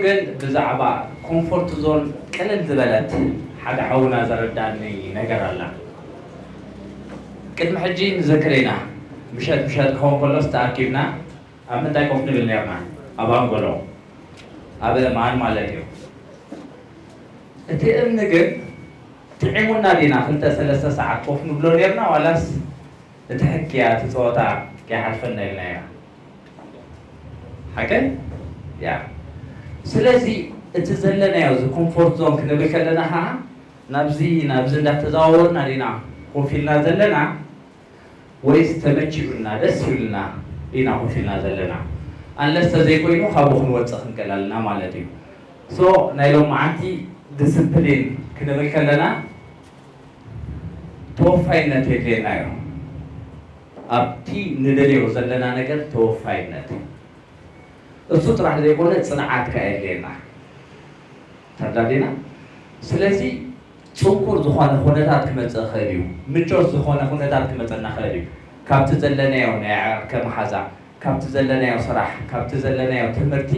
ግን ብዛዕባ ኮምፎርት ዞን ቅልል ዝበለት ሓደ ሓውና ዘረዳኒ ነገር ኣላ። ቅድሚ ሕጂ ንዘክር ኢና፣ ምሸት ምሸት ክኸውን ከሎስ ተኣኪብና ኣብ ምንታይ ኮፍ ንብል ነርና? ኣብ ኣንጎሎ፣ ኣብ እማን ማለት እዩ። እቲ እምኒ ግን ጥዒሙና ዲና ክልተ ሰለስተ ሰዓት ኮፍ ንብሎ ነርና፣ ዋላስ እቲ ሕክያ እቲ ፀወታ ከይሓልፈና ኢልና ኢና? ሓቀይ ያ። ስለዚ እቲ ዘለናዮ እዚ ኮምፎርት ዞን ክንብል ከለና ከዓ ናብዚ ናብዚ እንዳተዘዋወርና ዲና ኮፍ ኢልና ዘለና፣ ወይስ ተመችኡና ደስ ይብልና ዲና ኮፍ ኢልና ዘለና? ኣንለስ ተዘይኮይኑ ካብኡ ክንወፅእ ክንክእል ኣለና ማለት እዩ። ሶ ናይ ሎማዓንቲ ዲስፕሊን ክንብል ከለና ተወፋይነት የድልየና እዩ። ኣብቲ ንደልዮ ዘለና ነገር ተወፋይነት፣ እሱ ጥራሕ ዘይኮነ ፅንዓት ከኣ የድልየና። ተርዳዲና። ስለዚ ፅንኩር ዝኾነ ኩነታት ክመፅእ ይኽእል እዩ። ምቾት ዝኾነ ኩነታት ክመፀና ይኽእል እዩ። ካብቲ ዘለናዮ ናይ ዓርኪ መሓዛ፣ ካብቲ ዘለናዮ ስራሕ፣ ካብቲ ዘለናዮ ትምህርቲ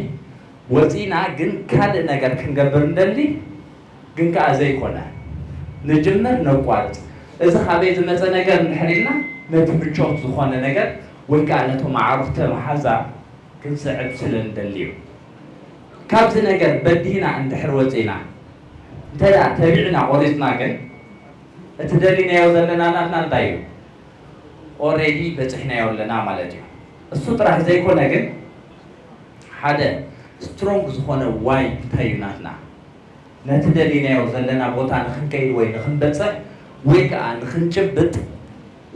ወፂና ግን ካልእ ነገር ክንገብር እንደሊ፣ ግን ከኣ ዘይኮነ ንጅምር ነቋርፅ። እዚ ካበይ ዝመፀ ነገር እንድሕር ኢልና፣ ነቲ ምቾት ዝኾነ ነገር ወይ ከኣ ነቶም ኣዕሩኽተ መሓዛ ክንስዕብ ስለ እንደሊ እዩ። ካብዚ ነገር በዲህና እንድሕር ወፂና፣ እንተ ደኣ ተቢዕና ቆሪፅና ግን፣ እቲ ደሊናዮ ዘለና ናትና እንታይ እዩ? ኦሬዲ በፂሕናዮ ኣለና ማለት እዩ። እሱ ጥራሕ ዘይኮነ ግን፣ ሓደ ስትሮንግ ዝኾነ ዋይ እንታይ እዩ ናትና? ነቲ ደሊናዮ ዘለና ቦታ ንክንከይድ ወይ ንክንበፅሕ ወይ ከዓ ንክንጭብጥ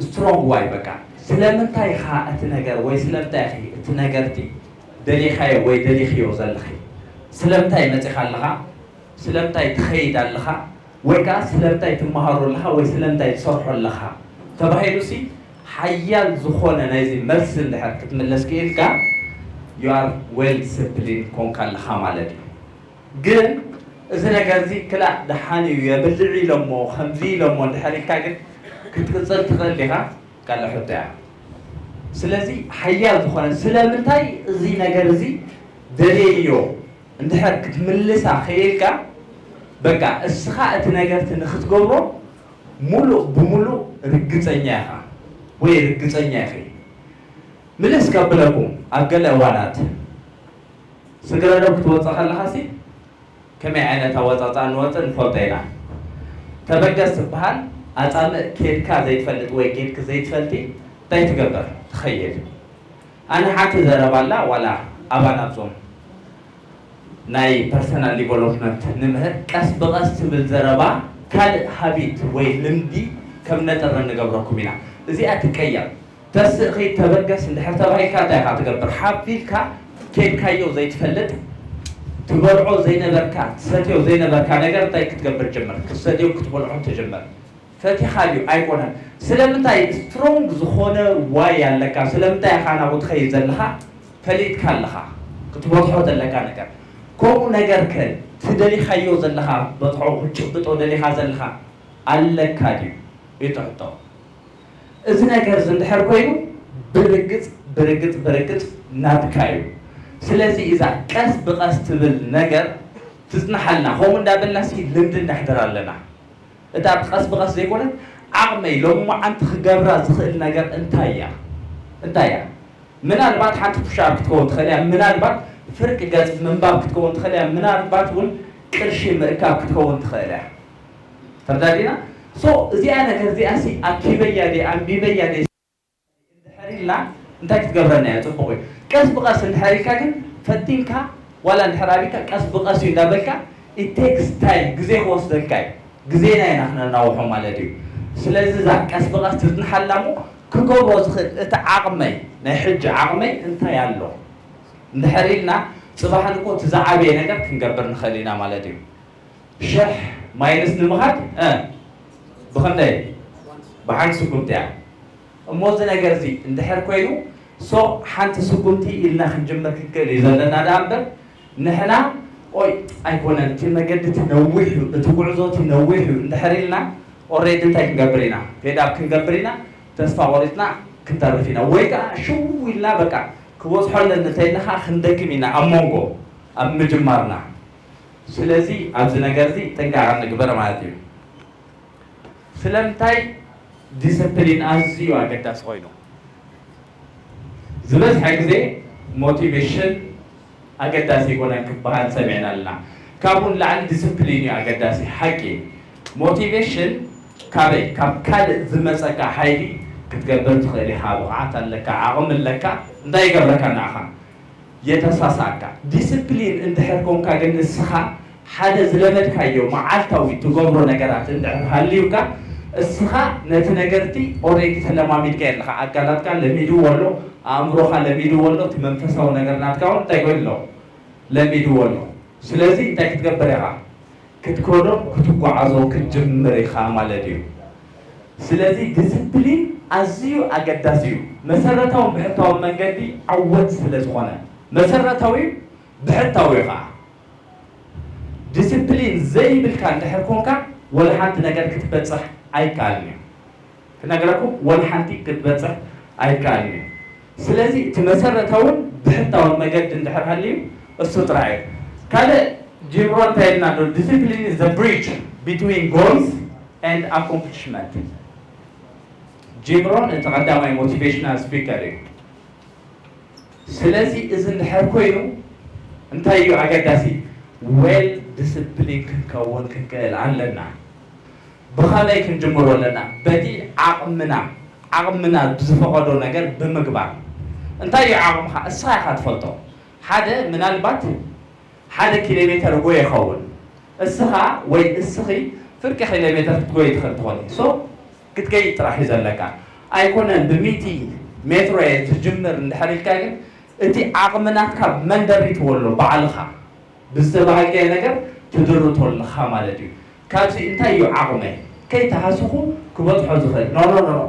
ስትሮንግ ዋይ፣ በቃ ስለምንታይ ኢኻ እቲ ነገር ወይ ስለምንታይ ኢኺ እቲ ነገርቲ ደሊኻዮ ወይ ደሊኽዮ ዘለኺ? ስለምንታይ መፂኻ ኣለኻ? ስለምንታይ ትኸይድ ኣለኻ? ወይ ከዓ ስለምንታይ ትመሃሮ ኣለኻ ወይ ስለምንታይ ትሰርሖ ኣለኻ? ተባሂሉሲ ሓያል ዝኾነ ናይዚ መልሲ እንድሕር ክትምለስ ክኢልካ፣ you are well disciplined ኮንካ ኣለኻ ማለት እዩ። ግን እዚ ነገር እዚ ክላእ ደሓን እዩ፣ የብልዕ ኢሎሞ፣ ከምዚ ኢሎሞ እንድሕር ኢልካ ግን ክትቅፅል ትኽእል ዲኻ? ካልእ ሕቶ እያ። ስለዚ ሓያል ዝኾነ ስለምንታይ እዚ ነገር እዚ ደልየዮ እንድሕር ክትምልሳ ኽኢልካ፣ በቃ እስኻ እቲ ነገርቲ ንክትገብሮ ሙሉእ ብሙሉእ ርግፀኛ ኢኻ ወይ ርግፀኛ ኢኺ። ምልስ ከብለኩም፣ ኣብ ገለ እዋናት ስግረ ዶብ ክትወፅእ ከለኻሲ ከመይ ዓይነት ኣወፃፅኣ ንወፅእ ንፈልጦ ኢና። ተበገስ ትበሃል ኣፃምእ ኬድካ ዘይትፈልጥ ወይ ኬድክ ዘይትፈልጢ እንታይ ትገብር? ትኸይድ። ኣነ ሓንቲ ዘረባ ኣላ፣ ዋላ ኣባና ኣብዞም ናይ ፐርሰናል ዲቨሎፕመንት ንምህር ቀስ ብቐስ ትብል ዘረባ ካልእ ሃቢት ወይ ልምዲ ከም ነጥሪ ንገብረኩም ኢና። እዚኣ ትቀየር። ተስእ ኸይድ ተበገስ እንድሕር ተባሂልካ እንታይ ኢኻ ትገብር? ሓፍ ኢልካ ኬድካዮ ዘይትፈልጥ ትበልዖ ዘይነበርካ ትሰትዮ ዘይነበርካ ነገር እንታይ ክትገብር ጀመር? ክትሰትዮ ክትበልዖ ትጀመር። ፈቲኻ ድዩ? ኣይኮነን። ስለምንታይ ስትሮንግ ዝኾነ ዋይ ኣለካ? ስለምንታይ ኢኻ ናብኡ ትኸይድ ዘለኻ ፈሊጥካ ኣለኻ ክትበጽሖ ዘለካ ነገር። ከምኡ ነገር ከ ትደሊኻዮ ዘለኻ ክትበጽሖ ክትጭብጦ ደሊኻ ዘለኻ ኣለካ ድዩ? እዩ እቲ ሕቶ። እዚ ነገር እዚ እንድሕር ኮይኑ ብርግጽ ብርግጽ ብርግጽ ናትካ እዩ። ስለዚ እዛ ቀስ ብቐስ ትብል ነገር ትጽንሓልና። ከምኡ እንዳበልና ሲ ልምዲ ነሕድር ኣለና። እታ ቀስ ብቐስ ዘይኮነት ዓቕመይ ሎማዓንቲ ክገብራ ዝኽእል ነገር እንታይ እያ? እንታይ እያ? ምናልባት ሓንቲ ፑሻፕ ክትከውን ትኽእል እያ። ምናልባት ፍርቂ ገጽ ምንባብ ክትከውን ትኽእል እያ። ምናልባት እውን ቅርሺ ምእካብ ክትከውን ትኽእል እያ። ተረዳዲና? ሶ እዚኣ ነገር እዚኣ ሲ ኣኪበያ ደ ኣንቢበያ ደ እንድሕር ኢልና እንታይ ክትገብረና እያ? ጽቡቕ እዩ። ቀስ ብቐስ እንድሕር ኢልካ ግን ፈቲንካ ዋላ እንድሕር ኣቢልካ ቀስ ብቐስ እዩ እንዳበልካ it takes time፣ ግዜ ክወስደልካ እዩ። ግዜና ኢና ክነናውሖ ማለት እዩ። ስለዚ እዛ ቀስ ብቐስ ትጽንሓላ እሞ ክገብሮ ዝኽእል እቲ ዓቕመይ ናይ ሕጂ ዓቕመይ እንታይ ኣሎ እንድሕር ኢልና ጽባሕን እኮ እቲ ዝዓበየ ነገር ክንገብር ንኽእል ኢና ማለት እዩ። ሽሕ ማይነስ ንምኻድ እ ብኽንደይ? ብሓንቲ ስጉምቲ እያ። እሞ እዚ ነገር እዚ እንድሕር ኮይኑ ሶ ሓንቲ ስጉምቲ ኢልና ክንጅምር ክንክእል እዩ ዘለና ደኣ እምበር ንሕና ኦይ ኣይኮነን እቲ መገዲ እቲ ነዊሕ እዩ እቲ ጉዕዞ እቲ ነዊሕ እዩ እንድሕር ኢልና ኦሬዲ እንታይ ክንገብር ኢና? ፌድ ኣፕ ክንገብር ኢና። ተስፋ ቆሪፅና ክንተርፍ ኢና ወይ ከዓ ሽው ኢልና በቃ ክበፅሖ ኣለኒ እንተይልና ከዓ ክንደክም ኢና ኣብ መንጎ ኣብ ምጅማርና። ስለዚ ኣብዚ ነገር እዚ ጥንቃቐ ንግበር ማለት እዩ። ስለምንታይ ዲስፕሊን ኣዝዩ ኣገዳሲ ኮይኑ? ዝበዝሐ ግዜ ሞቲቬሽን ኣገዳሲ ኣይኮነን ክበሃል ሰሚዕና ኣለና። ካብኡ ንላዕሊ ዲስፕሊን እዩ ኣገዳሲ። ሓቂ፣ ሞቲቬሽን ካበይ? ካብ ካልእ ዝመፀካ ሓይሊ ክትገብር ትኽእል ኢኻ። ብቕዓት ኣለካ፣ ዓቕሚ ኣለካ። እንታይ ይገብረካ ንዓኻ? የተሳሳካ። ዲስፕሊን እንድሕር ኮንካ ግን ንስኻ ሓደ ዝለመድካዮ መዓልታዊ ትገብሮ ነገራት እንድሕር ሃልዩካ፣ እስኻ ነቲ ነገርቲ ኦሬዲ ተለማሚድካ ኣለኻ። ኣካላትካ ለሚድዎ ኣሎ፣ ኣእምሮኻ ለሚድዎ ኣሎ፣ እቲ መንፈሳዊ ነገር ናትካ እውን እንታይ ኮይኑ ኣሎ? ለሚድዎ ኣሎ። ስለዚ እንታይ ክትገብር ኢኻ? ክትከዶ ክትጓዓዞ ክትጅምር ኢኻ ማለት እዩ። ስለዚ ዲስፕሊን ኣዝዩ ኣገዳሲ እዩ። መሰረታውን ብሕታውን መንገዲ ዓወት ስለ ዝኾነ፣ መሰረታዊ ብሕታዊ እዩ ኸዓ። ዲስፕሊን ዘይብልካ እንድሕር ኮንካ፣ ወላ ሓንቲ ነገር ክትበጽሕ ኣይከኣልን እዩ። ክነግረኩም፣ ወላ ሓንቲ ክትበጽሕ ኣይከኣልን እዩ። ስለዚ እቲ መሰረታውን ብሕታውን መገዲ እንድሕር ሃልዩ፣ እሱ ጥራይ እዩ። ካልእ ጂም ሮን እንታይ ኢልና ኣሎ? Discipline is the bridge between goals and accomplishment። ጂም ሮን እቲ ቀዳማይ ሞቲቬሽናል ስፒከር እዩ። ስለዚ እዚ እንድሕር ኮይኑ እንታይ እዩ ኣገዳሲ? ዌል ዲስፕሊን ክንከውን ክንክእል ኣለና። ብኸመይ ክንጅምሮ ኣለና? በቲ ዓቕምና፣ ዓቕምና ብዝፈቐዶ ነገር ብምግባር። እንታይ እዩ ዓቕምኻ? እስኻ ኢኻ ትፈልጦ። ሓደ ምናልባት ሓደ ኪሎ ሜተር እጎ ይኸውን። እስኻ ወይ እስኺ ፍርቂ ኪሎ ሜተር ክትጎይ ትኽእል ትኾኒ። ሶ ክትገይ ጥራሕ እዩ ዘለካ። ኣይኮነን ብሚእቲ ሜትሮ እየ ዝጅምር እንድሕር ኢልካ ግን እቲ ዓቕሚ ናትካ መንደሪትዎ ኣሎ ባዕልኻ። ብዝተባሃልካዮ ነገር ትድርቶ ኣለኻ ማለት እዩ። ካብዚ እንታይ እዩ ዓቕመይ? ከይተሃስኹ ክበጽሖ ዝኽእል። ኖ፣ ኖ፣ ኖ፣ ኖ።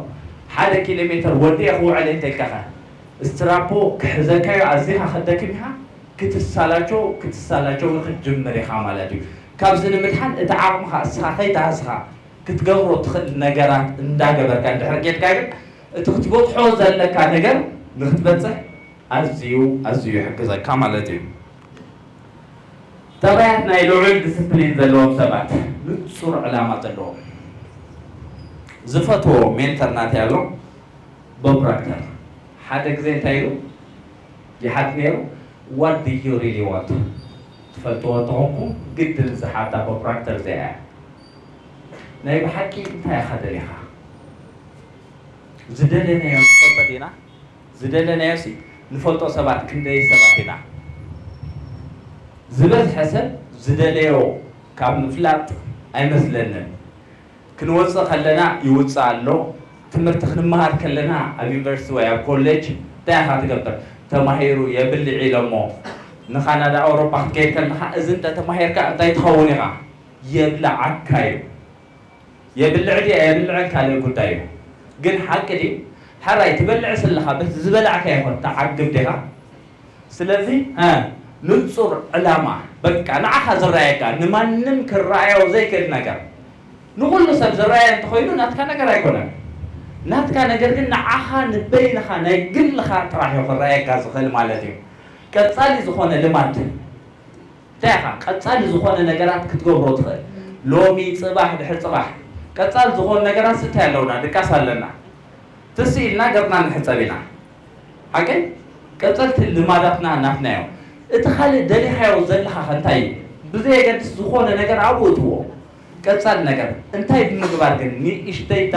ሓደ ኪሎ ሜተር ወዲአ ክውዕል እንተልካኸ? ስትራፖ ክሕዘካዮ ኣዚኻ ክትደክም ኢኻ። ክትሳላቸው፣ ክትሳላቸው ክትጅምር ኢኻ ማለት እዩ። ካብዚ ንምድሓን እቲ ዓቕምኻ እስኻ ከይተሃስኻ ክትገብሮ ትኽእል ነገራት እንዳገበርካ እንድሕር ጌድካ ግን እቲ ክትበጽሖ ዘለካ ነገር ንክትበጽሕ ኣዝዩ፣ ኣዝዩ ይሕግዘካ ማለት እዩ። ጠባያት ናይ ልዑል ዲስፕሊን ዘለዎም ሰባት፣ ንጹር ዕላማ ዘለዎም። ዝፈትዎ ሜንተር ናተይ ኣሎ፣ ቦብ ፕሮክተር። ሓደ ግዜ እንታይ ኢሉ ይሓት ነይሩ? What do you really want? ትፈልጥዎ እንተኾንኩም ግድን ዝሓታ ቦብ ፕሮክተር እዚኣ እያ። ናይ ብሓቂ እንታይ ኢኻ ደሊኻ? ዝደለናዮ ንፈልጦ ዲና? ዝደለናዮሲ ንፈልጦ ሰባት ክንደይ ሰባት ኢና? ዝበዝሐ ሰብ ዝደለዮ ካብ ምፍላጥ ኣይመስለንን። ክንወፅእ ከለና ይውፅእ ኣሎ። ትምህርቲ ክንመሃር ከለና ኣብ ዩኒቨርሲቲ ወይ ኣብ ኮሌጅ እንታይ ኢኻ ትገብር? ተማሂሩ የብልዕ ኢሎሞ። ንካናዳ ኣውሮፓ ክትከይድ ከለኻ እዚ እንተተማሂርካ እንታይ ትኸውን ኢኻ? የብልዓካ እዩ። የብልዕ ድዩ ኣየብልዕን ካልእ ጉዳይ እዩ። ግን ሓቂ ድዩ? ሕራይ ትበልዕስ ኣለኻ፣ በቲ ዝበላዕካዮ እኮ ትዓግብ ዲኻ? ስለዚ፣ እ፣ ንጹር ዕላማ፣ በቃ ንዓኻ ዝረኣየካ፣ ንማንም ክረኣዮ ዘይክእል ነገር። ንኹሉ ሰብ ዝረኣየ እንተኾይኑ ናትካ ነገር ኣይኮነን። ናትካ ነገር ግን ንዓኻ ንበይንኻ ናይ ግልኻ ጥራሕ እዩ ክረኣየካ ዝኽእል ማለት እዩ። ቀጻሊ ዝኾነ ልማድ እንታይ ኢኻ ቀጻሊ ዝኾነ ነገራት ክትገብሮ ትኽእል? ሎሚ፣ ጽባሕ፣ ድሕሪ ጽባሕ ቀጻሊ ዝኾኑ ነገራት እንታይ ኣለውና? ድቃስ ኣለና። ትስ ኢልና ገጽና ንሕጸብ ኢና። ሓቀይ? ቀጸልቲ ልማዳትና ናትና እዮም። እቲ ካልእ ደሊኻዮ ዘለኻ ከ እንታይ እዩ? ብዘየገድስ ዝኾነ ነገር ኣብኡ እትዎ። ቀጻሊ ነገር እንታይ ብምግባር ግን ንእሽተይታ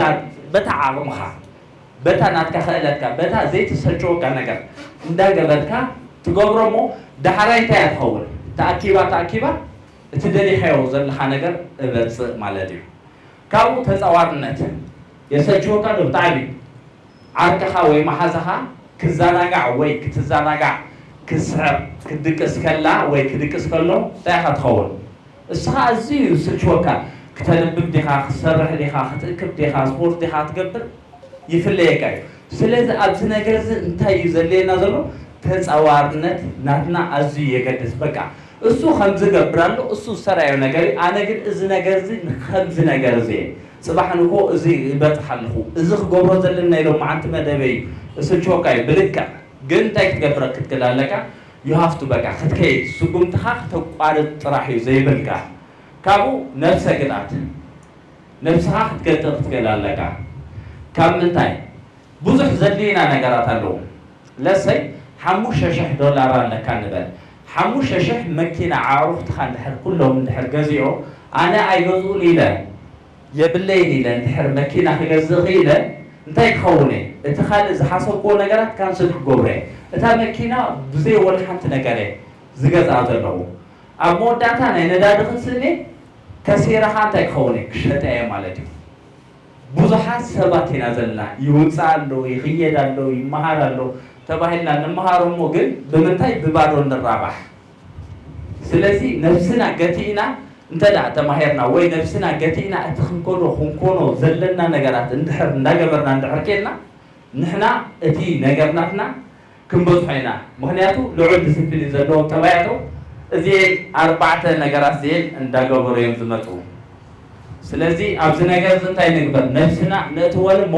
በታ ዓቕምኻ በታ ናትካ ክእለትካ፣ በታ ዘይትሰልችወካ ነገር እንዳገበርካ ትገብሮ እሞ፣ ዳሕራይ እንታይ እያ ትኸውን? ተኣኪባ ተኣኪባ እቲ ደሊኻዮ ዘለኻ ነገር እበጽእ ማለት እዩ። ካብኡ ተጻዋርነት የሰልችወካ ዶ? ብጣዕሚ ዓርክኻ ወይ መሓዛኻ ክዘናጋዕ ወይ ክትዘናጋዕ፣ ክስሕቕ፣ ክድቅስ ከላ ወይ ክድቅስ ከሎ እንታይ ኢኻ ትኸውን? እስኻ ኣዝዩ እዩ ዝስልችወካ። ክተንብብ ዲኻ፣ ክትሰርሕ ዲኻ፣ ክትእክብ ዲኻ፣ ስፖርት ዲኻ ትገብር? ይፍለየካ እዩ። ስለዚ ኣብዚ ነገር እዚ እንታይ እዩ ዘድልየና ዘሎ? ተጻዋርነት ናትና ኣዝዩ የገድስ። በቃ እሱ ከምዚ ገብር ኣሎ፣ እሱ ዝሰራዮ ነገር እዩ፣ ኣነ ግን እዚ ነገር እዚ ንከምዚ ነገር እዚ እየ። ጽባሕ ንግሆ እዚ ይበጽሕ ኣለኹ፣ እዚ ክገብሮ ዘለና ኢሎም መዓንቲ መደበይ እዩ። እስልችወካ እዩ ብልክዕ። ግን እንታይ ክትገብር ክትክእል ኣለካ? you have to በቃ ክትከይድ ስጉምትኻ ክተቋርጽ ጥራሕ እዩ ዘይብልካ። ካብኡ ነብሰ ግጣት ነብስኻ ክትገጥእ ክትክእል ኣለካ። ካብ ምንታይ ብዙሕ ዘድልዩና ነገራት ኣለዉ። ለሰይ ሓሙሽተ ሽሕ ዶላር ኣለካ ንበል። ሓሙሽተ ሽሕ መኪና ኣዕሩኽትኻ እንድሕር ኩሎም እንድሕር ገዚኦ ኣነ ኣይገዝኡን ኢለ የብለይን ኢለ እንድሕር መኪና ክገዝእ ክኢለ እንታይ ክኸውን እየ? እቲ ካልእ ዝሓሰብክዎ ነገራት ካንስል ክገብሮ እየ። እታ መኪና ብዘይ ወላ ሓንቲ ነገር እየ ዝገዝኣ ዘለኹ። ኣብ መወዳእታ ናይ ነዳዲ ክንስእን እየ፣ ከሲረ ኸዓ እንታይ ክኸውን እየ? ክሸጠ እየ ማለት እዩ። ብዙሓት ሰባት ኢና ዘለና፣ ይውፃእ ኣሎ፣ ይኽየድ ኣሎ፣ ይመሃር ኣሎ ተባሂልና ንመሃሮ እሞ ግን ብምንታይ ብባዶ ንራባሕ? ስለዚ ነብስና ገቲእና እንተ ደኣ ተማሂርና ወይ ነብስና ገቲእና እቲ ክንኮኖ ክንኮኖ ዘለና ነገራት እንድሕር እንዳገበርና እንድሕር ኬድና ንሕና እቲ ነገር ናትና ክንበጽሖ ኢና። ምኽንያቱ ልዑል ዲስፕሊን ዘለዎም ጠባያቶ እዚኤን ኣርባዕተ ነገራት እዚኤን እንዳገበሩ እዮም ዝመጹ። ስለዚ ኣብዚ ነገር እዚ እንታይ ንግበር? ነብስና ነእትወን እሞ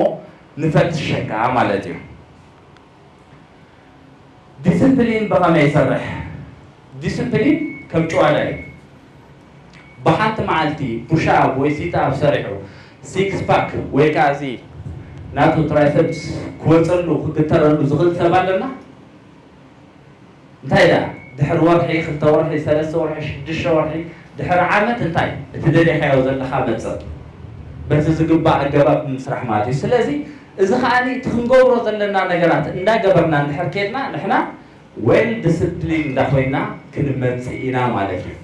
ንፈትሸካ ማለት እዩ። ዲስፕሊን ብኸመይ ይሰርሕ? ዲስፕሊን ከም ጭዋዳ እዩ። ብሓንቲ መዓልቲ ፑሽ ኣፕ ወይ ሲት ኣፕ ሰሪሑ ሲክስ ፓክ ወይ ከዓ እዚ ናቱ ትራይሰፕስ ክወፀሉ ክግተረሉ ዝኽእል ሰብ ኣለና? እንታይ ደኣ ድሕሪ ወርሒ፣ ክልተ ወርሒ፣ ሰለስተ ወርሒ፣ ሽዱሽተ ወርሒ፣ ድሕሪ ዓመት እንታይ እቲ ደሊኻዮ ዘለኻ መፅእ በቲ ዝግባእ ኣገባብ ምስራሕ ማለት እዩ። ስለዚ እዚ ከዓኒ እቲ ክንገብሮ ዘለና ነገራት እንዳገበርና እንድሕር ኬድና ንሕና ዌል ዲስፕሊን እንዳኮይና ክንመፅእ ኢና ማለት እዩ።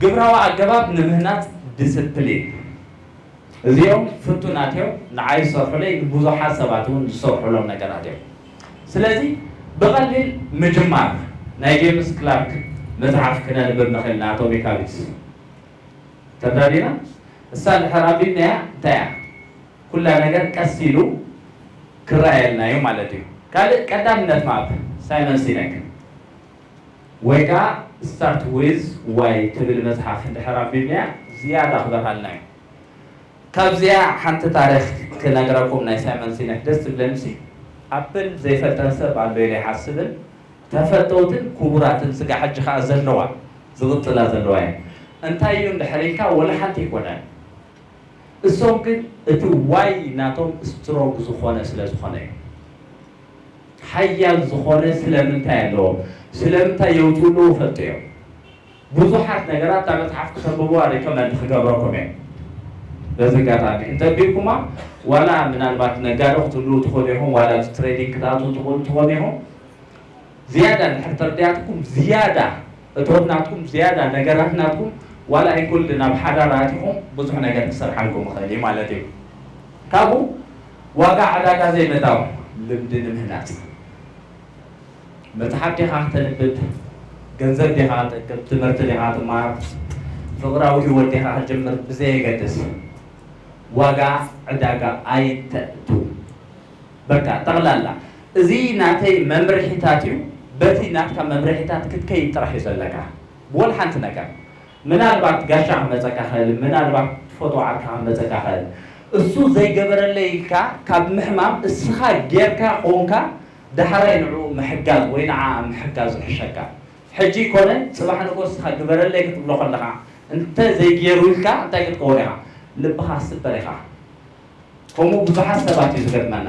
ግብራዊ ኣገባብ ንምህናፅ ዲስፕሊን እዚኦም ፍቱናት እዮም። ንዓይ ዝሰርሑለይ ንብዙሓት ሰባት እውን ዝሰርሑሎም ነገራት እዮም። ስለዚ ብቐሊል ምጅማር ናይ ጄምስ ክላርክ መፅሓፍ ክነንብብ ንኽእል ኢና ኣቶሚክ ሃቢትስ ተዳሊና እሳ ድሕር ኣንቢብናያ እንታይ እያ ኩላ ነገር ቀስ ኢሉ ክረኣየልና እዩ ማለት እዩ። ካልእ ቀዳምነት ማፕ ሳይመን ሲነክ ወይ ከዓ ስታርት ዊዝ ዋይ ትብል መፅሓፍ እንድሕር ኣንቢብናያ ዝያዳ ክበርሃልና እዩ። ካብዚኣ ሓንቲ ታሪክ ክነግረኩም ናይ ሳይመን ሲነክ ደስ ትብለንሲ ኣፕል ዘይፈልጠን ሰብ ኣሎ ኢለ ይሓስብን ተፈተውትን ክቡራትን ስጋ ሕጂ ከዓ ዘለዋ ዝቕፅላ ዘለዋ እየ እንታይ እዩ እንድሕር ኢልካ ወላ ሓንቲ ኣይኮነን። እሶም ግን እቲ ዋይ ናቶም ስትሮግ ዝኾነ ስለ ዝኾነ እዩ። ሓያል ዝኾነ ስለምንታይ ኣለዎም ስለምንታይ የውፅኡ ኣለዉ ፈልጡ እዮም። ብዙሓት ነገራት እታ መፅሓፍ ክተንብብዋ ሪኮመንድ ክገብረኩም እየ። በዚ ኣጋጣሚ እንተቢልኩማ ዋላ ምናልባት ነጋዶ ክትህልዉ ትኾኑ ኢኹም ዋላ ትሬዲንግ ክትኣትዉ ትኾኑ ትኾኑ ኢኹም። ዝያዳ እንድሕር ተርዲኣትኩም ዝያዳ እቶት ናትኩም ዝያዳ ነገራት ናትኩም ዋላ ኣይኩል ናብ ሓዳር ኣቲኹም ብዙሕ ነገር ክሰርሓልኩም ይኽእል እዩ ማለት እዩ። ካብኡ ዋጋ ዕዳጋ ዘይመታው ልምዲ ንምህናፅ መፅሓፍ ዲኻ ክተንብብ፣ ገንዘብ ዲኻ ክጠቅብ፣ ትምህርቲ ዲኻ ትማር፣ ፍቕራዊ ህይወት ዲኻ ክጅምር ብዘየገድስ ዋጋ ዕዳጋ ኣይተእቱ። በቃ ጠቕላላ እዚ ናተይ መምርሒታት እዩ። በቲ ናትካ መምርሒታት ክትከይድ ጥራሕ እዩ ዘለካ። ብወል ሓንቲ ነገር ምናልባት ጋሻ ክመፀካ ኽእል፣ ምናልባት ፎቶ ዓርካ ክመፀካ ኽእል። እሱ ዘይገበረለይ ኢልካ ካብ ምሕማም እስኻ ጌርካ ኮንካ ዳሕራይ ንዕኡ ምሕጋዝ ወይ ንዓ ምሕጋዝ ይሕሸካ። ሕጂ ይኮነ ፅባሕ ንጎ እስኻ ግበረለይ ክትብሎ ከለኻ እንተ ዘይገይሩ ኢልካ እንታይ ክትከውን ኢኻ? ልብኻ ክትስበር ኢኻ። ከምኡ ብዙሓት ሰባት እዩ ዝገጥመና።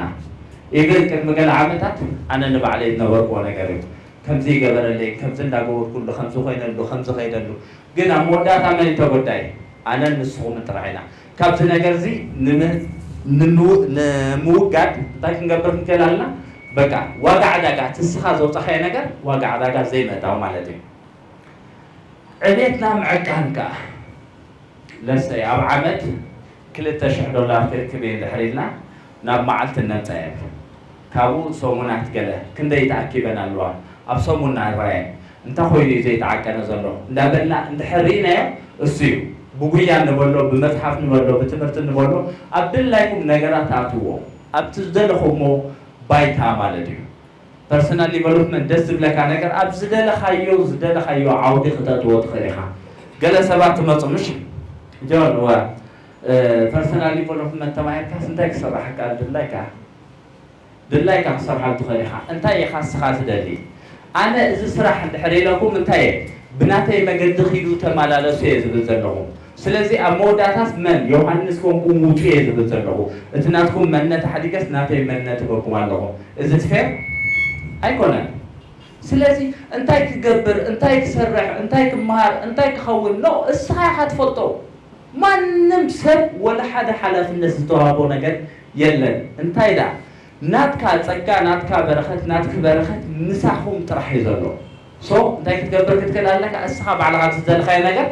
ኢቨን ቅድሚ ገለ ዓመታት ኣነ ንባዕለይ ዝነበርክዎ ነገር እዩ። ከምዚ ይገበረለይ፣ ከምዚ እንዳገበርኩሉ፣ ከምዚ ኮይነሉ፣ ከምዚ ከይደሉ። ግን ኣብ መወዳእታ መን እዩ ተጎዳኢ? ኣነን ንስኹምን ጥራሕ ኢና። ካብዚ ነገር እዚ ንምውጋድ እንታይ ክንገብር ንክእል ኣለና? በቃ ዋጋ ዕዳጋ እቲ ንስኻ ዘውፃኻዮ ነገር ዋጋ ዕዳጋ ዘይምእታው ማለት እዩ። ዕቤትና ምዕቃን ከዓ ለሰይ ኣብ ዓመት ክልተ ሽሕ ዶላር ክእክብ እየ እንድሕር ኢልና ናብ መዓልቲ እነምፀ እየን። ካብኡ ሰሙናት ገለ ክንደይ ተኣኪበን ኣለዋ ኣብ ሰሙን ንራየን እንታይ ኮይኑ እዩ ዘይተዓቀነ ዘሎ እንዳበልና እንድሕር ርኢናዮ እሱ እዩ ብጉያ ንበሎ ብመፅሓፍ ንበሎ ብትምህርቲ ንበሎ ኣብ ድላይኩም ነገራት ትኣትዎ ኣብቲ ዝደለኹሞ ባይታ ማለት እዩ። ፐርሰናል ዲቨሎፕመንት ደስ ዝብለካ ነገር ኣብ ዝደለኻዮ ዝደለኻዮ ዓውዲ ክተእትዎ ትኽእል ኢኻ። ገለ ሰባት ትመፁ ምሽ ጆን ወ ፐርሰናል ዲቨሎፕመንት ተማሂርካስ እንታይ ክስራሓካ ድላይካ ድላይካ ክትሰርሓሉ ትኽእል ኢኻ። እንታይ ኢኻ ንስኻ ትደሊ? ኣነ እዚ ስራሕ እንድሕር ኢለኩም እንታይ እየ? ብናተይ መገዲ ኪዱ ተመላለሱ እየ ዝብል ዘለኹ። ስለዚ ኣብ መወዳእታስ መን? ዮሃንስ ኮንኩም ውጹ እየ ዝብል ዘለኹ። እቲ ናትኩም መንነት ኣሕዲገስ ናተይ መንነት እበኩም ኣለኹ። እዚ ፌር ኣይኮነን። ስለዚ እንታይ ክገብር፣ እንታይ ክሰርሕ፣ እንታይ ክመሃር፣ እንታይ ክኸውን ኖ እስኻ ኢኻ ትፈልጦ። ማንም ሰብ ወላ ሓደ ሓላፍነት ዝተዋህቦ ነገር የለን። እንታይ ደኣ ናትካ ጸጋ፣ ናትካ በረኸት፣ ናትኪ በረኸት ምሳኹም ጥራሕ እዩ ዘሎ። ሶ እንታይ ክትገብር ክትክእል ኣለካ? እስኻ ባዕልኻ ዝደለኻዮ ነገር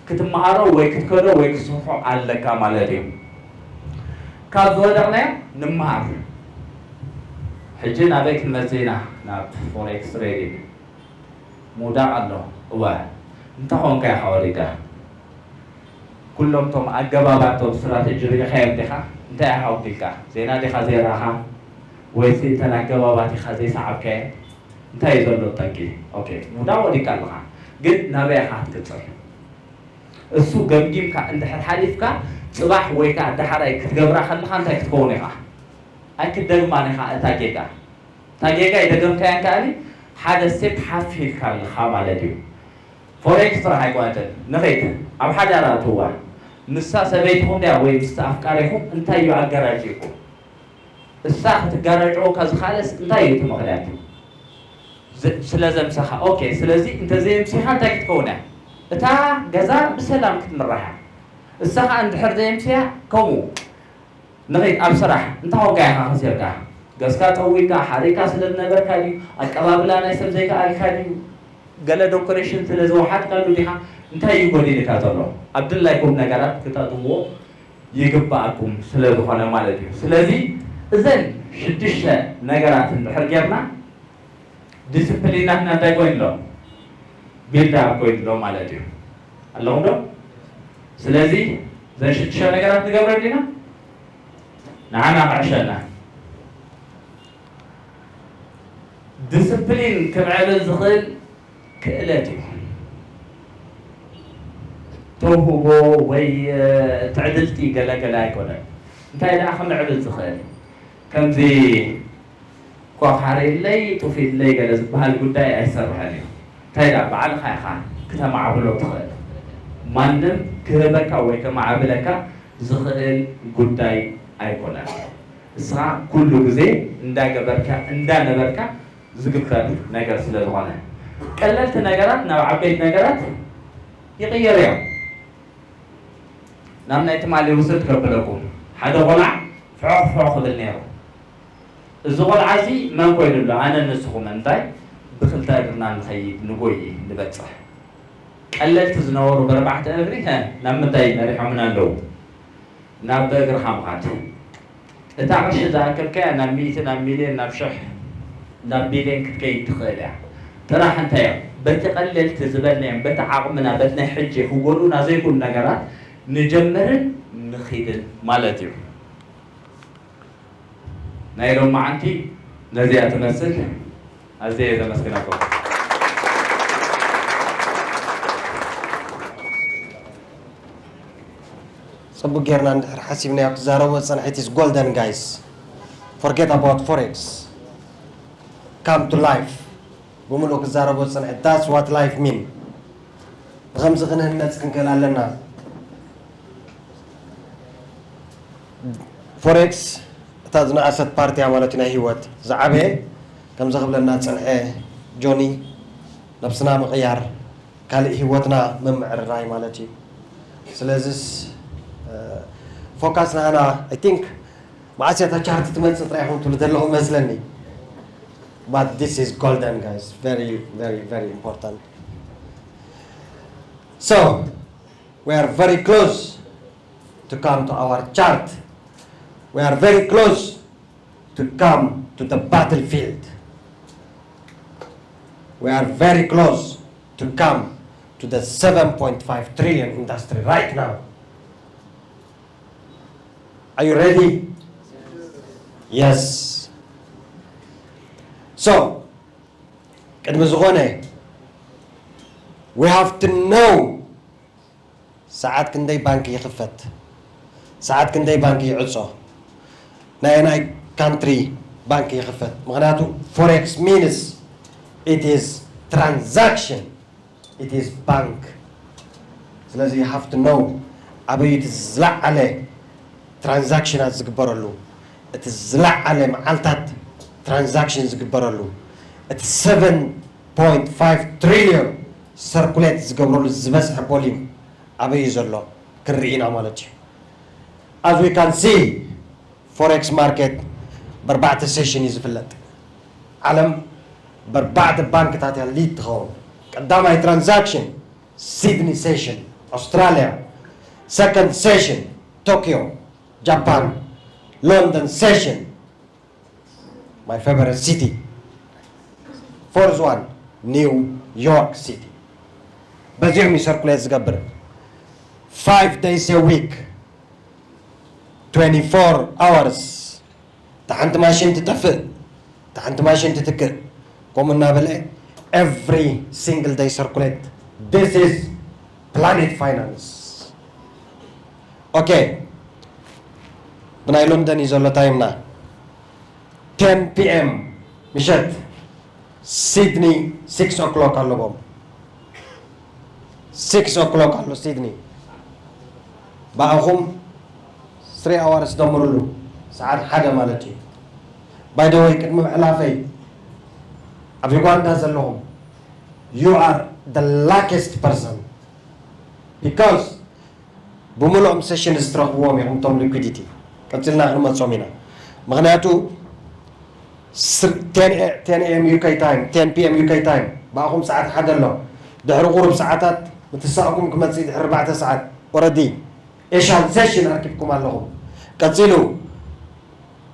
ክትመሃሮ ወይ ክትከዶ ወይ ክትሰርሖ ኣለካ ማለት እዩ። ካብ ዝወደቕናዮ ንምሃር። ሕጂ ናበይ ክንመጽእ ኢና? ናብ ፎሬክስ ትሬዲንግ። ምውዳቕ ኣሎ። እወ፣ እንታይ ኾንካ ኢኻ ወዲቕካ? ኩሎም እቶም ኣገባባት፣ እቶም ስትራተጂ ርኢኻዮም ዲኻ? እንታይ ኢኻ ኣቢልካ? ዜና ዲኻ ዘይረኣኻ? ወይሲ እተን ኣገባባት ኢኻ ዘይሰዓብካየን? እንታይ እዩ ዘሎ ጠንቂ? ኦኬ፣ ምውዳቕ ወዲቕካ ኣለኻ፣ ግን ናበይ ኢኻ ክትቅጽል? እሱ ገምጊምካ እንድሕር ሓሊፍካ፣ ጽባሕ ወይ ከዓ ዳሕራይ ክትገብራ ከለኻ እንታይ ክትከውን ኢኻ? ኣይክትደግማን ኢኻ እታ ጌጋ። እታ ጌጋ ይደገምካያን ከኣኒ ሓደ ስቴፕ ሓፍ ኢልካ ኣለኻ ማለት እዩ። ፎሬክስ ጥራሕ ኣይኮነትን። ንኸይድ ኣብ ሓዳር ኣትዋ። ምሳ ሰበይትኹም ድያ ወይ ምስቲ ኣፍቃሪኹም እንታይ እዩ ኣጋራጭኩም? እሳ ክትጋራጨወካ ዝኻለስ እንታይ እዩ እቲ ምኽንያት? ዝ- ስለ ዘምሰኻ። ኦኬ፣ ስለዚ እንተዘየምሲኻ እንታይ ክትከውን እያ? እታ ገዛ ብሰላም ክትምራሕ እያ። እሳ ኸዓ እንድሕር ዘየምስያ ከምኡ። ንኸይድ ኣብ ስራሕ እንታይ ኮንካ ኢኻ ከሲርካ? ገዝካ ጠዊካ ሓሪካ ስለ ዝነበርካ ድዩ? ኣቀባብላ ናይ ሰብ ዘይከኣልካ ድዩ? ገለ ዶኮሬሽን ስለ ዝወሓጥካሉ ዲኻ? እንታይ እዩ ጎዲልካ ዘሎ? ኣብ ድላይኩም ነገራት ክተእትዎ ይግባኣኩም ስለ ዝኾነ ማለት እዩ። ስለዚ እዘን ሽዱሽተ ነገራት እንድሕር ጌርና ዲስፕሊናትና እንታይ ኮይኑ ኣሎ? ቢልድ ኣፕ ኮይኑ ኣሎ ማለት እዩ። ኣለኹም ዶ? ስለዚ እዘን ሽዱሽተ ነገራት ንገብረን ዲና ንዓና ክዕሸና። ዲስፕሊን ክምዕብል ዝኽእል ክእለት እዩ። ተውህቦ ወይ ትዕድልቲ ገለገለ ኣይኮነን። እንታይ ደኣ ክምዕብል ዝኽእል? ከምዚ ኳኻሪለይ ጡፊለይ ገለ ዝበሃል ጉዳይ ኣይሰርሐን እዩ። እንታይ ደኣ ባዕልኻ ኢኻ ክተማዕብሎ ትኽእል። ማንም ክህበካ ወይ ከማዕብለካ ዝኽእል ጉዳይ ኣይኮነን። እስኻ ኩሉ ግዜ እንዳገበርካ እንዳነበርካ ዝግበር ነገር ስለ ዝኾነ ቀለልቲ ነገራት ናብ ዓበይቲ ነገራት ይቕየር እዮም። ናብ ናይ ትማሊ ውስድ ከብለኩም ሓደ ቆልዓ ፍሖኽ ፍሖኽ ክብል ነይሩ። እዚ ቆልዓ እዚ መን ኮይኑ ኣሎ? ኣነ ንስኹም እንታይ ብክልተ እግርና ንኸይድ ንጎይ ንበፅሕ ቀለልቲ ዝነበሩ ብኣርባዕተ እግሪ ሀ ናብ ምንታይ መሪሖምና ኣለዉ? ናብ ብእግርኻ ምኻድ። እታ ቅርሺ ዝኣከብካያ ናብ ሚእቲ ናብ ሚልዮን ናብ ሽሕ ናብ ቢልዮን ክትከይድ ትኽእል እያ። ጥራሕ እንታይ እዮም በቲ ቀለልቲ ዝበልናዮም በቲ ዓቕምና በቲ ናይ ሕጂ ክጎድኡና ዘይክእሉ ነገራት ንጀምርን ንኺድን ማለት እዩ። ናይ ሎማዓንቲ ነዚኣ ትመስል። ኣዝየ እየ ዘመስግነኩም። ፅቡቅ ጌርና እንድሕር ሓሲብናዮ ክዛረቦ ዝፀንሐ it is golden guys, forget about forex, come to life ብምሉእ ክዛረቦ ዝፀንሐ that's what life mean። ብኸምዚ ክንህነፅ ክንክእል ኣለና። ፎሬክስ እታ ዝነኣሰት ፓርት እያ ማለት እዩ ናይ ህይወት ዝዓበየ ከምዚ ክብለና ዝፀንሐ ጆኒ ነብስና ምቕያር ካልእ ህይወትና ምምዕርራይ ማለት እዩ። ስለዚስ ፎካስ ናህና I think መዓስ እያ እታ ቻርት ትመፅእ ጥራይ ኢኹም ትብሉ ዘለኹም መስለኒ። But this is golden guys, very very very important. So we are very close to come to our chart. We are very close to come to the battlefield. We are very close to come to the seven point five trillion industry right now. Are you ready? Yes. So ቅድሚ ዝኾነ we have to know ሰዓት ክንደይ ባንኪ ይኽፈት፣ ሰዓት ክንደይ ባንኪ ይዕጾ፣ ናይ ኣየናይ ካንትሪ ባንክ ይኽፈት። ምኽንያቱ forex means it is transaction, it is bank። ስለዚ you have to know ኣበይ እቲ ዝለዓለ ትራንዛክሽናት ዝግበረሉ፣ እቲ ዝለዓለ መዓልታት ትራንዛክሽን ዝግበረሉ፣ እቲ seven point five trillion ሰርኩሌት ዝገብረሉ ዝበዝሐ ቮሊዩም ኣበይ እዩ ዘሎ ክንርኢ ኢና ማለት እዩ። As we can see, forex market በርባዕተ ሴሽን እዩ ዝፍለጥ። ዓለም በርባዕተ ባንክታት እያ ሊድ ትኸውን። ቀዳማይ ትራንዛክሽን ሲድኒ ሴሽን ኣውስትራልያ፣ ሰከንድ ሴሽን ቶኪዮ ጃፓን፣ ሎንደን ሴሽን my favorite city፣ ፎርዝ ዋን ኒው ዮርክ ሲቲ። በዚኦም እዩ ሰርኩሌት ዝገብር። Five days a week, twenty-four hours። እታ ሓንቲ ማሽን ትጠፍእ፣ እታ ሓንቲ ማሽን ትትክእ፣ ከምኡ እናበለ every single day circulate። This is Planet Finance። ኦኬ፣ ብናይ ሎንደን እዩ ዘሎ ታይምና። Ten ፒ ኤም ምሸት፣ ሲድኒ ሲክስ ኦክሎክ ኣለዎም። ሲክስ ኦክሎክ ኣሎ ሲድኒ። ብኣኹም ስሪ ኣዋርስ ደምርሉ፣ ሰዓት ሓደ ማለት እዩ። ባይ ዘ ወይ፣ ቅድሚ ምሕላፈይ፣ ኣብ ዩጋንዳ ዘለኹም፣ you are the luckiest person because ብምልኦም ሴሽንስ ትረኽብዎም ኢኹም እቶም ሊኩዲቲ። ቀፂልና ክንመፆም ኢና። ምኽንያቱ ten a.m. UK time, ten p.m. UK time፣ ብኣኹም ሰዓት ሓደ ኣሎ። ድሕሪ ቁሩብ ሰዓታት ምትሳእኩም ክመፅእ፣ ድሕሪ ኣርባዕተ ሰዓት ኦረዲ ኤሻን ሴሽን ኣርኪብኩም ኣለኹም። ቀፂሉ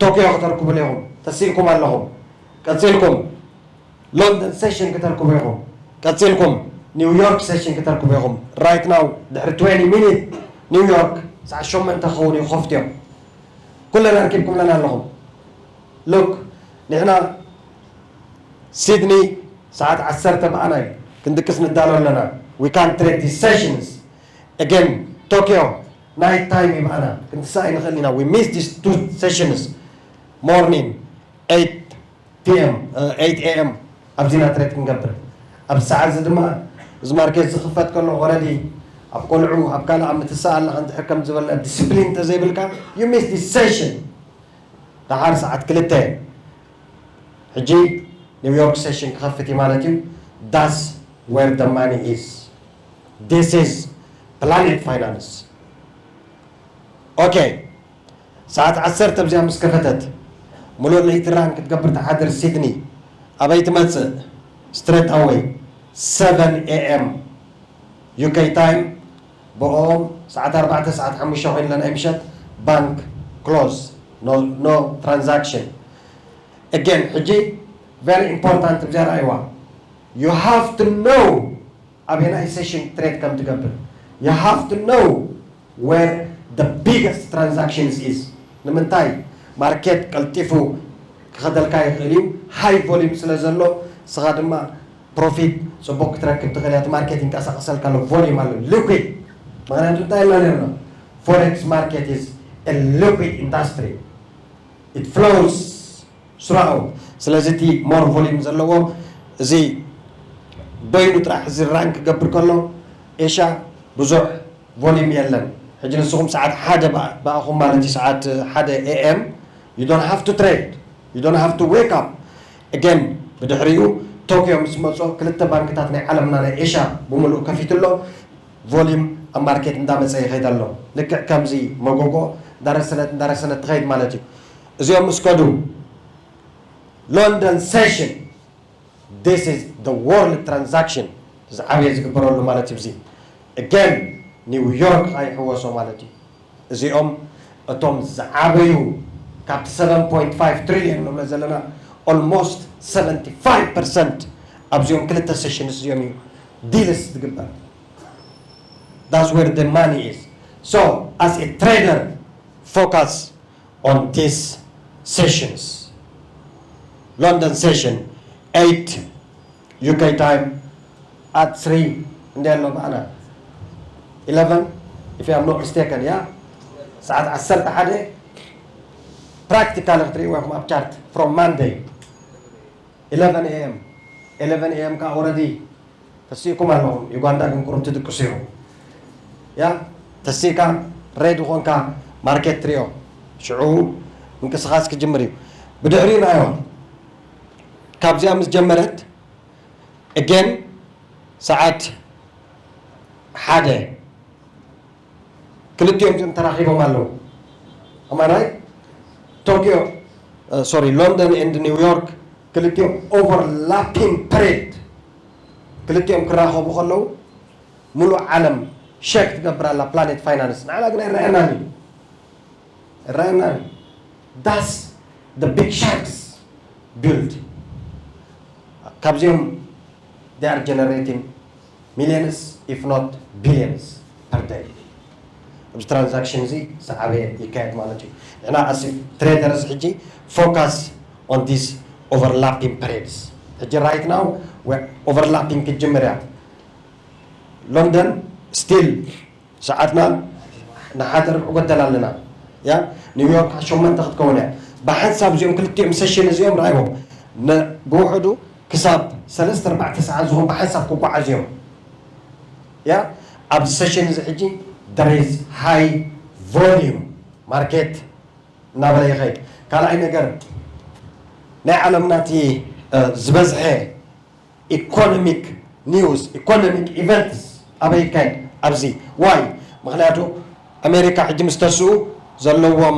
ቶኪዮ ክተርክቡሉ ኢኹም፣ ተሲእኩም ኣለኹም። ቀፂልኩም ሎንደን ሴሽን ክተርክቡ ኢኹም። ቀፂልኩም ኒውዮርክ ሴሽን ክተርክቡ ኢኹም። Right now ድሕሪ twenty ሚኒት ኒውዮርክ ሰዓት ሸሞንተ ክኸውን እዩ ክኸፍቱ እዮም። ኩለን ኣርኪብኩምለና ኣለኹም። ሉክ፣ ንሕና ሲድኒ ሰዓት ዓሰርተ ብኣና እዩ ክንድቅስ ንዳሎ ኣለና። We can't trade these sessions again። ቶኪዮ ናይት ታይም እዩ ብኣና፣ ክንትሳእ ኣይንኽእል ኢና። We miss these two sessions, morning eight p.m., uh, eight a.m. ኣብዚና ትሬድ ክንገብር። ኣብ ሰዓት እዚ ድማ እዚ ማርኬት ዝኽፈት ከሎ ኦረዲ ኣብ ቆልዑ ኣብ ካልእ ኣብ ምትሳእ ኣለኻ፣ እንድሕር ከም ዝበለ ዲስፕሊን እንተዘይብልካ፣ you miss this session። ደሓር ሰዓት ክልተ ሕጂ ኒውዮርክ ሴሽን ክኸፍት እዩ ማለት እዩ። That's where the money is. This is Planet Finance. ኦኬ፣ ሰዓት ዓሰርተ ኣብዚኣ ምስ ከፈተት፣ ሙሉእ ለይቲ ራን ክትገብር ትሓድር ሲድኒ። ኣበይ ትመጽእ? ስትሬት ኣወይ፣ seven a.m. UK time። ብኦም ሰዓት ኣርባዕተ፣ ሰዓት ሓሙሽተ ኮይንለን ናይ ምሸት፣ ባንክ ክሎዝ፣ no transaction። Again፣ ሕጂ very important፣ ብዚኣ ረኣይዋ። You have to know ኣበየናይ ሴሽን ትሬድ ከም ትገብር። You have to know where the biggest transactions is። ንምንታይ? ማርኬት ቀልጢፉ ክኸደልካ ይኽእል እዩ፣ ሃይ ቮሊዩም ስለ ዘሎ፣ ንስኻ ድማ ፕሮፊት ጽቡቕ ክትረክብ ትኽእል እያ። እቲ ማርኬት ይንቀሳቐሰልካ ኣሎ፣ ቮሊዩም ኣሎ፣ ሊኩዊድ። ምኽንያቱ እንታይ ኢልና ነርና? Forex market is a liquid industry, it flows throughout። ስለዚ እቲ ሞር ቮሊዩም ዘለዎ፣ እዚ በይኑ ጥራሕ እዚ ራን ክገብር ከሎ፣ ኤሻ ብዙሕ ቮሊዩም የለን። ሕጂ ንስኹም ሰዓት ሓደ ብኣ-፣ ብኣኹም ማለት እዩ፣ ሰዓት ሓደ a.m., you don't have to trade, you don't have to wake up again። ብድሕሪኡ ቶኪዮ ምስ መጾ፣ ክልተ ባንክታት ናይ ዓለምና፣ ናይ ኤሻ ብምሉእ ከፊቱ ኣሎ። ቮሊዩም ኣብ ማርኬት እንዳመጸ ይኸይድ ኣሎ። ልክዕ ከምዚ መጎጎ እንዳረሰነት፣ እንዳረሰነት ትኸይድ ማለት እዩ። እዚኦም ምስ ከዱ፣ ሎንደን ሴሽን፣ this is the world transaction፣ ዝዓበየ ዝግበረሉ ማለት እዩ። እዚ again ኒውዮርክ ኣይሕወሶ ማለት እዩ። እዚኦም እቶም ዝዓበዩ፣ ካብቲ seven point five trillion ንብሎ ዘለና፣ almost seventy five percent ኣብዚኦም ክልተ ሴሽንስ እዚኦም እዩ ዲልስ ዝግበር። That's where the money is. So as a trader, focus on these sessions. London session, eight UK time, at three እንደ ያለው በአና eleven, if I'm not mistaken, yeah? ሰዓት ዓሰርተ ሓደ Practical ክትርእይዎ ኢኹም ኣብ chart from Monday eleven a.m. eleven a.m. ከዓ already ተሲእኩም ኣለኹም። ዩጋንዳ ግን ቁሩብ ትድቅሱ ኢኹም። ያ ተሲእካ ሬዲ ኮንካ ማርኬት ትሪኦ ሽዑ ምንቅስቃስ ክጅምር እዩ። ብድሕሪኡ ንኣዮ ካብዚኣ ምስ ጀመረት again ሰዓት ሓደ ክልቲኦም እዚኦም ተራኺቦም ኣለዉ። ኣማናይ ቶኪዮ ሶሪ ሎንደን and ኒውዮርክ ክልቲኦም overlapping period ክልቲኦም ክራኸቡ ከለዉ ሙሉእ ዓለም ሸክ ትገብር ኣላ ፕላኔት ፋይናንስ። ንዓና ግን ኣይረኣየናን እዩ። ኣይረኣየናን እዩ። That's the big sharks build። ካብዚኦም they are generating millions if not billions per day። ኣብዚ ትራንዛክሽን እዚ ዝዓበየ ይካየድ ማለት እዩ። ንሕና as traders ሕጂ focus on this overlapping periods። ሕጂ right now overlapping ክትጅምር እያ። ሎንደን still ሰዓትና ንሓደ ርብዒ ጎደል ኣለና። ያ ኒውዮርክ ሸሞንተ ክትከውን እያ። ብሓንሳብ እዚኦም ክልቲኦም ሴሽን እዚኦም ረኣይዎም ብውሕዱ ክሳብ ሰለስተ ኣርባዕተ ሰዓት ዝኸውን ብሓንሳብ ክጓዓዙ እዮም። ያ ኣብዚ ሴሽን እዚ ሕጂ there is high volume market እናበለ ይኸይድ። ካልኣይ ነገር ናይ ዓለምና እቲ ዝበዝሐ ኢኮኖሚክ ኒውስ ኢኮኖሚክ ኢቨንትስ ኣበይ ይካየድ? ኣብዚ። ዋይ? ምክንያቱ ኣሜሪካ ሕጂ ምስ ተስኡ ዘለዎም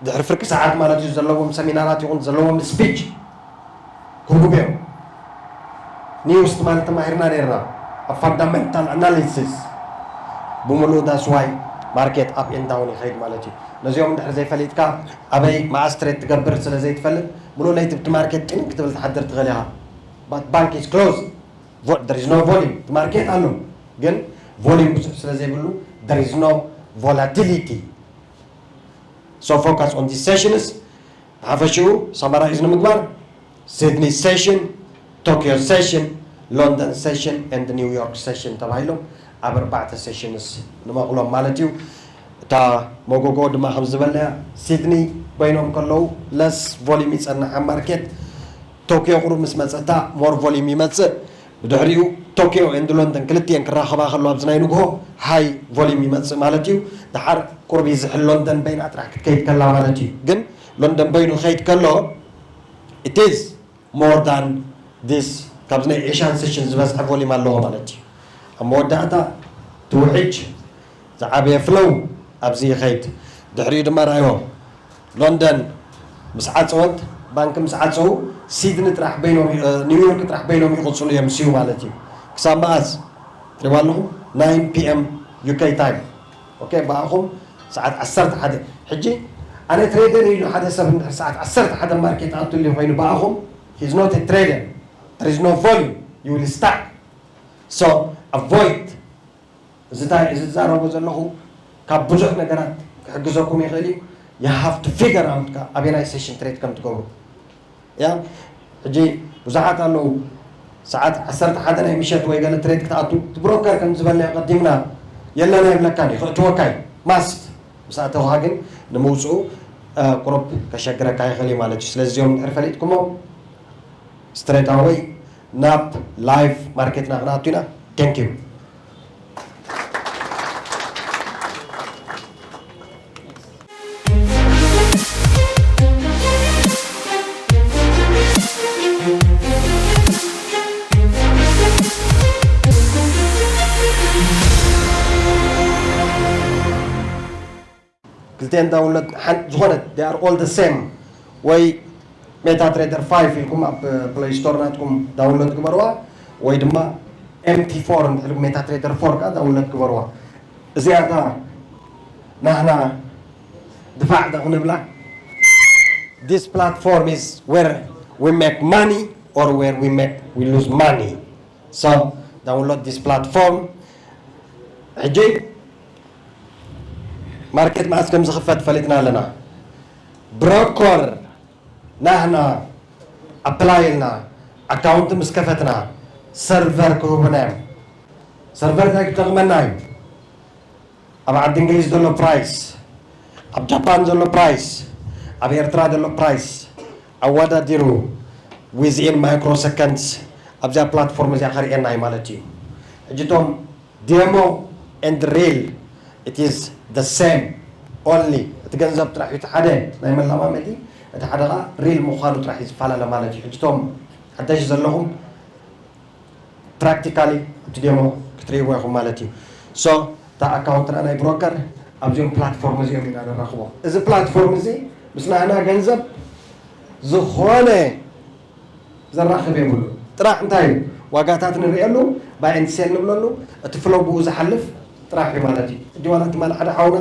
ድሕሪ ፍርቂ ሰዓት ማለት እዩ ዘለዎም ሰሚናራት ይኹን ዘለዎም ስፒች ክህቡ እዮም። ኒውስ ትማሊ ተማሂርና ነርና ኣብ ፋንዳመንታል ኣናሊሲስ ብምሉእ that's why market up and down ይኸይድ ማለት እዩ። ነዚኦም እንድሕር ዘይፈሊጥካ ኣበይ መዓስ ትሬድ ትገብር ስለ ዘይትፈልጥ ምሉእ ለይቲ ብቲ ማርኬት ጭንቅ ክትብል ትሓድር ትኽእል ኢኻ። But bank is closed. There is no volume. እቲ ማርኬት ኣሎ ግን volume ብዙሕ ስለ ዘይብሉ there is no volatility. So focus on these sessions. ብሓፈሽኡ summarize ንምግባር Sydney session, Tokyo session, London session and New York session ተባሂሎም ኣብ ኣርባዕተ sessions ንመቕሎም ማለት እዩ። እታ መጎጎ ድማ ከም ዝበለያ ሲድኒ በይኖም ከለዉ less volume ይጸንሕ ኣብ ማርኬት። ቶኪዮ ቁሩብ ምስ መጸታ more volume ይመጽእ። ብድሕሪኡ ቶኪዮ and ሎንደን ክልቲኤን ክራኸባ ከለዋ ኣብዚ ናይ ንግሆ high volume ይመጽእ ማለት እዩ። ደሓር ቁሩብ ይዝሕል ሎንደን በይና ጥራሕ ክትከይድ ከላ ማለት እዩ። ግን ሎንደን በይኑ ክኸይድ ከሎ it is more than this ካብዚ ናይ ኤሽያን ሴሽን ዝበዝሐ volume ኣለዎ ማለት እዩ። ኣብ መወዳእታ ትውሕጅ ዝዓበየ ፍለው ኣብዚ ይኸይድ። ድሕሪኡ ድማ ረኣይዎ ሎንደን ምስ ዓፀወት ባንክ ምስ ዓፀዉ ሲድኒ ጥራሕ በይኖም ኒውዮርክ ጥራሕ በይኖም ይቕፅሉ እዮም ስዩ ማለት እዩ። ክሳብ መዓዝ ትሪባ ኣለኹም? nine p.m. UK time okay ብኣኹም ሰዓት ዓሰርተ ሓደ። ሕጂ ኣነ ትሬደር ኢሉ ሓደ ሰብ እንድሕር ሰዓት ዓሰርተ ሓደ ማርኬት ኣቱሉ ኮይኑ ብኣኹም he's not a trader, there is no volume, you will stuck. So avoid እዚ እንታይ እዚ ዝዛረቦ ዘለኹ ካብ ብዙሕ ነገራት ክሕግዘኩም ይኽእል እዩ። You have to figure out ኣበየናይ ሴሽን ትሬድ ከም ትገብሩ። ያ ሕጂ ብዙሓት ኣለዉ ሰዓት ዓሰርተ ሓደ ናይ ምሸት ወይ ገለ ትሬድ ክትኣቱ እቲ ብሮከር ከም ዝበለ ቀዲምና የለና ይብለካን እዩ ክእትወካ እዩ ማስት ምስ ኣተውካ ግን ንምውፅኡ ቁሩብ ከሸግረካ ይኽእል እዩ ማለት እዩ። ስለዚ እዚኦም ድሕሪ ፈሊጥኩሞ straight away ናብ ላይቭ ማርኬትና ክንኣቱ ኢና። Thank you። ክልቲኤን download ዝኾነት they are all the same ወይ MetaTrader five ኢልኩም ኣብ play store ናትኩም download ግበርዋ ወይ ድማ MT four እንድሕር MetaTrader four ከዓ download ግበርዋ። እዚኣ እታ ናህና ድፋዕ ዶ ክንብላ? This platform is where we make money or where we make we lose money. So download this platform. ሕጂ ማርኬት መዓስ ከም ዝኽፈት ፈሊጥና ኣለና። ብሮኮር ናህና ኣፕላይ ኢልና ኣካውንት ምስ ከፈትና ሰርቨር ክህቡና እዮም። ሰርቨር እንታይ ክጠቕመና እዩ? ኣብ ዓዲ እንግሊዝ ዘሎ ፕራይስ፣ ኣብ ጃፓን ዘሎ ፕራይስ፣ ኣብ ኤርትራ ዘሎ ፕራይስ ኣወዳዲሩ within microseconds ኣብዚኣ ፕላትፎርም እዚኣ ከርእየና እዩ ማለት እዩ። ሕጂ እቶም demo and real, it is the same, only እቲ ገንዘብ ጥራሕ እዩ እቲ ሓደ ናይ መለማመዲ፣ እቲ ሓደ ኸዓ ሪል ምዃኑ ጥራሕ እዩ ዝፈላለ ማለት እዩ። ሕጂ እቶም ሓደሽ ዘለኹም ፕራክቲካሊ እቲ ዴሞ ክትርእይዎ ኢኹም ማለት እዩ። So እታ ኣካውንትና ናይ ብሮከር ኣብዚኦም ፕላትፎርም እዚኦም ኢና ንረኽቦ። እዚ ፕላትፎርም እዚ ምስ ናህና ገንዘብ ዝኾነ ዘራኽብ የብሉ። ጥራሕ እንታይ እዩ? ዋጋታት ንርእየሉ፣ ባይ ኤንድ ሴል ንብለሉ፣ እቲ ፍሎ ብኡ ዝሓልፍ ጥራሕ እዩ ማለት እዩ። ሕጂ ዋላ ትማል ሓደ ሓውና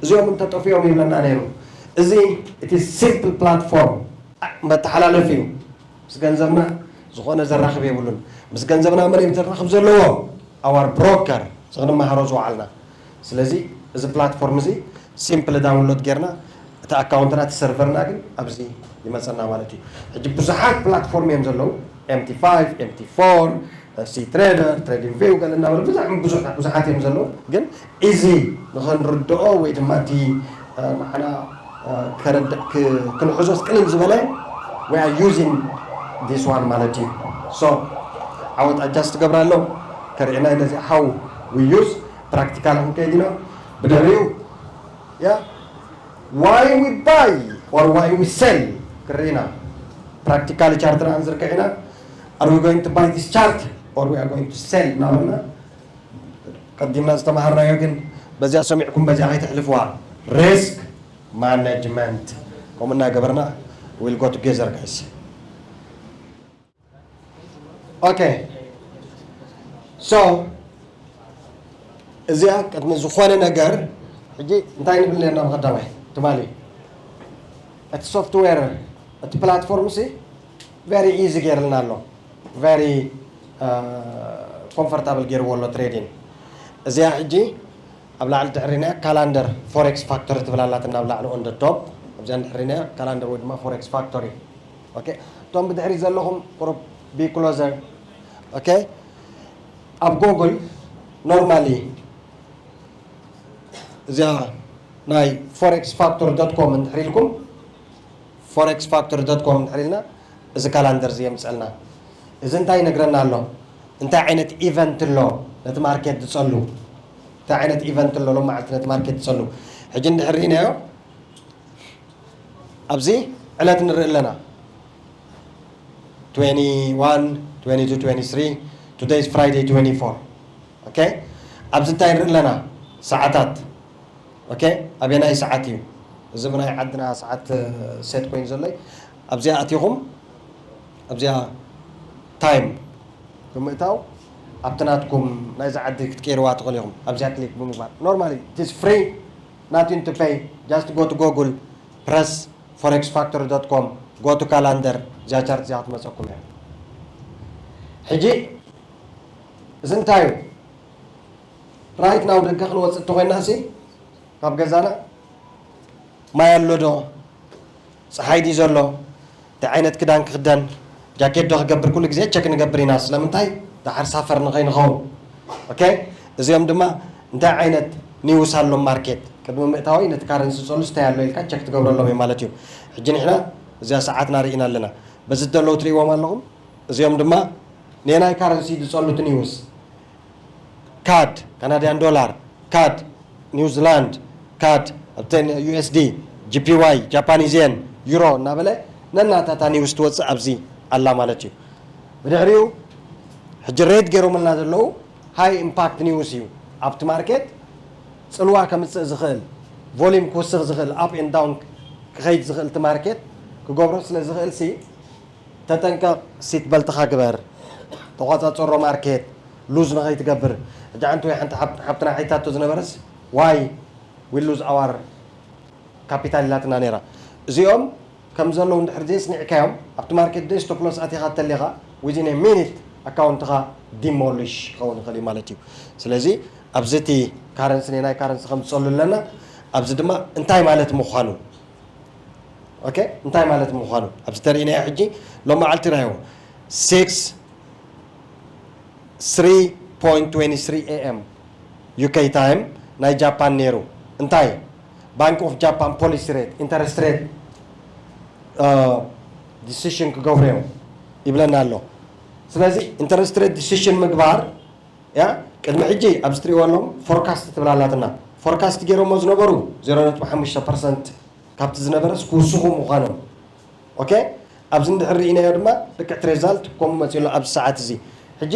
እዚኦም እንተጠፊኦም ይብለና ነይሩ። እዚ እቲ ሲምፕል ፕላትፎርም መተሓላለፊ እዩ። ምስ ገንዘብና ዝኾነ ዘራኽብ የብሉን። ምስ ገንዘብና መን እዩ ዘራኽብ ዘለዎ? ኣዋር ብሮከር፣ እዚ ክንመሃሮ ዝወዓልና። ስለዚ እዚ ፕላትፎርም እዚ ሲምፕል ዳውንሎድ ጌርና፣ እቲ ኣካውንትና እቲ ሰርቨርና ግን ኣብዚ ይመፀና ማለት እዩ። ሕጂ ብዙሓት ፕላትፎርም እዮም ዘለዉ፣ ኤምቲ ፋይቭ፣ ኤምቲ ፎር፣ ሲ ትሬደር፣ ትሬዲንግ ቪው ገለ እናበሉ ብዙሕ ብዙሕ ብዙሓት እዮም ዘለዉ። ግን ኢዚ ንኽንርድኦ ወይ ድማ እቲ ንዓና ከረድእ ክንሕዞስ ቅልል ዝበለ we are using this one ማለት እዩ። So ዓወት ኣጃስት ገብራ ኣሎ ከርእና ነዚ how we use ፕራክቲካል ክንከይድ ኢና። ብድሕሪኡ yeah why we buy or why we sell ክርኢ ኢና። ፕራክቲካል ቻርት ና ንዝርግሕ ኢና። Are we going to buy this chart or we are going to sell እናበልና ቀዲምና ዝተምሃርናዮ ግን በዚኣ ሰሚዕኩም በዚኣ ከይተሕልፍዋ። ሪስክ ማነጅመንት ከምኡ እናገበርና we'll go together guys። ኦኬ so እዚኣ ቅድሚ ዝኾነ ነገር ሕጂ እንታይ ንብል ነርና ብቐዳማይ ትማሊ እቲ ሶፍትዌር እቲ ፕላትፎርም ሲ very easy ገይርልና ኣሎ። Very comfortable ገይርዎ ኣሎ ትሬዲንግ። እዚኣ ሕጂ ኣብ ላዕሊ ድሕሪና ካላንደር ፎሬክስ ፋክቶሪ ትብል ኣላትና ኣብ ላዕሊ on the top ኣብዚኣ ድሕሪና ካላንደር ወይ ድማ ፎሬክስ ፋክቶሪ። ኦኬ እቶም ብድሕሪ ዘለኹም ቁሩብ be closer። ኦኬ ኣብ ጎግል ኖርማሊ እዚኣ ናይ ፎሬክስ ፋክቶሪ ዶት ኮም እንድሕር ኢልኩም ፎሬክስ ፋክቶሪ ዶት ኮም እንድሕር ኢልና እዚ ካላንደር እዚ የምፀልና። እዚ እንታይ ይነግረና ኣሎ? እንታይ ዓይነት ኢቨንት ኣሎ ነቲ ማርኬት ዝፀሉ? እንታይ ዓይነት ኢቨንት ኣሎ ሎም መዓልቲ ነቲ ማርኬት ዝፀሉ? ሕጂ እንድሕር ርኢናዮ ኣብዚ ዕለት ንርኢ ኣለና። twenty-one, twenty-two, twenty-three, today is Friday twenty-four. ኦኬ ኣብዚ እንታይ ንርኢ ኣለና? ሰዓታት። ኦኬ ኣበየናይ ሰዓት እዩ? እዚ ብናይ ዓድና ሰዓት ሴት ኮይኑ ዘሎ እዩ። ኣብዚኣ ኣቲኹም ኣብዚኣ ታይም ብምእታው ኣብቲ ናትኩም ናይዚ ዓዲ ክትቀይርዋ ትኽእሉ ኢኹም። ኣብዚኣ ክሊክ ብምግባር normally it is free, nothing to pay, just go to Google, press forex factory dot com, go to calendar እዚኣ ቻርት እዚኣ ክትመፀኩም እያ። ሕጂ እዚ እንታይ እዩ? ራይት ናው ደገ ክንወፅእ እንተኮይና ሲ ካብ ገዛና ማይ ኣሎ ዶ? ፀሓይ ድዩ ዘሎ? እንታይ ዓይነት ክዳን ክኽደን? ጃኬት ዶ ክገብር? ኩሉ ግዜ ቸክ ንገብር ኢና። ስለምንታይ? ደሓር ሳፈር ንኸይንኸውን። ኦኬ እዚኦም ድማ እንታይ ዓይነት ኒውስ ኣሎ ማርኬት ቅድሚ ምእታወይ ነቲ ካረንሲ ዝፀሉ እንታይ ኣሎ ኢልካ ቸክ ትገብረሎም እዩ ማለት እዩ። ሕጂ ንሕና እዚኣ ሰዓትና ርኢና ኣለና። በዚ ዘለዉ ትርእይዎም ኣለኹም። እዚኦም ድማ ነናይ ካረንሲ ዝፀሉት ኒውስ ካድ ካናድያን ዶላር፣ ካድ ኒውዚላንድ፣ ካድ ኣብተን ዩ ኤስ ዲ፣ ጂ ፒ ዋይ ጃፓኒዝ የን፣ ዩሮ እናበለ ነናታታ ኒውስ ትወፅእ ኣብዚ ኣላ ማለት እዩ። ብድሕሪኡ ሕጂ ሬድ ገይሮምልና ዘለዉ ሃይ ኢምፓክት ኒውስ እዩ። ኣብቲ ማርኬት ፅልዋ ከምፅእ ዝኽእል፣ ቮሊም ክውስኽ ዝኽእል፣ ኣፕ ኤንድ ዳውን ክኸይድ ዝኽእል እቲ ማርኬት ክገብሮ ስለ ዝኽእል ሲ ተጠንቀቕ፣ ሲት በልትኻ ግበር፣ ተቋፃፀሮ ማርኬት ሉዝ ንኸይትገብር። ሕጂ ሓንቲ ወይ ሓንቲ ሓብ- ሓብትና ሓቲታቶ ዝነበረስ why we lose our capital ኢላትና ነይራ። እዚኦም ከም ዘለዉ እንድሕር ዘይስኒዕካዮም ኣብቲ ማርኬት ደይ ስቶፕ ሎስ ኣቲኻ ተሊኻ within a minute ኣካውንትኻ ዲሞሊሽ ክኸውን ይኽእል እዩ ማለት እዩ። ስለዚ ኣብዚ እቲ ካረንሲ ናይ ካረንሲ ከም ዝፀሉ ኣለና። ኣብዚ ድማ እንታይ ማለት ምዃኑ ኦኬ እንታይ ማለት ምዃኑ ኣብዚ ተርእናዮ ሕጂ ሎም መዓልቲ ራዮ six three point twenty three A M U K time ናይ ጃፓን ነይሩ። እንታይ ባንክ ኦፍ ጃፓን ፖሊሲ ሬት ኢንተረስት ሬት decision ክገብሩ እዮም ይብለና ኣሎ። ስለዚ interest rate decision ምግባር ያ ቅድሚ ሕጂ ኣብዚ ትሪእዎ ኣለኹም forecast ትብል ኣላትና። Forecast ገይሮሞ ዝነበሩ zero ነጥቢ ሓሙሽተ percent ካብቲ ዝነበረስ ክውስኹ ምዃኖም። Okay? ኣብዚ እንድሕር ርኢናዮ ድማ ልክዕ እቲ result ከምኡ መፂኡ ኣሎ ኣብዚ ሰዓት እዚ። ሕጂ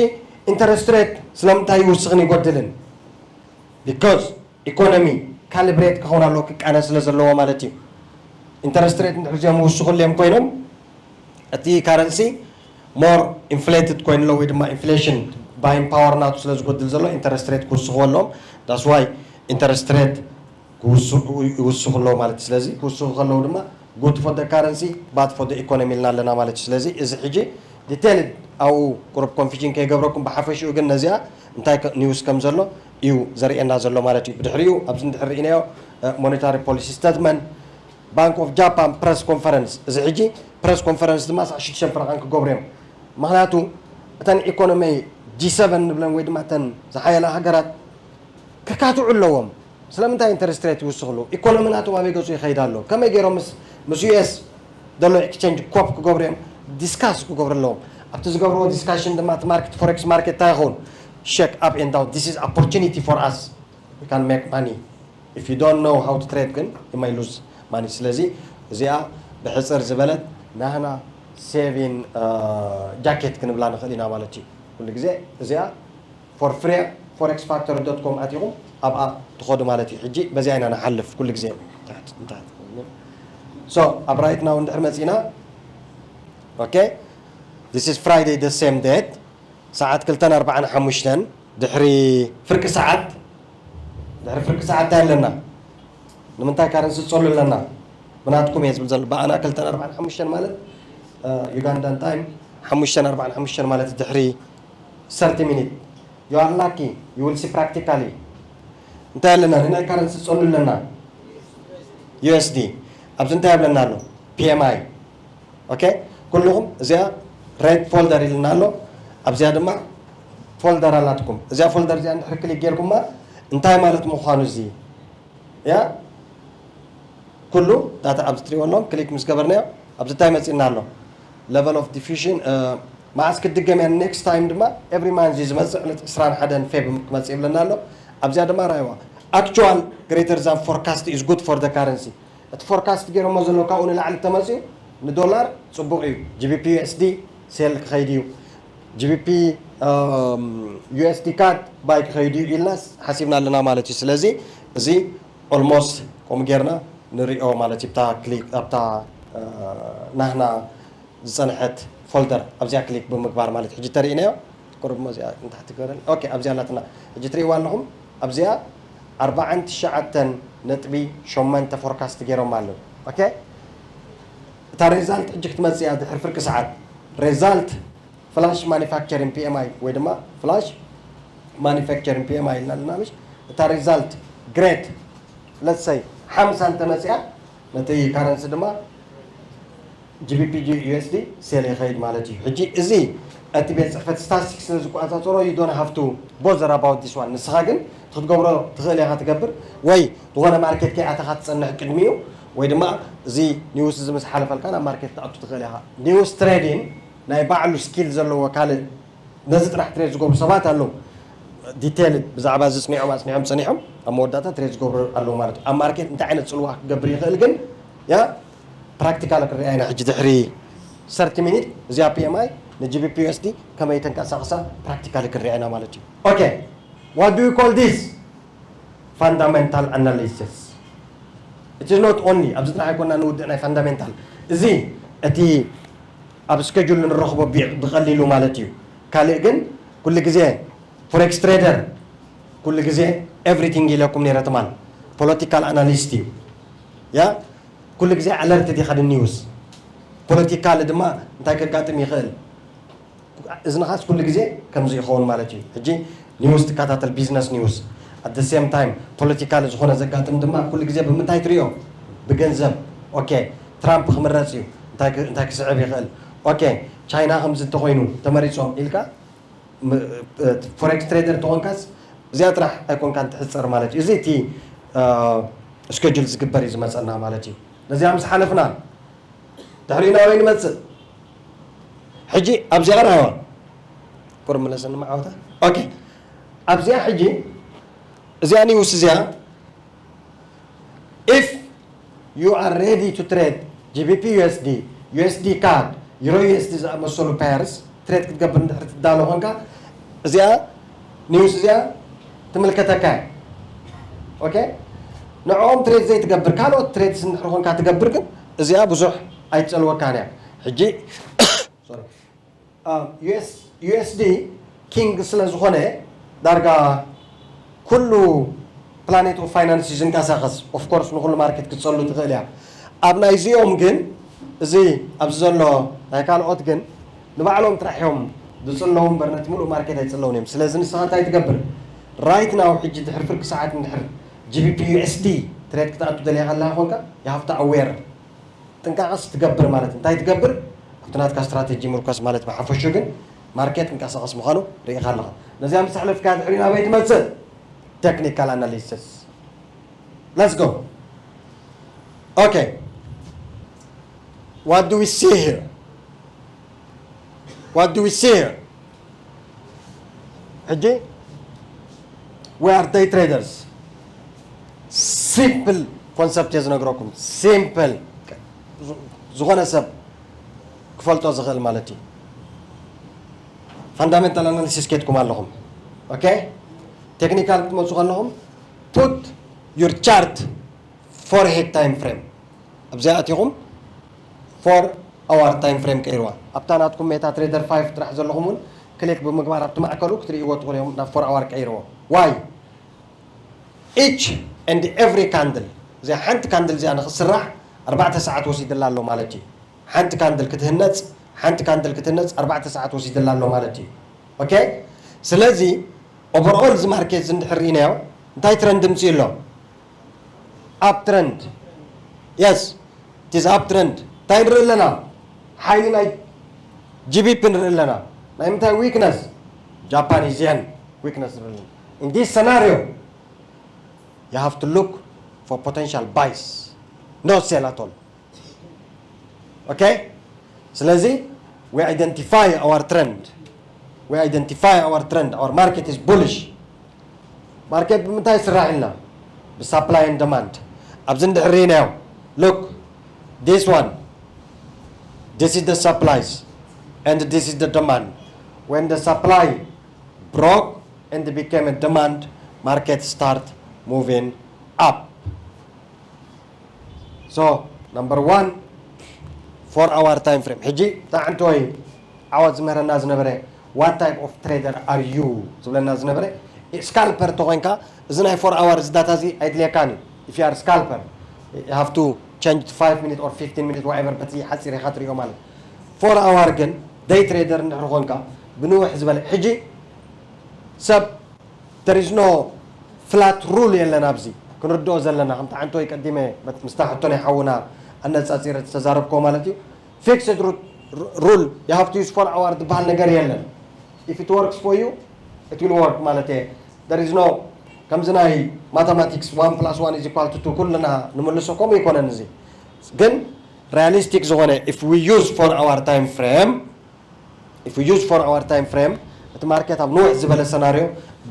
interest rate ስለምንታይ ይውስኽን ይጎድልን? Because economy calibrate ክኸውን ኣለዎ፣ ክቃነ ስለ ዘለዎ ማለት እዩ። Interest rate እንድሕር እዚኦም ይውስኹ እዮም ኮይኖም እቲ currency more inflated ኮይኑ ኣሎ ወይ ድማ inflation buying power ናቱ ስለ ዝጎድል ዘሎ interest rate ክውስኽዎ ኣለዎም። That's why interest rate ክውስኹ ይውስኹ ኣለዉ ማለት እዩ። ስለዚ ክውስኹ ከለዉ ድማ good for the currency, bad for the economy ኢልና ኣለና ማለት እዩ። ስለዚ እዚ ሕጂ detailed ኣብኡ ቁሩብ confusion ከይገብረኩም፣ ብሓፈሽኡ ግን ነዚኣ እንታይ news ከም ዘሎ እዩ ዘርእየና ዘሎ ማለት እዩ። ብድሕሪኡ ኣብዚ እንድሕር ርኢናዮ monetary policy statement፣ Bank of Japan press conference፣ እዚ ሕጂ press conference ድማ ሳዕ ሽዱሽተ ፍረቓን ክገብሩ እዮም። ምኽንያቱ እተን economy G seven ንብለን ወይ ድማ እተን ዝሓየላ ሃገራት ክካትዑ ኣለዎም። ስለምንታይ interest rate ይውስኽሉ? Economy ናቶም ኣበይ ገጹ ይኸይድ ኣሎ? ከመይ ገይሮም ምስ ምስ US ዘሎ exchange cope ክገብሩ እዮም? Discuss ክገብሩ ኣለዎም። ኣብቲ ዝገብርዎ discussion ድማ እቲ market፣ forex market እንታይ ይኸውን? Shake up and down. This is opportunity for us. We can make money. If you don't know how to trade ግን you may lose money። ስለዚ እዚኣ ብሕጽር ዝበለት ናህና saving jacket ክንብላ ንኽእል ኢና ማለት እዩ። ኩሉ ግዜ እዚኣ for free forex factor dot com ኣቲኹም ኣብኣ ትኸዱ ማለት እዩ። ሕጂ በዚኣ ኢና ንሓልፍ ኩሉ ግዜ። So ኣብ right now እንድሕር መጺና፣ okay, this is Friday, the same date፣ ሰዓት ክልተን ኣርባዓን ሓሙሽተን ድሕሪ ፍርቂ ሰዓት፣ ድሕሪ ፍርቂ ሰዓት እንታይ ኣለና? ንምንታይ currency ትጸሉ ኣለና? ብናትኩም እየ ዝብል ዘሎ። ብኣና ክልተን ኣርባዓን ሓሙሽተን ማለት Ugandan time ሓሙሽተን ኣርባዓን ሓሙሽተን ማለት ድሕሪ thirty minute። You are lucky, you will see practically። እንታይ ኣለና? ንናይ currency ትጸሉ ኣለና? USD። ኣብዚ እንታይ ኣብለና ኣሎ? PMI። Okay? ኩልኹም እዚኣ red folder ኢልና ኣሎ። ኣብዚኣ ድማ folder ኣላትኩም። እዚኣ folder እዚኣ እንድሕር click ጌርኩማ እንታይ ማለት ምዃኑ እዚ ያ ኩሉ data ኣብዚ ትሪእዎ ኣለኹም click ምስ ገበርናዮ ኣብዚ እንታይ መፂእና ኣሎ? Level of diffusion መዓስ ክትድገም እያ? Next time ድማ every month እዩ ዝመፅእ። ዕለት ዕስራን ሓደን Feb ክመፅእ ይብለና ኣሎ። ኣብዚኣ ድማ ራእይዋ actual greater than forecast is good for the currency። እቲ forecast ገይሮሞ ዘለዉ ካብኡ ንላዕሊ ተመፅኡ ንዶላር ፅቡቕ እዩ። GBP USD sell ክኸይድ እዩ። GBP USD CAD buy ክኸይድ እዩ ኢልና ሓሲብና ኣለና ማለት እዩ። ስለዚ እዚ almost ከምኡ ጌርና ንሪኦ ማለት እዩ። ኣብታ click ኣብታ ናህና ዝፀንሐት folder ኣብዚኣ click ብምግባር ማለት እዩ። ሕጂ ተሪእናዮ ቁሩብ እሞ እዚኣ ንታሕቲ ግበረኒ። Okay ኣብዚኣ ኣላትና ሕጂ ትሪእዋ ኣለኹም። ኣብዚኣ ኣርባዓን ትሽዓተን ነጥቢ ሸሞንተ forecast ገይሮም ኣለዉ። Okay እታ result ሕጂ ክትመፅእ እያ ድሕሪ ፍርቂ ሰዓት። Result flash manufacturing PMI ወይ ድማ flash manufacturing PMI ኢልና ኣለና ምሽ? እታ result great let's say ሓምሳ እንተመፅኣ ነቲ currency ድማ GBP USD sell ይኸይድ ማለት እዩ። ሕጂ እዚ እቲ ቤት ፅሕፈት statistics ስለ ዝቆፃፀሮ you don't have to bother about this one። ንስኻ ግን ክትገብሮ ትኽእል ኢኻ ትገብር ወይ ዝኾነ market ከይኣተኻ ትፀንሕ ቅድሚኡ ወይ ድማ እዚ news እዚ ምስ ሓለፈልካ ናብ market ክትኣቱ ትኽእል ኢኻ። News trading ናይ ባዕሉ skill ዘለዎ ካልእ ነዚ ጥራሕ trade ዝገብሩ ሰባት ኣለዉ። Detail ብዛዕባ እዚ ፅኒዖም ኣፅኒዖም ፀኒሖም ኣብ መወዳእታ trade ዝገብሩ ኣለዉ ማለት እዩ። ኣብ market እንታይ ዓይነት ፅልዋ ክገብር ይኽእል ግን ያ practical ክንሪኣ ኢና። ሕጂ ድሕሪ thirty minute እዚኣ PMI ን GBP USD ከመይ ተንቀሳቕሳ practical ክንሪኣ ኢና ማለት እዩ። Okay what do you call this? Fundamental analysis. It is not only ኣብዚ ጥራሕ ኣይኮና ንውድእ ናይ fundamental እዚ እቲ ኣብ schedule ንረኽቦ ብቐሊሉ ማለት እዩ። ካልእ ግን ኩሉ ግዜ forex trader ኩሉ ግዜ everything ኢለኩም ነይረ ትማል political analyst እዩ። ያ ኩሉ ግዜ alert ዲኻ ን news? Political ድማ እንታይ ከጋጥም ይኽእል? እዝንኻስ ኩሉ ግዜ ከምዚ ይኸውን ማለት እዩ። ሕጂ news ትከታተል business news at the same time political ዝኾነ ዘጋጥም ድማ ኩሉ ግዜ ብምንታይ ትሪኦ? ብገንዘብ። Okay ትራምፕ ክምረፅ እዩ እንታይ ክስዕብ ይኽእል? Okay ቻይና ከምዚ እንተኮይኑ ተመሪፆም ኢልካ forex trader ተኾንካስ እዚኣ ጥራሕ ኣይኮንካን ትሕፀር ማለት እዩ። እዚ እቲ schedule ዝግበር እዩ ዝመፀና ማለት እዩ። ነዚኣ ምስ ሓለፍና ድሕሪኡ ናበይ ንመጽእ? ሕጂ ኣብዚኣ ርኣዋ። ቁሩብ መለሰኒ መዓወታ። ኦኬ። ኣብዚኣ ሕጂ፣ እዚኣ ኒውስ እዚኣ፣ if you are ready to trade G B P U S D, U S D cad, Euro U S D ዝኣመሰሉ pairs ትሬድ ክትገብር እንድሕር ትዳሎ ኾንካ፣ እዚኣ ኒውስ እዚኣ ትምልከተካ እያ። ኦኬ? ንዕኦም ትሬድ ዘይትገብር፣ ካልኦት ትሬድስ እንድሕር ኾንካ ትገብር፣ ግን እዚኣ ብዙሕ ኣይትጸልወካን እያ። ሕጂ፣ ሶሪ፣ ዩኤስ ዩኤስዲ ኪንግ ስለ ዝኾነ፣ ዳርጋ ኩሉ ፕላኔት ኦፍ ፋይናንስ እዩ ዝንቀሳቐስ። ኦፍኮርስ ንኹሉ ማርኬት ክትጸሉ ትኽእል እያ። ኣብ ናይዚኦም ግን፣ እዚ ኣብዚ ዘሎ ናይ ካልኦት ግን ንባዕሎም ጥራሕ እዮም ዝጽለዉ እምበር፣ ነቲ ሙሉእ ማርኬት ኣይጽለውን እዮም። ስለዚ ንስኻ እንታይ ትገብር? ራይት ናው፣ ሕጂ ድሕሪ ፍርቂ ሰዓት እንድሕር ጂ ቢ ፒ ዩ ኤስ ዲ ትሬድ ክትኣቱ ደሊኻ ኣለኻ ኾንካ፣ you have to aware፣ ጥንቃቐስ ትገብር ማለት እንታይ ትገብር? ኣብቲ ናትካ ስትራቴጂ ምርኮስ ማለት ብሓፈሹ፣ ግን ማርኬት እንቀሳቐስ ምዃኑ ርኢኻ ኣለኻ። ነዚኣ ምስ ኣሕለፍካ ድሕሪ ናበይ ትመጽእ? ቴክኒካል ኣናሊሲስ። Let's go. Okay. What do we see here? What do we see here? ሕጂ we are day traders. ሲምፕል ኮንሰፕት እየ ዝነግረኩም። ሲምፕል፣ ዝኾነ ሰብ ክፈልጦ ዝኽእል ማለት እዩ። ፋንዳሜንታል ኣናሊሲስ ኬድኩም ኣለኹም። ኦኬ፣ ቴክኒካል ክትመፁ ከለኹም፣ put your chart for head time frame። ኣብዚኣ ኣቲኹም ፎር ኣዋር ታይም ፍሬም ቀይርዋ። ኣብታ ናትኩም ሜታ ትሬደር ፋይቭ ጥራሕ ዘለኹም እውን ክሊክ ብምግባር ኣብቲ ማእከሉ ክትርእይዎ ትኽእሉ እዮም። ናብ ፎር ኣዋር ቀይርዎ። ዋይ? Each and every candle፣ እዚኣ ሓንቲ ካንድል እዚኣ ንኽስራሕ ኣርባዕተ ሰዓት ወሲድላ ኣሎ ማለት እዩ። ሓንቲ ካንድል ክትህነፅ፣ ሓንቲ ካንድል ክትህነፅ ኣርባዕተ ሰዓት ወሲድላ ኣሎ ማለት እዩ። ኦኬ፣ ስለዚ ኦቨርኦል እዚ ማርኬት እዚ እንድሕር ርኢናዮ፣ እንታይ ትረንድ ምፅኡ ኣሎ? ኣፕ ትረንድ። የስ፣ it is up trend። እንታይ ንርኢ ኣለና? ሓይሊ ናይ ጂ ቢ ፒ ንርኢ ኣለና። ናይ ምንታይ ዊክነስ? ጃፓኒዝ የን ዊክነስ ንርኢ ኣለና። In this scenario, you have to look for potential buys, no sell at all. ኦኬ፣ ስለዚ we identify our trend, we identify our trend, our market is bullish። ማርኬት ብምንታይ ይስራሕ ኢልና? ብሳፕላይ and ደማንድ። ኣብዚ እንድሕር ርኢናዮ፣ look, this one, this is the supplies and this is the demand. When the supply broke and became a demand, market start moving up. So number one, four hour time frame። ሕጂ እታ ዓንተወይ ዓወት ዝምህረና ዝነበረ፣ what type of trader are you ዝብለና ዝነበረ፣ ስካልፐር ተኾይንካ፣ እዚ ናይ ፎር ኣወር እዚ ዳታ እዚ ኣይድልየካን እዩ። If you are scalper, you have to change to five minute or fifteen minute, whatever፣ በቲ ሓፂር ኢኻ ትሪኦ ማለት። ፎር ኣወር ግን ደይ ትሬደር እንድሕር ኾንካ፣ ብንውሕ ዝበለ፣ ሕጂ ሰብ፣ there is no flat rule የለን ኣብዚ ክንርድኦ ዘለና። ከምቲ ዓንተወይ ቀዲመ በቲ ምስታ ሕቶ ናይ ሓውና ኣነፃፂረ ዝተዛረብኮ ማለት እዩ። Fixed ru-, rule, you have to use four hour ዝበሃል ነገር የለን። If it works for you, it will work ማለት እየ። There is no፣ ከምዚ ናይ ማተማቲክስ one plus one is equal to two ኩልና ንምልሶ ከምኡ ይኮነን። እዚ ግን ሪያሊስቲክ ዝኾነ፣ if we use four hour time frame, if we use four hour time frame፣ እቲ ማርኬት ኣብ ንውሕ ዝበለ ሰናርዮ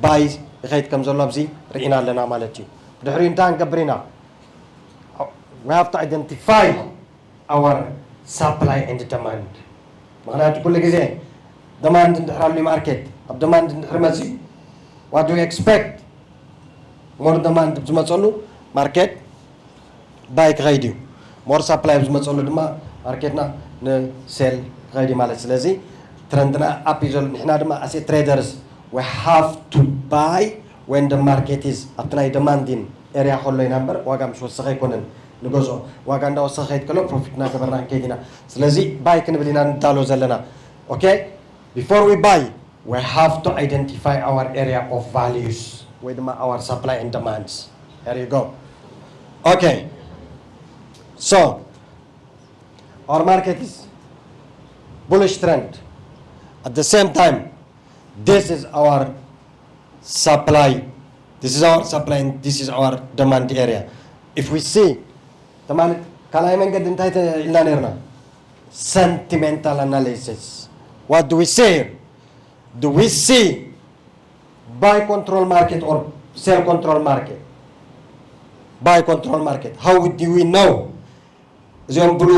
ባይ ይኸይድ ከም ዘሎ ኣብዚ ርኢና ኣለና ማለት እዩ። ድሕሪኡ እንታይ ክንገብር ኢና? We have to identify our supply and demand። ምኽንያቱ ኩሉ ግዜ ደማንድ እንድሕር ኣሉ ማርኬት፣ ኣብ ደማንድ እንድሕር መፅዩ፣ what do you expect? ሞር ደማንድ ዝመፀሉ ማርኬት ባይ ክኸይድ እዩ። ሞር ሳፕላይ ኣብ ዝመፀሉ ድማ ማርኬትና ንሴል ክኸይድ እዩ ማለት። ስለዚ ትረንድና ኣፕ እዩ ዘሎ። ንሕና ድማ ኣሴ ትሬደርስ we have to buy when the market is ኣብቲ ናይ ደማንዲን ኤርያ ከሎ ኢና እምበር፣ ዋጋ ምስ ወሰኸ ኣይኮነን ንገዝኦ። ዋጋ እንዳወሰኸ ከይድ ከሎ ፕሮፊት እናገበርና ክንከይድ ኢና። ስለዚ ባይ ክንብል ኢና ንዳሎ ዘለና። ኦኬ፣ before we buy, we have to identify our area of values ወይ ድማ our supply and demands. Here you go. Okay. So our market is bullish trend. At the same time, this is our supply. This is our supply and this is our demand area. If we see፣ ተማሊ ካልኣይ መንገዲ እንታይ ተ-፣ ኢልና ነርና? Sentimental analysis. What do we see here? Do we see buy control market or sell control market? Buy control market. How do we know? እዚኦም ብሉ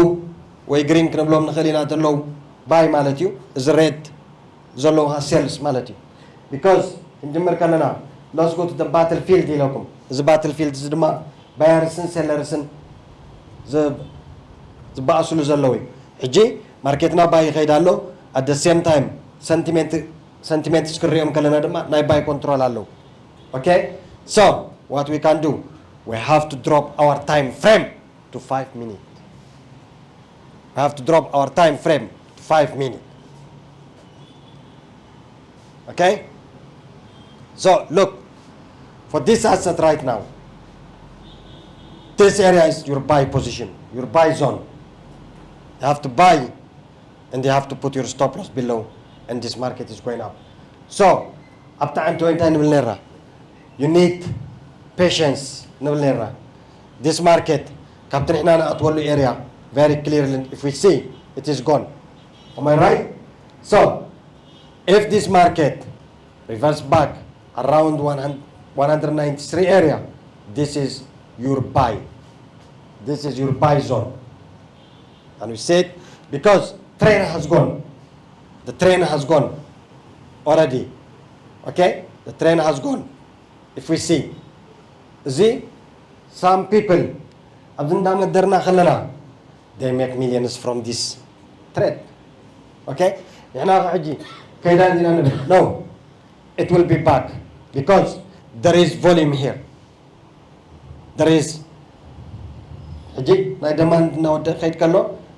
ወይ ግሪን ክንብሎም ንኽእል ኢና ዘለዉ ባይ ማለት እዩ። እዚ ሬድ ዘለዉ ካ ሴልስ ማለት እዩ። Because ክንጅምር ከለና let's go to the battle field ኢለኩም። እዚ ባትል ፊልድ እዚ ድማ ባየርስን ሴለርስን ዝበኣስሉ ዘለዉ እዩ። ሕጂ ማርኬትና ባይ ይኸይድ ኣሎ። At the same time ሰንቲሜንት ሰንቲሜንትስ ክንሪኦም ከለና ድማ ናይ ባይ ኮንትሮል ኣለዉ። Okay, so what we can do, we have to drop our time frame to five minutes. We have to drop our time frame to five minutes. Okay, so look, for this asset right now, this area is your buy position, your buy zone. You have to buy and you have to put your stop loss below, and this market is going up. So ኣብታ ዓንተ እንታይ ንብል ነርና? You need patience ንብል ነርና። This market ካብቲ ንሕና ንኣትወሉ area very clearly, if we see, it is gone. Am I right? So if this market reverse back around one hundred, one hundred ninety-three area, this is your buy. This is your buy zone. And we said, because train has gone, the train has gone already. Okay, the train has gone. If we see, እዚ some people ኣብዚ እንዳመደርና ከለና they make millions from this trade. Okay, ንሕና ሕጂ ከይዳ እንዲና ንብል? No, it will be back because there is volume here. There is ሕጂ ናይ ደማንድ እናወደቀ ከይድ ከሎ፣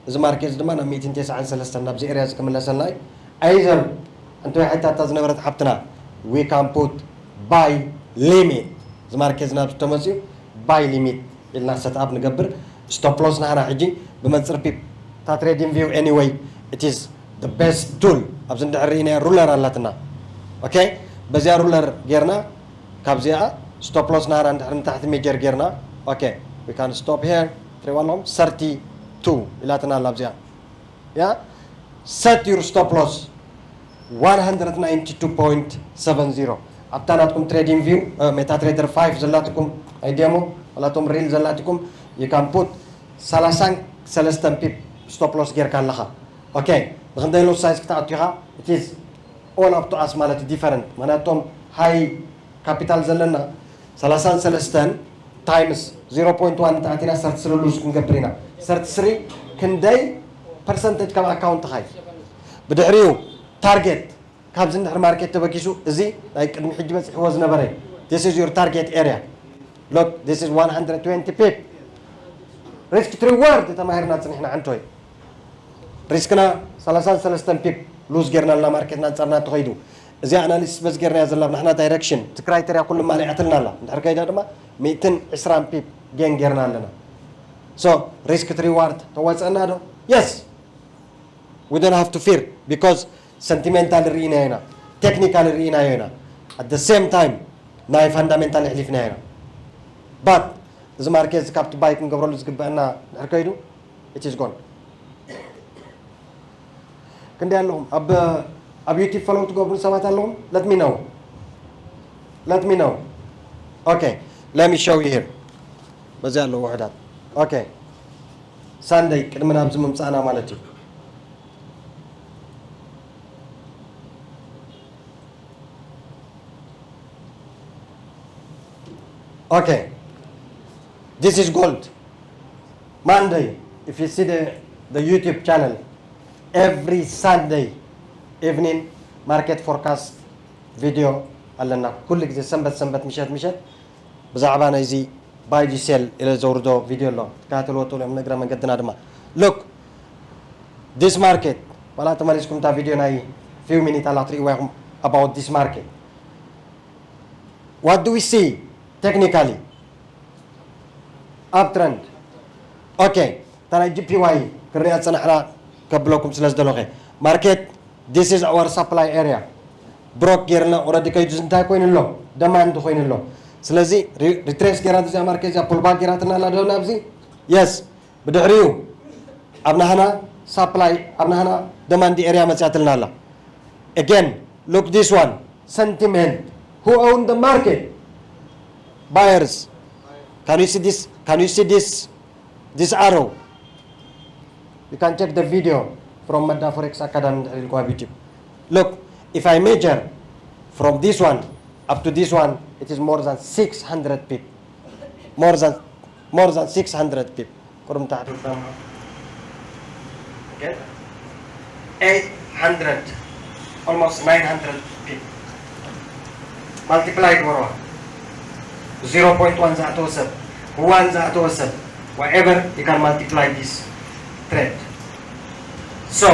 እዚ ማርኬት ድማ ናብ ሚእትን ተስዓን ሰለስተን ናብዚ ኤርያ እዚ ክምለሰልና እዩ። ኣይዘር እንተ ሓይታታ ዝነበረት ሓብትና we can put buy limit። እዚ ማርኬት እዚ ናብ ተመፅኡ buy limit ኢልና ሰትኣፕ ንገብር። ስቶፕ ሎስ ናህና ሕጂ ብመንፅር ፒፕ እታ ትሬዲንግ ቪው anyway it is the best tool። ኣብዚ እንድሕር ርኢናዮ ሩለር ኣላትና። Okay፣ በዚኣ ሩለር ጌርና ካብዚኣ ስቶፕ ሎስ ናህና እንድሕር ንታሕቲ ሜጀር ጌርና፣ okay, we can stop here። ትሪእዋ ኣለኹም፣ ሰርቲ ቱ ኢላትና ኣላ ኣብዚኣ። Yeah, set your stop loss one hundred ninety-two point seven zero ኣብታ ናትኩም ትሬዲንግ ቪው፣ ሜታ ትሬደር ፋይቭ ዘላትኩም፣ ኣይ ዴሞ ዋላቶም ሪል ዘላትኩም፣ you can put ሰላሳን ሰለስተን ፒፕ ስቶፕ ሎስ ጌርካ ኣለኻ። Okay፣ ንክንደይ ሎስ ሳይዝ ክትኣቱ ኢኻ? It is all up to us ማለት እዩ፣ ዲፈረንት። ምክንያቱ እቶም ሃይ ካፒታል ዘለና ሰላሳን ሰለስተን ታይምስ ዜሮ ፖይንት ዋን እንተኣቲና ሰርቲ ስሪ ሉዝ ክንገብር ኢና። ሰርቲ ስሪ ክንደይ ፐርሰንቴጅ ካብ ኣካውንትኻ እዩ? ብድሕሪኡ ታርጌት፣ ካብዚ እንድሕር ማርኬት ተበጊሱ፣ እዚ ናይ ቅድሚ ሕጂ በፂሕዎ ዝነበረ እዩ። This is your target area. Look, this is one hundred twenty ፒፕ። ሪስክ ቱ ሪዋርድ ተማሂርና ፅኒሕና ዓንቶይ። ሪስክና ሰላሳን ሰለስተን ፒፕ ሉዝ ጌርና፣ ላ ማርኬትና ኣንፃርና ተኸይዱ። እዚ ኣናሊሲስ በዚ ጌርናዮ ዘለና፣ ናሕና ዳይሬክሽን፣ እቲ ክራይቴርያ ኩሉ ማሊኣትልና ኣላ። እንድሕር ከይዳ ድማ ሚእትን ዕስራን ፒፕ ጌን ጌርና ኣለና። So ሪስክ ቱ ሪዋርድ ተዋፀና ዶ? የስ። We don't have to fear because ሰንቲሜንታል ርኢናዮ ኢና፣ ቴክኒካል ርኢናዮ ኢና፣ at the same time ናይ ፋንዳሜንታል ኣሕሊፍናዮ ኢና። But እዚ ማርኬት እዚ ካብቲ ባይ ክንገብረሉ ዝግበአና እንድሕር ከይዱ፣ it is gone። ክንደይ ኣለኹም ኣብ ኣብ ዩቲብ ፎሎው ትገብሩ ሰባት ኣለኹም? Let me know. Let me know. Okay, let me show you here. በዚ ኣለዉ ውሕዳት። Okay, ሳንደይ ቅድሚ ናብዚ ምምፃእና ማለት እዩ። Okay, this is gold. Monday, if you see the, the YouTube channel, every Sunday evening market forecast video ኣለና። ኩሉ ግዜ ሰንበት ሰንበት ምሸት ምሸት ብዛዕባ ናይዚ ባይ ጂ ሴል ኢለ ዘውርዶ ቪድዮ ኣሎ። ትከታተልዎ ትኽእሉ እዮም፣ ንእግረ መንገድና ድማ። Look, this market፣ ዋላ ተመሊስኩም እታ ቪድዮ ናይ ፊው ሚኒት ኣላ ትርእይዋ ኢኹም about this market. What do we see technically? Uptrend. Okay, እታ ናይ ጂ ፒ ዋይ ክንሪኣ ዝፀናሕና ከብለኩም ስለ ዝደለኹ፣ ማርኬት this is our supply area። ብሮክ ጌርና ኦረዲ ከይዱ እንታይ ኮይኑ ኣሎ? ደማንድ ኮይኑ ኣሎ። ስለዚ ሪ- ሪትሬስ ጌራ እዚኣ ማርኬት እዚኣ ፑልባክ ጌራትና ኣላ ዶ ናብዚ? የስ። ብድሕሪኡ ኣብ ናህና Supply ኣብ ናህና demand area መጽኣትልና ኣላ። Again, look this one. Sentiment. Who own the market? Buyers. Can you see this? Can you see this? This arrow. You can check the video from Madda Forex Academy. Look, if I measure from this one up to this one, it is more than six hundred pip. More than, more than six hundred pip. Kurum taht. Okay? Eight hundred, almost nine hundred pip. Multiply ግበርዋ። Zero point one ዝኣተወ ሰብ፣ one ዝኣተወ ሰብ, whatever, you can multiply this trade. So,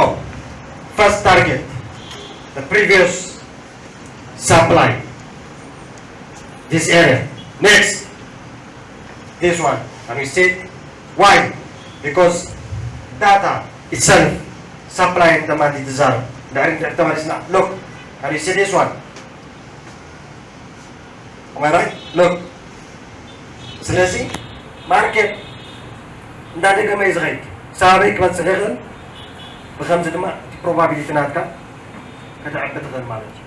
first target, the previous supply, this area. Next, this one. Can you see it? Why? Because data itself, supply and demand is zero. Dari dari teman isna. Look, can you see this one? Am I right? Look. ስለዚ ማርኬት እንዳደገመ እዩ ዝኸይድ። ሳበይ ክበፅሕ ይኽእል። ብከምዚ ድማ እቲ ፕሮባቢሊቲ ናትካ ከተዕቢ ትኽእል ማለት እዩ።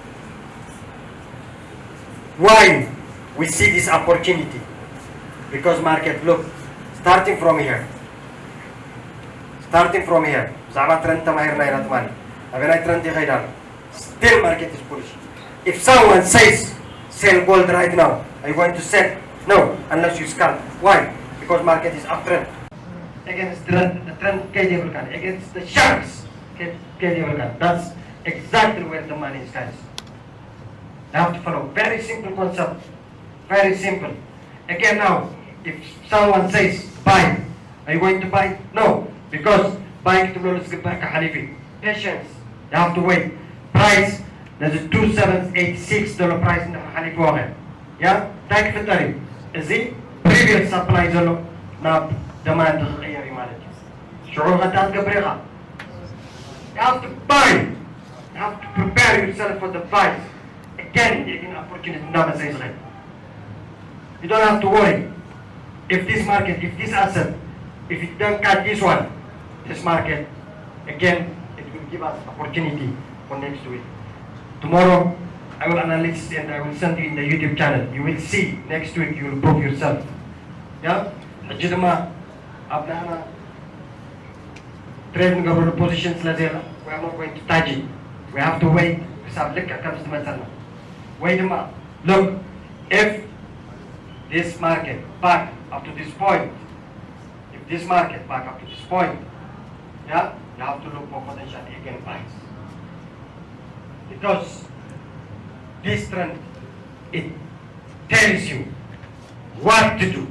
Why we see this opportunity? Because market, look, starting from here, starting from here, ብዛዕባ ትረንድ ተማሂርና ኢና ትማሊ። ኣበናይ ትረንድ ይኸይድ ኣሎ? Still market is bullish. If someone says sell gold right now, are you going to sell? No, unless you scalp. Why? Because market is uptrend. Against the trend, the trend ከይድ የብልካን። Against the sharks ከይድ የብልካን። That's exactly where the money is, guys. You have to follow. Very simple concept. Very simple. Again now, if someone says buy, are you going to buy? No, because buy ክትብለሉ ዝግበኣካ ሓሊፉ እዩ። Patience. You have to wait. Price ነዚ two seven eight six ዘሎ price እንድሕር ሓሊፍዎ ኸ? ያ እንታይ ክፍጠር እዩ? እዚ previous supply ዘሎ ናብ demand ክቕየር እዩ ማለት እዩ። ሽዑ ኸ እንታይ ትገብር ኢኻ? You have to buy. You have to prepare yourself for the buy. Again, again, opportunity እንዳመፀ እዩ ዝኸይድ. You don't have to worry. If this market, if this asset, if it don't catch this one, this market, again, it will give us opportunity for next week. Tomorrow, I will analyze and I will send you in the YouTube channel. You will see next week, you will prove yourself. Yeah? ሕጂ ድማ ኣብ ናህና ትሬድ ንገብረሉ position ስለ ዘየለ, we are not going to touch it. We have to wait ክሳብ ልክዕ ከም ዝመፀና። ወይ ድማ, look, if this market back up to this point, if this market back up to this point, yeah, you have to look for potential again buys. Because this trend, it tells you what to do.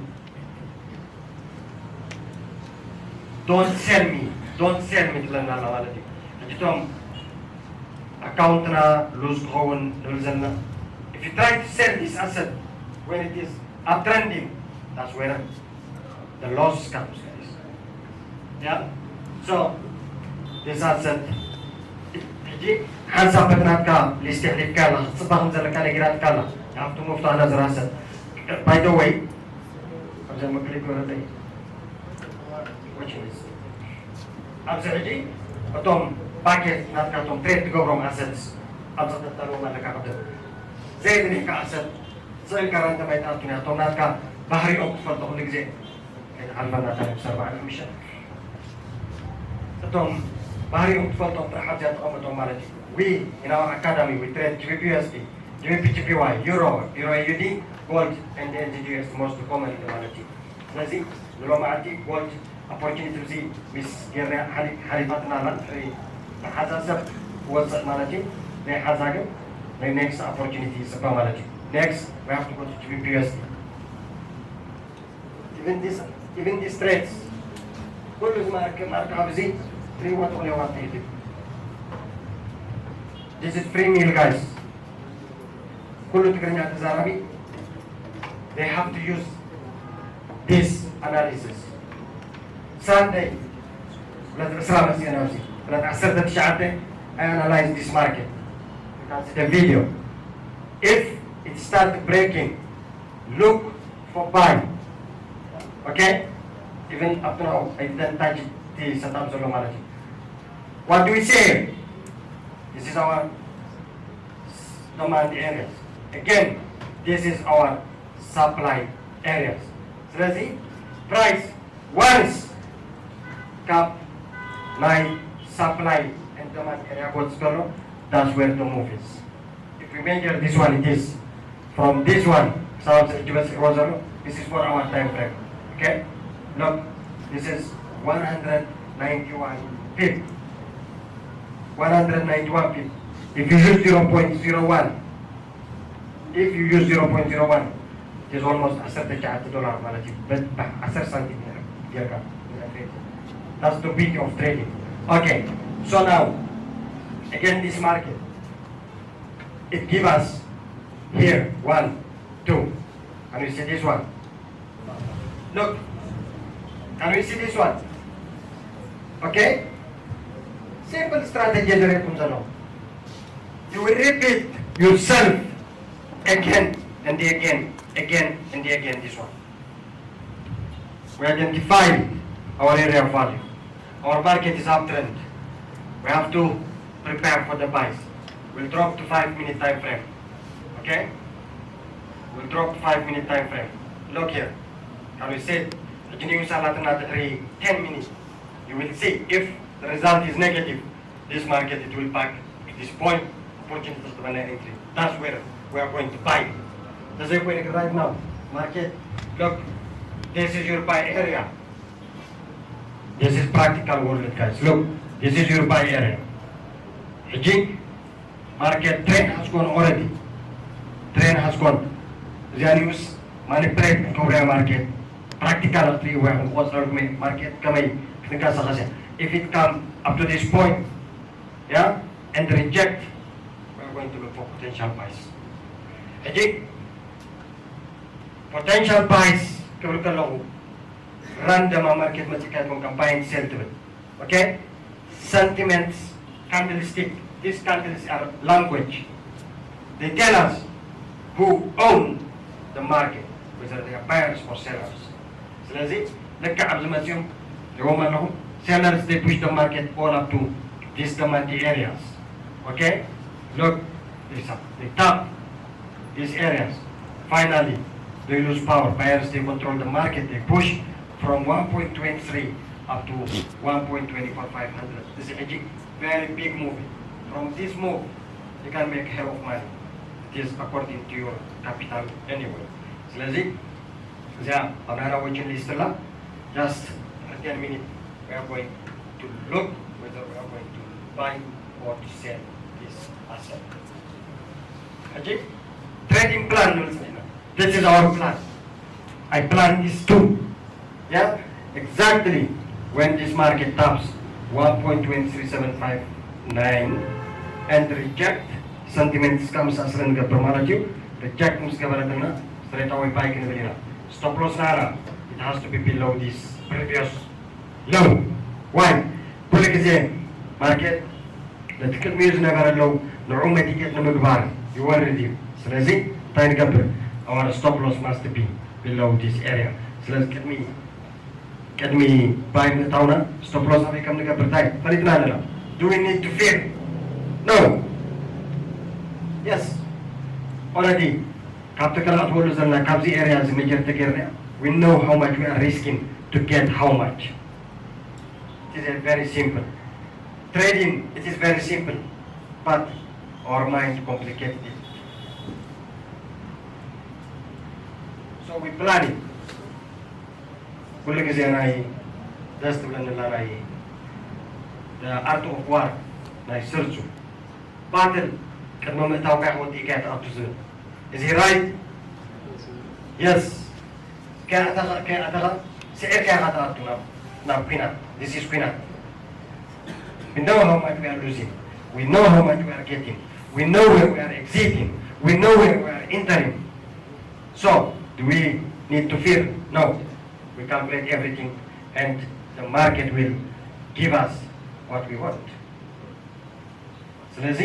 Don't sell me, don't sell me ትብለና ኣላ ማለት እዩ። ሕጂ እቶም ኣካውንትና ሉዝ ክኸውን ንብል ዘለና, if you try to sell this asset when it is uptrending, that's where the loss comes, guys. Yeah? So, this asset, ሕጂ ሓንሳብ በቲ ናትካ ሊስት የሕሊፍካ ኣላ፣ ክትፅባ ከም ዘለካ ነጊራትካ ኣላ። You have to move to another asset. By the way, ኣብዚ መክሊት ወረደይ። Watch this. ኣብዚ ሕጂ እቶም ባኬት ናትካ እቶም ትሬድ ትገብሮም ኣሰትስ ኣብዚ ክተዳለዎም ኣለካ። ቅድም ዘየድልየካ ኣሰት ስእልካ ራንተ ማይጣቱ እቶም ናትካ ባህሪኦም ክትፈልጦ ኩሉ ግዜ ከይትሓልፈና ታሪክ ሰርባዕን ሓሙሽተን። እቶም ባህሪኦም ክትፈልጦም ጥራሕ ኣብዚኣ ተቐምጦም ማለት እዩ። We in our academy we trade G B P U S D, G B P GPY, Euro, Euro A U D, Gold and N Z D U S most commonly ማለት እዩ። ስለዚ ንሎማዓንቲ ጎልድ ኦፖርቹኒቲ እዚ ምስ ጌርና ሓሊፋትና ኣላ። ንድሕሪ ንሓዛ ሰብ ክወፅእ ማለት እዩ። ናይ ሓዛ ግን ናይ ኔክስት ኦፖርቹኒቲ ይፅበ ማለት እዩ። Next we have to go to G B P U S D. Even this, even this trades ኩሉ እዚ ማርክ ማርክ ኣብዚ ትሪእዎ ትኽእልዎ ማለት እዩ። This is free meal, guys. ኩሉ ትግርኛ ተዛራቢ they have to use this analysis. Sunday ዕለት ዕስራ መፅእና ኣብዚ ዕለት ዓሰርተ ትሽዓተ I analyze this market. You can see the video. If it start breaking, look for buy. Okay? Even up to now, I didn't touch it. እቲ ሰታም ዘሎ ማለት እዩ። What do we say? This is our demand areas. Again, this is our supply areas. ስለዚ price once ካብ ናይ supply and demand area ክወፅእ ከሎ, that's where the move is. If we measure this one, it is from this one ክሳብ ኣብዚ ሕጂ በፂሕዎ ዘሎ, this is for our time frame. Okay? Look, this is one hundred ninety-one pip. One hundred ninety-one pip. If you use zero point zero one, if you use zero point zero one, it is almost ዓሰርተ ትሽዓተ ዶላር ማለት እዩ። በ-፣ በ-፣ ዓሰርተ ሳንቲም ጌርካ። That's the beauty of trading. Okay, so now, again, this market, it give us here one, two. Can you see this one? Look, can you see this one? Okay? Simple strategy ዘሪኩም ዘሎ. You will repeat yourself again and again, again and again this one. We identify our area of value. Our market is uptrend. We have to prepare for the buys. We'll drop to five minute time frame. Okay? We'll drop to five minute time frame. Look here. Can we see? ሕጂ ኒውስ ኣላትና ድሕሪ ten minutes. You will see if the result is negative. This market, it will back to this point. Opportunity to the entry. That's where we are going to buy. That's why right now, market, look, this is your buy area. This is practical world, guys. Look, this is your buy area. ሕጂ market trend has gone already. Trend has gone. እዚኣ ኒውስ ማኒፕሌት ንገብረያ ማርኬት ፕራክቲካል ክትሪእዎ ኢኹም። ክቆፅረልኩም እየ ማርኬት ከመይ ክትንቀሳቐስ እያ። If it come up to this point, yeah, and reject, we are going to look for potential buys. ሕጂ potential buys ክብል ከለኹ ራንደም ኣብ ማርኬት መፂእካ ኣይኮንካን buy and sell ትብል። Okay? Sentiments, candlestick. These candles are language. They tell us who own the market, whether they are buyers or sellers. ስለዚ ልክዕ ኣብዚ መፂኦም ሪዎም ኣለኹም። Sellers, they push the market all up to these demand areas. Okay? Look, they, they tap these areas. Finally, they lose power. Buyers, they control the market. They push from one point two three up to one point two four five hundred. This is a very big move. From this move, you can make hell of money. It is according to your capital anyway. ስለዚ እዚኣ ኣብ ናይራ ዌጅን ሊስት ኣላ። Just ten minutes, we are going to look whether we are going to buy or to sell this asset. ሕጂ trading plan ንብል ጸኒሕና። This is our plan. I plan this too. Yeah, exactly. When this market taps one point two three seven five nine and reject, sentiment እስካብ ምስኣ ስለ ንገብር ማለት እዩ። Reject ምስ ገበረትና straight away buy ክንብል ኢና። Stop loss ናና, it has to be below this previous low. Why? ኩሉ ግዜ ማርኬት ነቲ ቅድሚኡ ዝነበረ ሎው ንዑ መዲቴት ንምግባር ይወርድ እዩ። ስለዚ እንታይ ንገብር? Our stop loss must be below this area. ስለዚ ቅድሚ ቅድሚ ባይ ምእታውና stop loss ኣበይ ከም ንገብር እንታይ ፈሊጥና ኣለና? Do we need to fear? No. Yes. Already ካብቲ ክንኣትወሉ ዘለና ካብዚ ኤርያ እዚ ሜጀር ተገይርና we know how much we are risking to get how much. It is a very simple. Trading, it is very simple, but our mind complicated it. So we plan it. ኩሉ ግዜ ናይ ደስ ትብለኒ ኣላ ናይ The Art of War ናይ ስርቹ ባትል ቅድሚ ምእታውካ ወዲእካ ትኣቱ ዝብል። Is he right? Yes. ከይኣተኻ ከይኣተኻ ስዒርካ ኢኻ ትኣቱ ናብ ናብ ኲናት። This is ኲናት. We know how much we are losing. We know how much we are getting. We know where we are exiting. We know where we are entering. So, do we need to fear? No. We calculate everything and the market will give us what we want. ስለዚ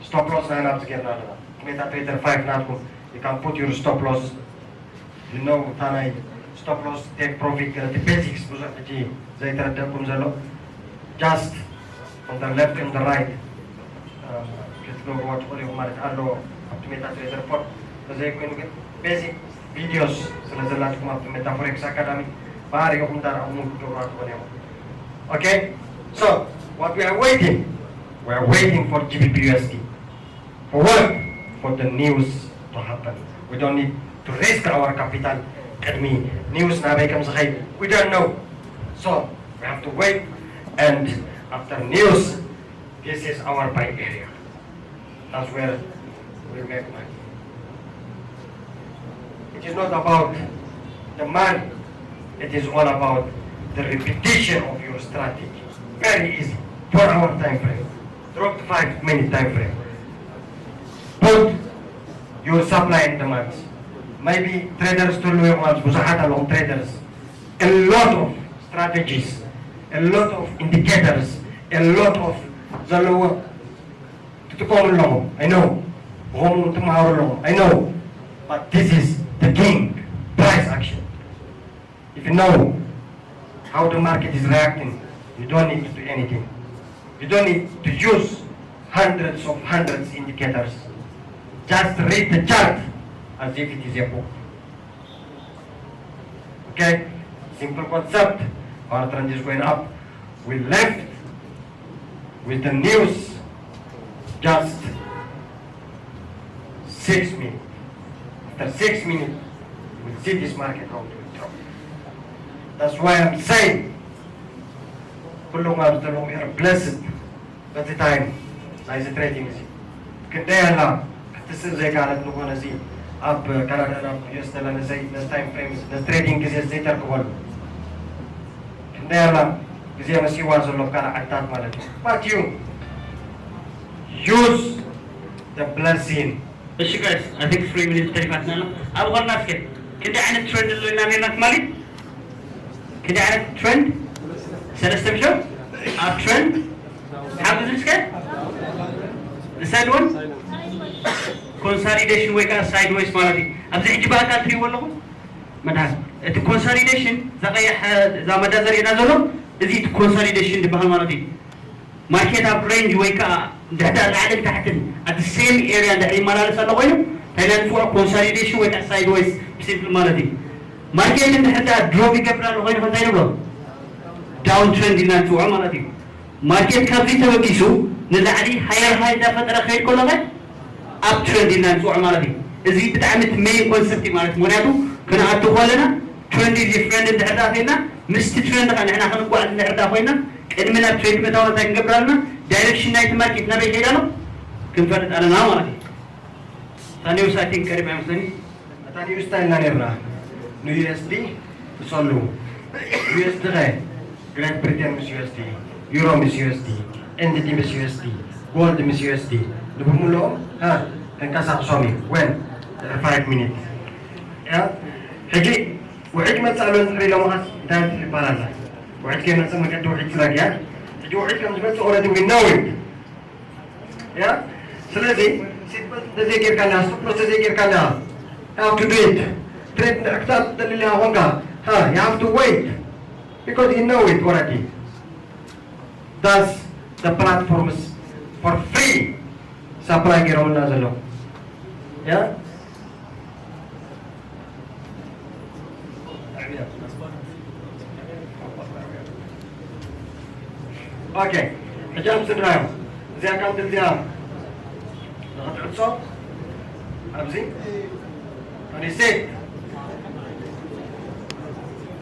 stop loss ናና ኣብዚ ጌርና ኣለና። ሜታ ትሬደር ፋይቭ ናትኩም you can put your stop loss. You know እታ ናይ stop loss take profit ገለ እቲ ቤዚክስ ብዙሕ ሕጂ ዘይተረደእኩም ዘሎ just on the left and the right ክትገብርዋ ትኽእሉ ኢኹም ማለት ኣሎ ኣብቲ ሜታ ትሬደር ፖርት። ተዘይኮይኑ ግን ቤዚክ ቪዲዮስ ስለ ዘላትኩም ኣብቲ ሜታ ፎሬክስ ኣካዳሚ ብኣሪኹም ዳርኣኹም ክትገብርዋ ትኽእሉ ኢኹም። Okay, so what we are waiting, we are waiting for G B P U S D. For what? For the news to happen. We don't need to risk our capital. ቅድሚ ኒውስ ናበይ ከም ዝኸይድ we don't know. So we have to wait, and after news, this is our buy area. That's where we make money. It is not about the money. It is all about the repetition of your strategy. Very easy. Four hour time frame. Drop the five minute time frame. Put your supply and demands. Maybe traders to know, ብዙሓት ኣለዎም traders. A lot of strategies, a lot of indicators, a lot of ዘለዎ ትጥቀሙ ኣለኹም። I know. ብኸምኡ ትመሃሩ ኣለኹም። I know. But this is the king. Price action. If you know how the market is reacting, you don't need to do anything. You don't need to use hundreds of hundreds indicators. Just read the chart as if it is a book. Okay? Simple concept. Our trend is going up. We left with the news just six minutes. After six minutes, we'll see this market how to drop. That's why I'm saying, ኩሉም ኣብ ዘለኹም are blessed በቲ ታይም ናይዚ ትሬዲንግ እዚ። ክንደይ ኣላ ክትስእ ዘይከኣለት ንኾነ እዚ ኣብ ካናዳ ናብ ዩኤስ ዘለና ዘይ ነዚ ታይም ፍሬም ነዚ ትሬዲንግ ግዜ ዘይተርክበሉ ክንደይ ኣላ ግዜ መሲዋ ዘሎ ካልእ ዓድታት ማለት እዩ። But you use the blessing. እሺ ጋይስ፣ I think three minutes ተሪፋትና ኣላ። ኣብ ኾልና እስከ ክንደይ ዓይነት ትሬንድ ኣሎ ኢና ነርና ትማሊ? ክንደይ ዓይነት ትሬንድ? ሰለስተ ምሸው ኣብ ትሬንድ ሓግዙ እስከ። ንሳይድ ወን ኮንሳሊዴሽን ወይ ከዓ ሳይድ ዌይስ ማለት እዩ። ኣብዚ ሕጂ ብኣካል ትሪእዎ ኣለኹም መድሃን እቲ ኮንሳሊዴሽን እዛ ቀያሕ እዛ መዳ ዘርእየና ዘሎ እዚ እቲ ኮንሳሊዴሽን ዝበሃል ማለት እዩ። ማርኬት ኣብ ሬንጅ ወይ ከዓ እንድሕር ላዕልን ታሕትን ኣቲ ሴም ኤርያ እንድሕር ይመላለስ ኣሎ ኮይኑ እንታይ ኢና ንፅውዖ ኮንሳሊዴሽን ወይ ከዓ ሳይድ ዌይስ ብሲምፕል ማለት እዩ። ማርኬት እንድሕር ድሮፕ ይገብር ኣሎ ኮይኑ እንታይ ንብሎ ዳውን ትሬንድ ኢልና ንፅውዖ ማለት እዩ። ማርኬት ካብዚ ተበጊሱ ንላዕሊ ሃየር ሃይ እንዳፈጠረ ክኸይድ ከሎ ከ ኣፕ ትሬንድ ኢልና ንፅውዖ ማለት እዩ። እዚ ብጣዕሚ እቲ ሜይን ኮንሰፕት እዩ ማለት ምክንያቱ ክንኣቱ ከለና ትሬንድ ኢዝ ፍሬንድ እንድሕር ዳ ኮይና ምስቲ ትሬንድ ከዓ ንሕና ክንጓዓዝ እንድሕር ዳ ኮይና ቅድሚ ናብ ትሬንድ ምእታው እንታይ ክንገብር ኣለና? ዳይሬክሽን ናይቲ ማርኬት ናበይ ይኸይድ ኣሎ ክንፈልጥ ኣለና ማለት እዩ። እታ ኒውስ ኣይ ቲንክ ቀሪባ ይመስለኒ። እታ ኒውስ እንታይ ኢልና ነርና? ንዩኤስዲ እሰሉ ዩኤስዲ ኸ ግሬት ብሪቴን ምስ ዩኤስዲ፣ ዩሮ ምስ ዩኤስዲ፣ ኤንዲዲ ምስ ዩኤስዲ፣ ጎልድ ምስ ዩኤስዲ ንብምልኦም ተንቀሳቕሶም እዩ። ወን ድሕሪ ፋይቭ ሚኒት ሕጂ ውሕጅ መፅእ ኣሎ ንፅሪ ኢሎምኻስ እንታይ ይባላል? ውሕጅ ከይመፅእ መገዲ ውሕጅ ፅረግ እያ። ሕጂ ውሕጅ ከም ዝመፅእ ኦረዲ ዊናዊት እያ። ስለዚ ሲትበልት እንተዘይጌርካ ኣለኻ፣ ስቶፕ ሎስ እንተዘይጌርካ ኣለኻ፣ you have to do it። ትሬድ ክትኣቱ ትደሊ ኣለኻ ኾንካ፣ you have to wait because you know it already. Thus the platforms for free supply ገይሮምና ዘለዉ ያ Okay. ሕጂ ኣብ ስድራዮም እዚኣ ካንድል እዚኣ ንኽትዕጾ ኣብዚ Can you see?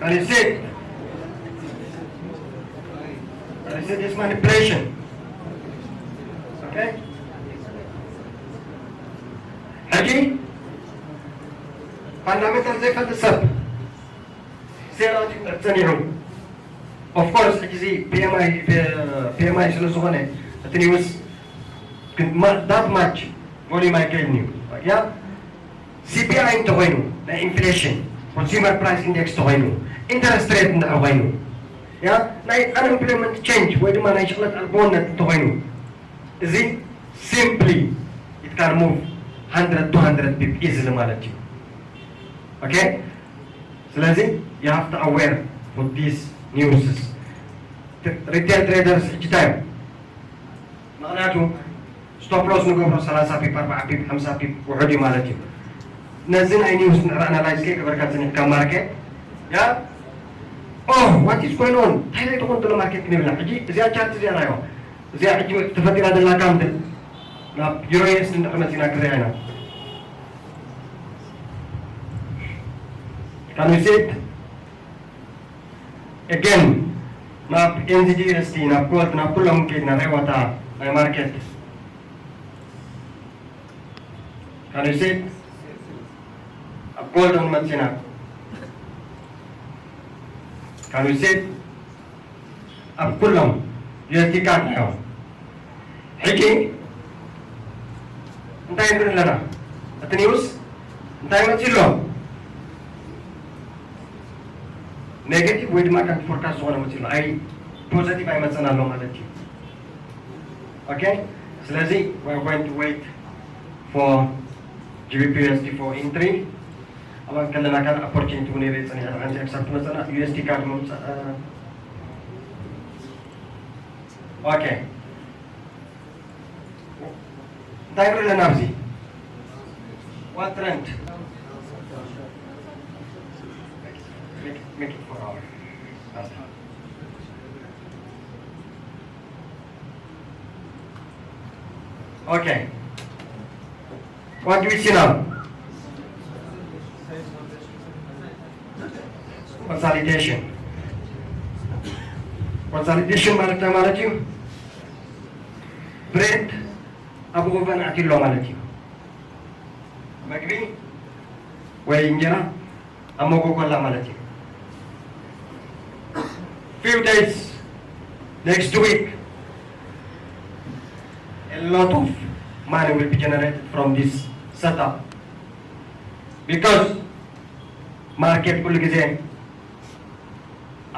Can you see? Can you see this manipulation? Okay? ሕጂ ፋንዳሜንታል ዘይፈልጥ ሰብ ዜና ጸኒሑ ኦፍኮርስ ሕጂ እዚ ፒኤምኣይ ፒኤምኣይ ስለ ዝኾነ እቲ ኒውስ ዳት ማች ቮሊም ኣይክእልን እዩ ያ ሲፒኣይ እንተኾይኑ ናይ ኢንፍሌሽን ኮንሱመር ፕራይስ ኢንዴክስ እንተኾይኑ ኢንተረስት ሬት እንድሕር ኮይኑ ያ ናይ ኣንኤምፕሎይመንት ቼንጅ ወይ ድማ ናይ ሽቕለት ኣልቦነት እንተኾይኑ እዚ simply it can move hundred two hundred pip easily ማለት እዩ። Okay? ስለዚ you have to aware with these news. Retail traders ሕጂ time ምክንያቱ stop loss ንገብሮ ሰላሳ ፒፕ ኣርባዓ ፒፕ ሓምሳ ፒፕ ውሑድ እዩ ማለት እዩ። ነዚ ናይ ኒውስ ንዕረ ኣናላይዝ ከይገበርካ ዝኒሕካ ማርኬት ያ ኦ what is going on እንታይ ላይ ትኾን ዘሎ ማርኬት ክንብላ ሕጂ እዚኣ ቻርት እዚኣ ራዮ እዚኣ ሕጂ ተፈጢራ ዘላ ካንድል ናብ ዩሮ ዩኤስ እንድሕር መፂና ክሪኣ ኢና። Can we see it? Again, ናብ N Z D U S D ናብ ጎልድ ናብ ኩሎም ከይድና ንሪኦ እታ ናይ ማርኬት ካን ዩ ሲ ኣብ ጎልድ እውን መፂና ካን ዩ ሲ ኣብ ኩሎም ዩ ኤስ ዲ ካርድ እዮም። ሕጂ እንታይ ንርኢ ኣለና? እቲ ኒውስ እንታይ መፂ ኣሎ? ኔጋቲቭ ወይ ድማ ከም ፎርካስት ዝኾነ መፂ ኣሎ። ኣይ ፖዘቲቭ ኣይመፀን ኣሎ ማለት እዩ። ኦኬ ስለዚ we are going to wait for G B P U S D for entry። ኣብኣ ከለና ካልእ ኦፖርቹኒቲ እውን የርኢ ፀኒሐ ሓንቲ ኤክሳፕት መፀና ዩ ኤስ ዲ ካርድ መምፃእ ኦኬ እንታይ ንርኢ ኣለና ኣብዚ? What trend? Make it, make it for our Okay. What do we see now? Consolidation. Consolidation ማለት እንታይ ማለት እዩ? ብሬድ ኣብ ኦቨን ኣትዩ ኣሎ ማለት እዩ። መግቢ ወይ እንጀራ ኣብ መጎጎ ኣላ ማለት እዩ። Few days, next week, a lot of money will be generated from this setup because market ኩሉ ግዜ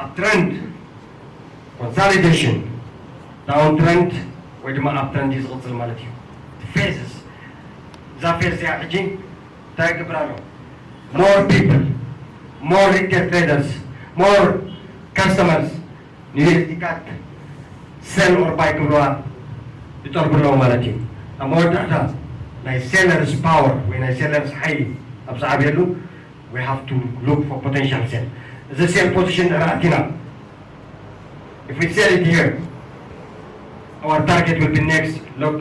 ኣብ ትረንድ ኮንሳሊዴሽን ዳውን ትረንድ ወይ ድማ ኣብ ትረንድ እዩ ዝቕፅል ማለት እዩ። ፌዝስ እዛ ፌዝ እዚኣ ሕጂ እንታይ ይገብር ኣሎ? More people, more retail traders, more customers ንዩኤስዲ ካርድ ሴል ኦር ባይ ክብልዋ ይጠልቡ ኣለዉ ማለት እዩ። ኣብ መወዳእታ ናይ ሴለርስ ፓወር ወይ ናይ ሴለርስ ሓይሊ ኣብ ዝዓብየሉ we have to look for potential sell። እዚ ሴል ፖዚሽን ድሕሪ ኣቲና if we sell it here our target will be next look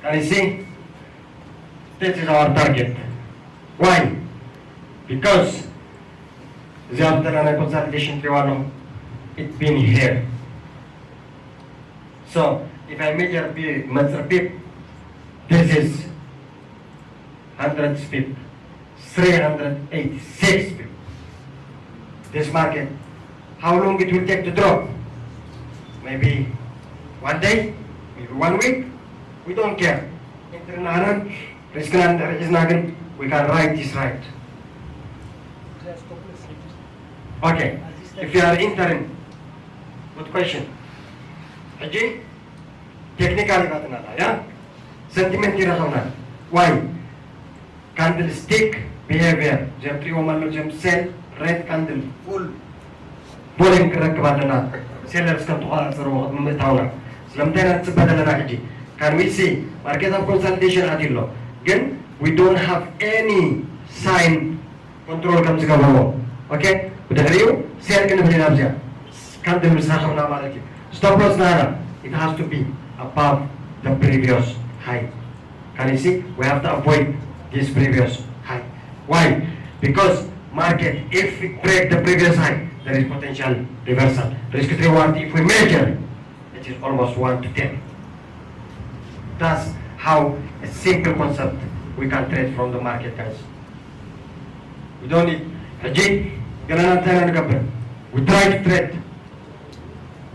Can you see? This is our target. Why? Because እዚኣ ዘለና ናይ ኮንሳሊዴሽን ትሪዋ ኣለኹም it been here so if I measure መፅር ፒፕ this is hundred pip three hundred eighty six pip this market how long it will take to drop maybe one day maybe one week we don't care ኢንትሪ ናህረን ሪስክና እንድሕር ሒዝና ግን we can ride this ride okay if you are entering good question ሕጂ ቴክኒካል ይባትና ያ ሰንቲመንት ይረኸብና ዋይ ካንድል ስቲክ ቢሄቪየር እዚኦም ትሪእዎም ኣሎ እዚኦም ሴል ሬድ ካንድል ፉል ቮሊም ክንረክብ ኣለና ሴለርስ ከም ተቆፃፀርዎ ቅድሚ ምእታውና ስለምንታይ ኢና ንፅበ ዘለና ሕጂ can we see ማርኬት ኣብ ኮንሳሊዴሽን ኣትዩ ኣሎ ግን we don't have any sign ኮንትሮል ከም ዝገበርዎ okay ብድሕሪኡ ሴል ክንብል ኢና ኣብዚኣ ካንድል ምስ ረኸብና ማለት እዩ stop loss ናና it has to be above the previous high can you see we have to avoid this previous high why because market if it break the previous high there is potential reversal risk reward if we measure it is almost one to ten that's how a simple concept we can trade from the market guys we don't need ሕጂ ገለና እንታይ ኢና ንገብር we try to trade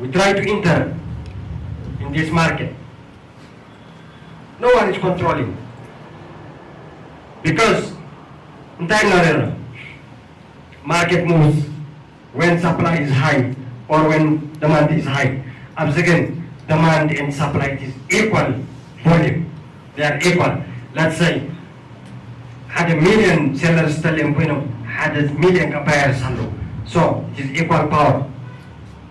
we try to enter in this market no one is controlling because እንታይ ኢና ዘለና market moves when supply is high or when demand is high ኣብዚ ግን demand and supply is equal volume they are equal Let's say ሓደ ሚሊዮን sellers ተልዮም ኮይኖም ሓደ ሚሊዮን buyers ኣለዉ። So it is equal power.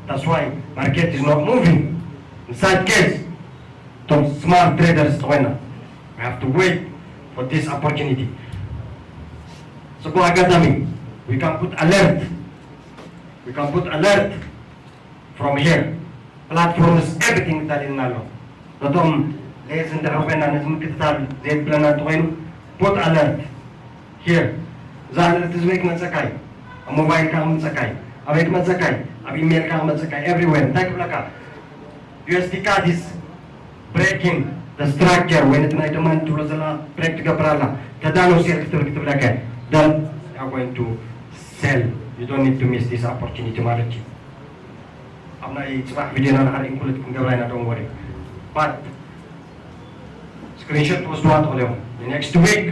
That's why market is not moving. In such case, እቶም smart traders ተኾይና, we have to wait for this opportunity. ጽቡቕ ኣጋጣሚ፣ we can put alert, we can put alert from here. Platforms, everything ተዳልዩልና ኣሎ። ነቶም ሌዝ እንድሕር ኮይና ነዚ ምክትታል ዘይብለና እንተኾይኑ፣ put alert here. እዛ alert ዝበይ ክመፀካ እዩ። ኣብ ሞባይልካ ክመፀካ እዩ። ኣበይ ክመፀካ እዩ? ኣብ ኢሜይልካ ክመፀካ እዩ። Everywhere እንታይ ክብለካ? USD CAD is breaking the structure ወይ ነቲ ናይ demand ትብሎ ዘላ break ትገብር ኣላ። ተዳሎ sell ክትብል ክትብለካ እያ። Then you are going to sell. You don't need to miss this opportunity ማለት እዩ። ኣብ ናይ ፅባሕ ቪድዮና ንሓደ include ክንገብራ ኢና፣ don't worry. But screenshot ትወስድዋ ትኽእሉ ኢኹም። The next week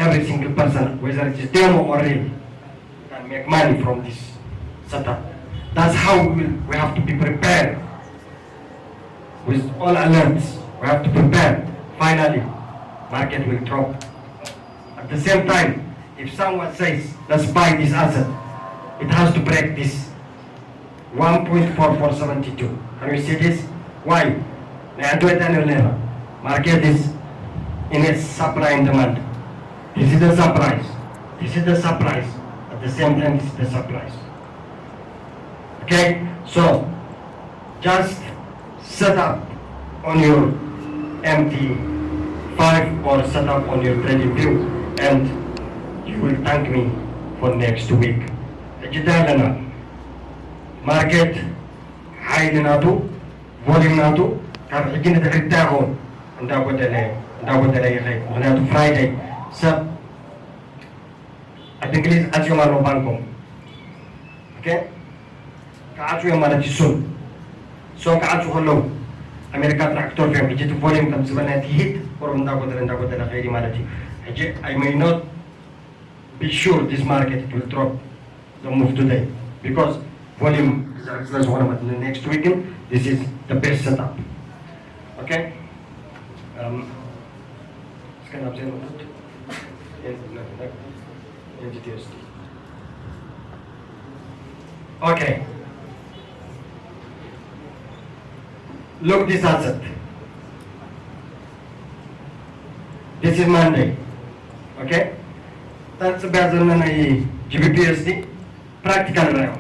every single person, whether it is demo or real, can make money from this setup. That's how we will, we have to be prepared. With all alerts, we have to prepare. Finally, market will drop. At the same time, if someone says, "Let's buy this asset," it has to break this one point four four seventy two. Can we see this? Why? ናይ ዕንደወይታ ንብል ነርና። Market is in a supply and demand. This is the surprise. This is the surprise. At the same time, this is the surprise. Okay? So, just set up on your M T five or set up on your trading view, and you will thank me for next week. ሕጂ እንታይ ኣለና? ማርኬት ሓይሊ ናቱ፣ ቮሊም ናቱ ካብ ሕጂ ንድሕሪ እንታይ ይኸውን? እንዳጎደለ እንዳጎደለ ይኸይድ። ምክንያቱ ፍራይደይ ሰብ ኣብ እንግሊዝ ዓፅዮም ኣለዉ ባንኮም። ኦኬ፣ ክዓፅዉ እዮም ማለት እዩ። ሱን ሶም ክዓፅዉ ከለዉ ኣሜሪካ ጥራሕ ክተርፉ እዮም። ሕጂ እቲ ቮሊም ከም ዝበልና እቲ ሂት ቁሩብ እንዳጎደለ እንዳጎደለ ከይድ ማለት እዩ። ሕጂ I may not be sure this market it will drop the move today because volume ዝሕግ ስለ ዝኾነ ማለት ነው። Next week ግን this is the best setup. Okay? Um, እስከ ናብዚ ንውሰድ። N G T S D. Okay. Look this asset. This is Monday. Okay? እታ ንፅበያ ዘለና ናይ G B P U S D practical ራዮ።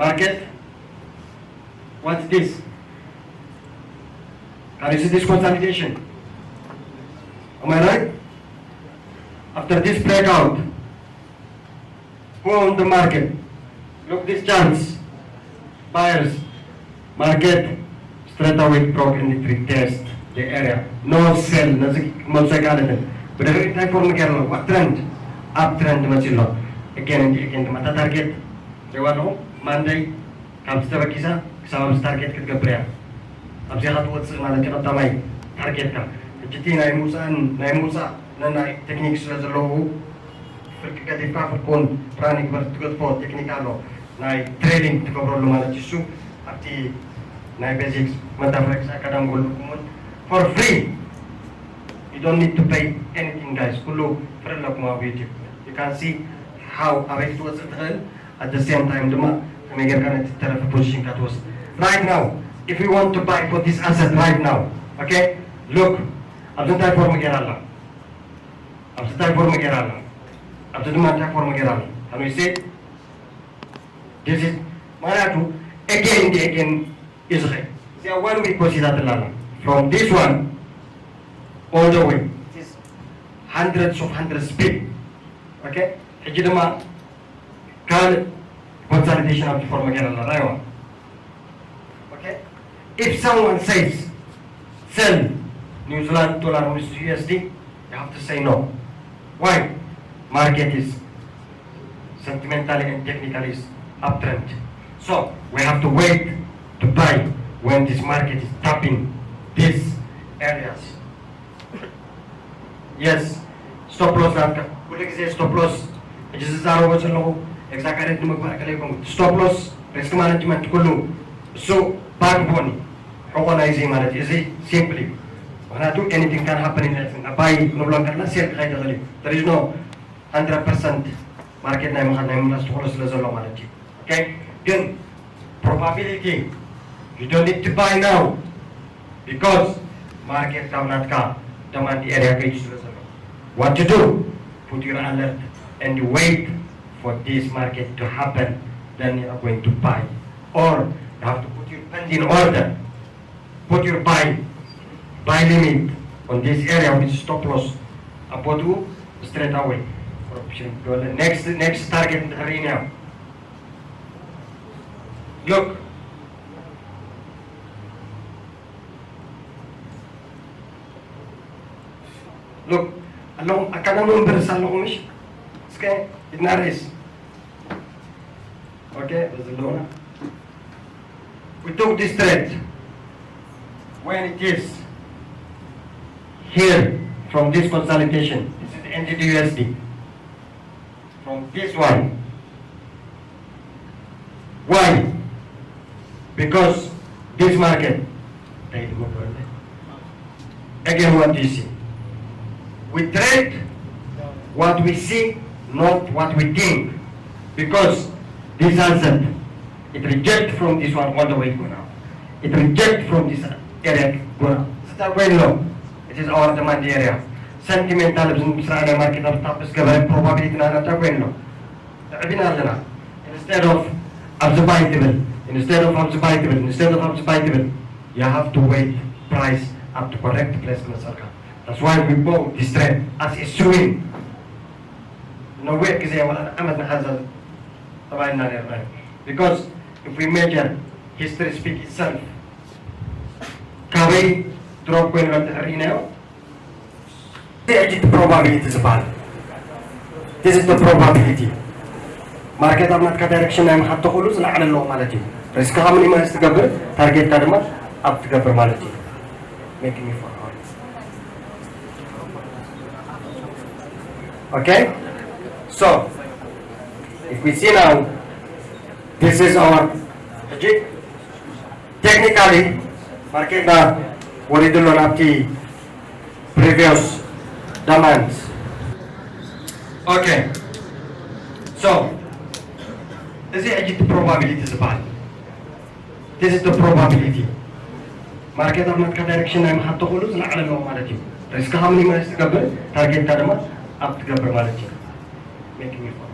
Market, what's this? Can you see this consolidation? Am I right? After this breakout, who own the market? Look this chance. Buyers, market straight away broke and it retest the area. No sell. ነዚ ክመልሶ ኣይከኣለትን። ብድሕሪ እንታይ ፎርም ገይሩ ኣሎ? Uptrend። Uptrend መፂኡ ኣሎ። Again and again ድማ እታ ታርጌት ሪዋ ኣለኹ። ማንደይ ካብዚ ተበጊሳ ክሳብ ኣብዚ ታርጌት ክትገብር እያ። ኣብዚኣ ትወፅእ ማለት እዩ ቀዳማይ ታርጌትካ። ሕጂ እቲ ናይ ምውፃእን ናይ ምውፃእ ነናይ ቴክኒክ ስለ ዘለዎ ፍርቂ ገዲፍካ ፍርቁን ራን ይግበር ትገድፎ ቴክኒክ ኣሎ። ናይ ትሬዲንግ ትገብረሉ ማለት እዩ። እሱ ኣብቲ ናይ ቤዚክስ መታፍረክስ ኣካዳሚ ኩልኩም እውን for free. You don't need to pay anything, guys. ኩሉ ፍሪ ኣለኩም ኣብ ዩቲዩብ። You can see how ኣበይ ክትወፅእ ትኽእል። At the same time ድማ ከመይ ጌርካ ነቲ ተረፈ ፖዚሽንካ ትወስድ። Right now, if we want to buy for this asset right now, okay? Look, ኣብዚ እንታይ ፎርም ገይራ ኣላ? ኣብዚ እንታይ ፎርም ገይራ ኣላ? ኣብዚ ድማ እንታይ ፎርም ገይራ ኣላ? Can we see? This is ምኽንያቱ again and again እዩ ዝኸይድ። እዚኣ one week ወሲዳትላ ኣላ። From this one all the way, it is hundreds of hundreds speed. Okay? ሕጂ ድማ ካልእ ኮንሳሊዴሽን ኣብዚ ፎርም ገይራ ኣላ። ራይዋ። Okay? If someone says sell New Zealand dollar with U S D, you have to say no. Why? Market is sentimentally and technically is uptrend. So we have to wait to buy when this market is tapping these areas. Yes, stop loss ናትካ ኩሉ ግዜ stop loss። ሕጂ ዝዛረቦ ዘለኹ ኤግዛጋሬት ንምግባር ከለይኩም stop loss risk management ኩሉ እሱ ባክቦን ሕቆ ናይዚ ማለት እዩ። እዚ ሲምፕሊ ምክንያቱ anything can happen in life። ባይ ክንብሎ ከለና ሴል ክኸይድ ይኽእል እዩ። There is no hundred percent ማርኬት ናይ ምኻድ ናይ ምምላስ ትኽእሎ ስለ ዘሎ ማለት እዩ። Okay? ግን probability, you don't need to buy now because ማርኬት ካብ ናትካ demand area ከይዱ ስለ ዘሎ። What to do? Put your alert and wait for this market to happen, then you are going to buy, or you have to put your pending order, put your buy buy limit on this area with stop loss. ኣብ ቦትኡ straight away correction። Next next target እንድሕር ርኢናዮ። Look, look ኣለኹም፣ ኣካዳሚ እምበርስ ኣለኹም። እሺ፣ እስከ ኢድና ርኢስ። Okay, በዚ ኣለውና። We took this trade when it is here from this consolidation. This is N Z D U S D. From this one. Why? Because this market. Again, what do you see? We trade what we see, not what we think. Because this asset, it reject from this one all the way go now. It reject from this area go now. Is that way low? It is our demand area. Sentimental ብስራ ናይ ማርኬት ኣብ ታፕስ ገበረ probability ና ናታ ኮይን ኣሎ። ተዕቢና ኣለና። Instead of ኣብዚ ባይ ትብል፣ instead of ኣብዚ ባይ ትብል፣ instead of ኣብዚ ባይ ትብል፣ you have to wait price up to correct place ክመፀልካ። That's why we bought this trend as a swing. ነዊሕ ግዜ ወላ ዓመት ንሓዘ ተባሂልና ነርና። Because if we measure history speak itself። ካበይ ድሮፕ ኮይኑ ከም ትሕርኢናዮ እዚ ሕጂ እቲ probability ዝበሃል። This is the probability። ማርኬት ኣብ ናትካ ዳይሬክሽን ናይ ምኻድ ተኽእሉ ዝለዓለ ኣለዎ ማለት እዩ። ሪስክኻ ሚኒማይዝ ትገብር፣ ታርጌትካ ድማ ኣብ ትገብር ማለት እዩ። Making me for all. Okay? So, if we see now, this is our ሕጂ ቴክኒካሊ ማርኬትና ወሪዱ ኣሎ ናብቲ previous demand። Okay, so እዚ ሕጂ እቲ probability ዝበሃል። This is the probability። ማርኬት ኣብ ናትካ ዳይሬክሽን ናይ ምኻድ ተኽእሉ ዝለዓለ ኣለዎ ማለት እዩ። ሪስክኻ ሚኒማይዝ ትገብር፣ ታርጌትካ ድማ ኣብ ትገብር ማለት እዩ። Making me for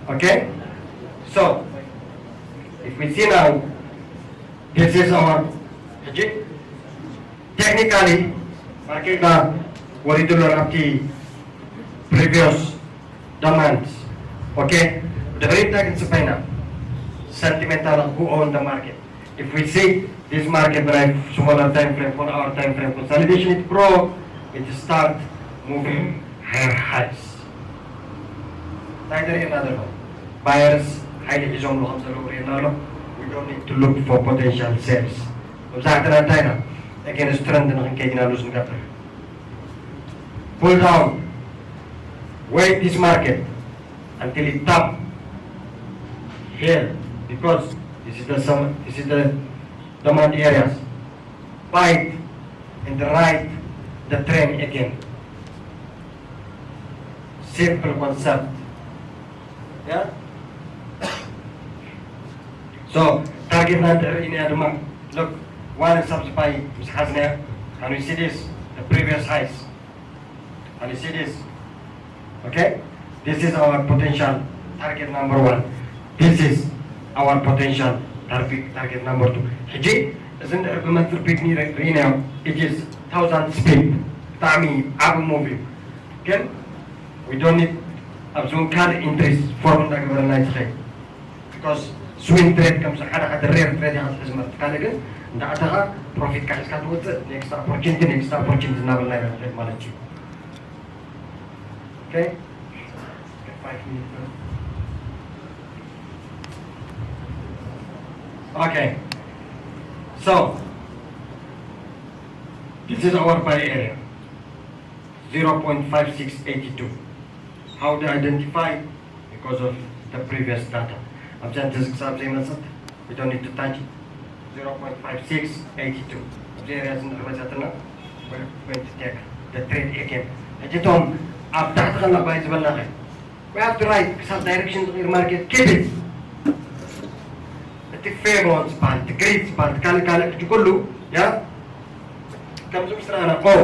all. Okay? So, if we see now, this is our ሕጂ ቴክኒካሊ ማርኬትና ወሪዱ ኣሎ ናብቲ previous demand። Okay? ድሕሪት እንታይ ክንፅበ ኢና? Sentimental go on the market. If we see this market ብናይ smaller time frame, four hour time frame consolidation it broke, it start moving higher highs። እንታይ ተርእየና ዘሎ? ባየርስ ሓይሊ ሒዞምሉ ከም ዘለዉ ርእየና ኣሎ። We don't need to look for potential sales። መብዛሕትና እንታይ ኢና? Against trend ንክንከይድ ኢና ሉዝ ንገብር። Pull down, wait this market until it tap here, because this is the sum, this is the demand areas. Buy it and ride the train again. Simple concept. Yeah? So, ታርጌትና እንድሕር ርኢናያ ድማ፣ look፣ ዋን ሳብ ዝባይ ምስ ሓዝናያ፣ can we see this? The previous highs. Can you see this? Okay? This is our potential target number one. This is our potential target, target number two. ሕጂ እዚ እንድሕር ብመንትሪ ፒክኒ ርኢናዮ፣ it is thousand speed፣ ብጣዕሚ ዓቢ ሙቭ እዩ። ግን we don't need ኣብዚ እውን ካልእ ኢንትሪስ ፎርም እንዳገበረና እዩ ዝኸይድ። Because swing trade ከምዚ ሓደ ሓደ ሬር ትሬድ ኢኻ ትሕዝ ማለት፣ ካልእ ግን እንዳኣተኻ ፕሮፊትካ ሒዝካ ትወፅእ፣ next opportunity, next opportunity እናበልና ኢና ንኸይድ ማለት እዩ። Okay? Five minutes. Okay. So, this is our buy area. Zero point five six eight two. How to identify? Because of the previous data. ኣብዛ እንተዚ ክሳብ ዘይመፅት, we don't need to touch it. zero point five six eight two ኣብዚ area ዝንድሕር መፅያትና going to take the trade again። ሕጂ እቶም ኣብ ታሕቲ ከላ ባይ ዝበልና ኸ we have to right ክሳብ direction ዝቕይር market keep it። እቲ favor ዝበሃል እቲ greed ዝበሃል እቲ ካልእ ካልእ ሕጂ ኩሉ ያ ከምዚ ምስ ረኣና ኦ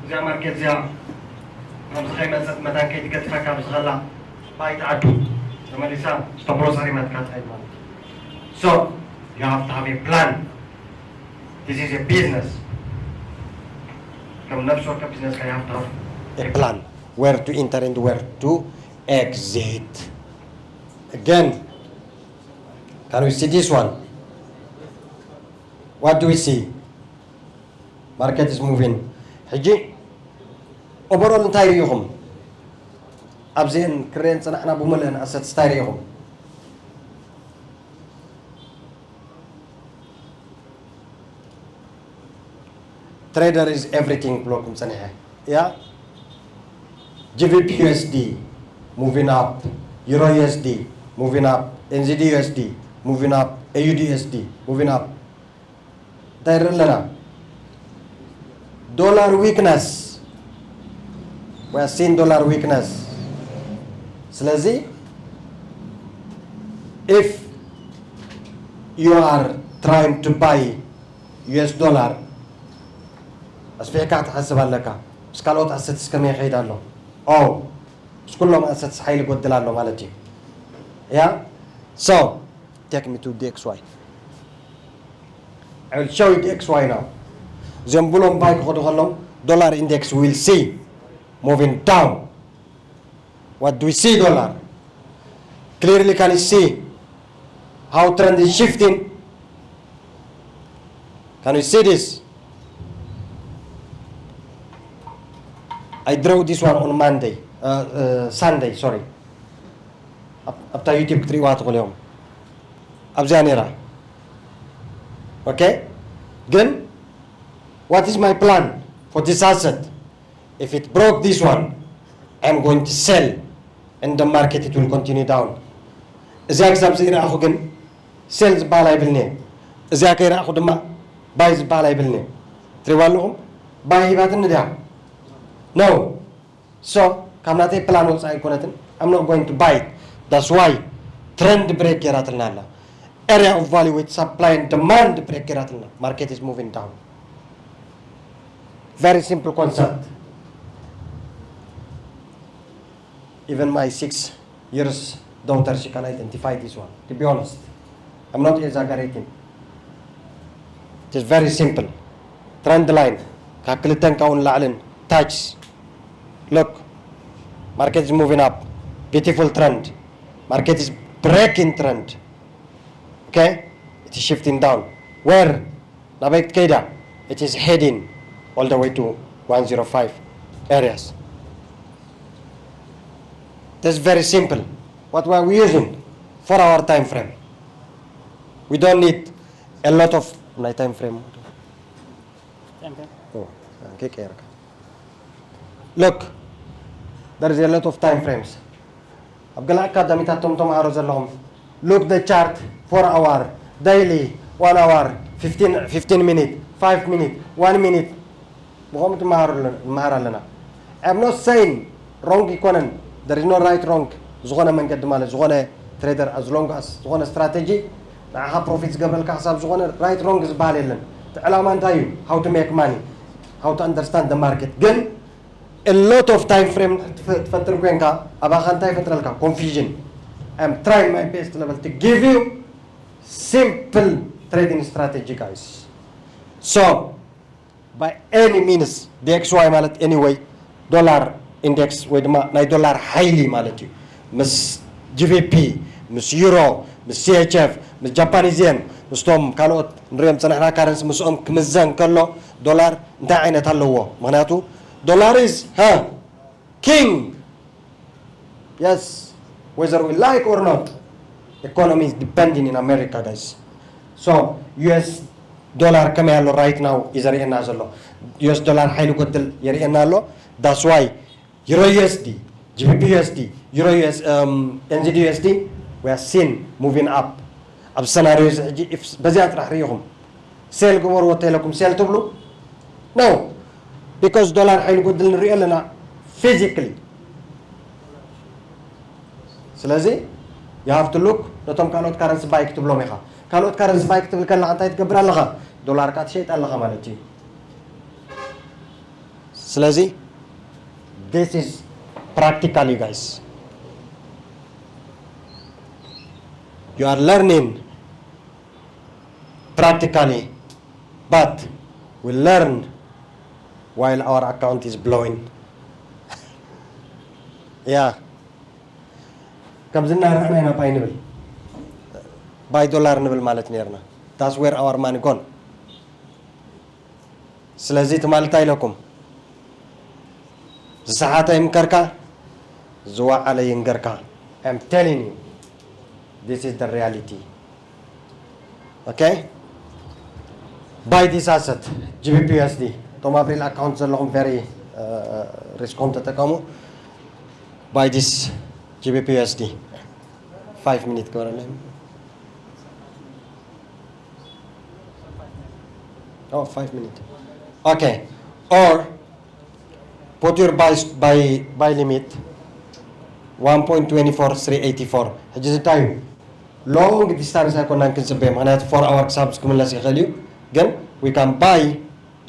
እዚኣ market እዚኣ ናብዚ ከይመፀት መታን ከይትገድፈካ ኣብዚ ከላ ባይ ትዓዱ ተመሊሳ stop loss ኣሪማትካ ትኸይድ ማለት እዩ። So you have to have a plan. This is a business. ከም ነፍሲ ወከፍ business you have to have a plan where to enter and where to exit. Again, can we see this one? What do we see? Market is moving. ሕጂ overall እንታይ ርኢኹም? ኣብዚአን ክሬን ፅናሕና ብምልእን assets እንታይ ርኢኹም? Trader is everything ብለኩም ፀኒሐ እያ። G B P U S D moving up, Euro U S D moving up, N Z D U S D moving up, A U D U S D moving up. እንታይ ንርኢ ኣለና? Dollar weakness. We are seeing dollar weakness. ስለዚ if you are trying to buy U S dollar ኣስፊሕካ ክትሓስብ ኣለካ። ምስ ካልኦት assets ከመይ ይኸይድ ኣሎ? ኦ ምስ ኩሎም assets ሓይሊ ይጎድል ኣሎ ማለት እዩ። Yeah? So take me to D X Y. I will show you D X Y now. እዚኦም ብሎም ባይ ክኸዱ ከሎም dollar index will see moving down. What do we see dollar? Clearly can you see how trend is shifting? Can you see this? I draw this one on Monday, uh, uh, Sunday, sorry. ኣብታ YouTube ክትሪእዋ ትኽእሉ እዮም። ኣብዚኣ ነይራ። Okay? ግን what is my plan for this asset? If it broke this one, I'm going to sell and the market it will continue down. እዚኣ ክሳብ ዘይረኣኹ ግን sell ዝበሃል ኣይብልኒ። እዚኣ ከይረኣኹ ድማ buy ዝበሃል ኣይብልኒ። ትሪእዋ ኣለኹም? Buy ሂባትኒ ድያ? No. So ካብ ናተይ plan ወፃኢ ኣይኮነትን። I'm not going to buy it. That's why trend break ገይራትልና ኣላ። Area of value with supply and demand break ገይራትልና። Market is moving down. Very simple concept. Even my six years daughter, she can identify this one. To be honest, I'm not exaggerating. It is very simple. Trend line ካብ ክልተን ካብኡ ንላዕልን touch. Look, market is moving up. Beautiful trend. Market is breaking trend. Okay? It is shifting down. Where? ናበይ ክትከይዳ? It is heading all the way to one zero five areas. That's very simple. What were we using? Four hour time frame. We don't need a lot of ናይ time frame. Oh, okay, okay. Look, there is a lot of time frames. ኣብ ገለ ኣካዳሚታት እቶም ተምሃሮ ዘለኹም look the chart, four hour, daily, one hour, fifteen, fifteen minute, five minute, one minute ብኸምኡ ትመሃሩ ኣለና- ንመሃር ኣለና። I'm not saying wrong ይኮነን። There is no right wrong ዝኾነ መንገዲ ማለት ዝኾነ trader as long as ዝኾነ strategy ንዓኻ profit ዝገብረልካ ክሳብ ዝኾነ right wrong ዝበሃል የለን። እቲ ዕላማ እንታይ እዩ? How to make money, how to understand the market። ግን a lot of time frame ትፈጥር ኮይንካ ኣባኻ እንታይ ይፈጥረልካ? Confusion። I'm trying my best level to give you simple trading strategy, guys. So by any means D X Y ማለት anyway dollar index ወይ ድማ ናይ ዶላር ሓይሊ ማለት እዩ። ምስ G B P፣ ምስ ዩሮ፣ ምስ C H F፣ ምስ Japanese yen፣ ምስቶም ካልኦት ንሪኦም ዝፀናሕና currency ምስኦም ክምዘን ከሎ ዶላር እንታይ ዓይነት ኣለዎ? ምክንያቱ dollar is king. Yes, whether we like or not, economy is depending in America, guys. So U S dollar ከመይ ኣሎ right now እዩ ዘርእየና ዘሎ። U S dollar ሓይሊ ጎድል የርእየና ኣሎ። That's why Euro U S D, G B P U S D, Euro U S, um, N Z D U S D, we are seen moving up. ኣብ scenario እዚ ሕጂ if በዚኣ ጥራሕ ርኢኹም sell ግበርዎ እንተኢለኩም sell ትብሉ? No, because ዶላር ሓይሉ ጎድል ንሪኦ ኣለና physically። ስለዚ you have to look ነቶም ካልኦት currency buy ክትብሎም ኢኻ። ካልኦት currency buy ክትብል ከለኻ እንታይ ትገብር ኣለኻ? ዶላርካ ትሸይጥ ኣለኻ ማለት እዩ። ስለዚ this is practically, guys, you are learning practically, but we learn while our account is blowing. Yeah, ከምዚ እናረኣና ኢና buy ንብል፣ buy ዶላር ንብል ማለት ነርና። That's where our money gone. ስለዚ ትማሊ እንታይ ኢለኩም? ዝሰሓተ ይምከርካ፣ ዝወዓለ ይንገርካ። I'm telling you, this is the reality. Okay? Buy this asset, G B P U S D. እቶም ኣብ real account ዘለኹም very risk-ኹም ተጠቀሙ። Buy this G B P U S D. Five minute ግበረለይ። Oh, five minute. Okay. Or put your buy, buy, buy limit one point two four three eight four. ሕጂ ዝታዩ long distance ኣይኮናን ክንጽበ፣ ምኽንያቱ four hour ክሳብ ክምለስ ይኽእል እዩ። ግን we can buy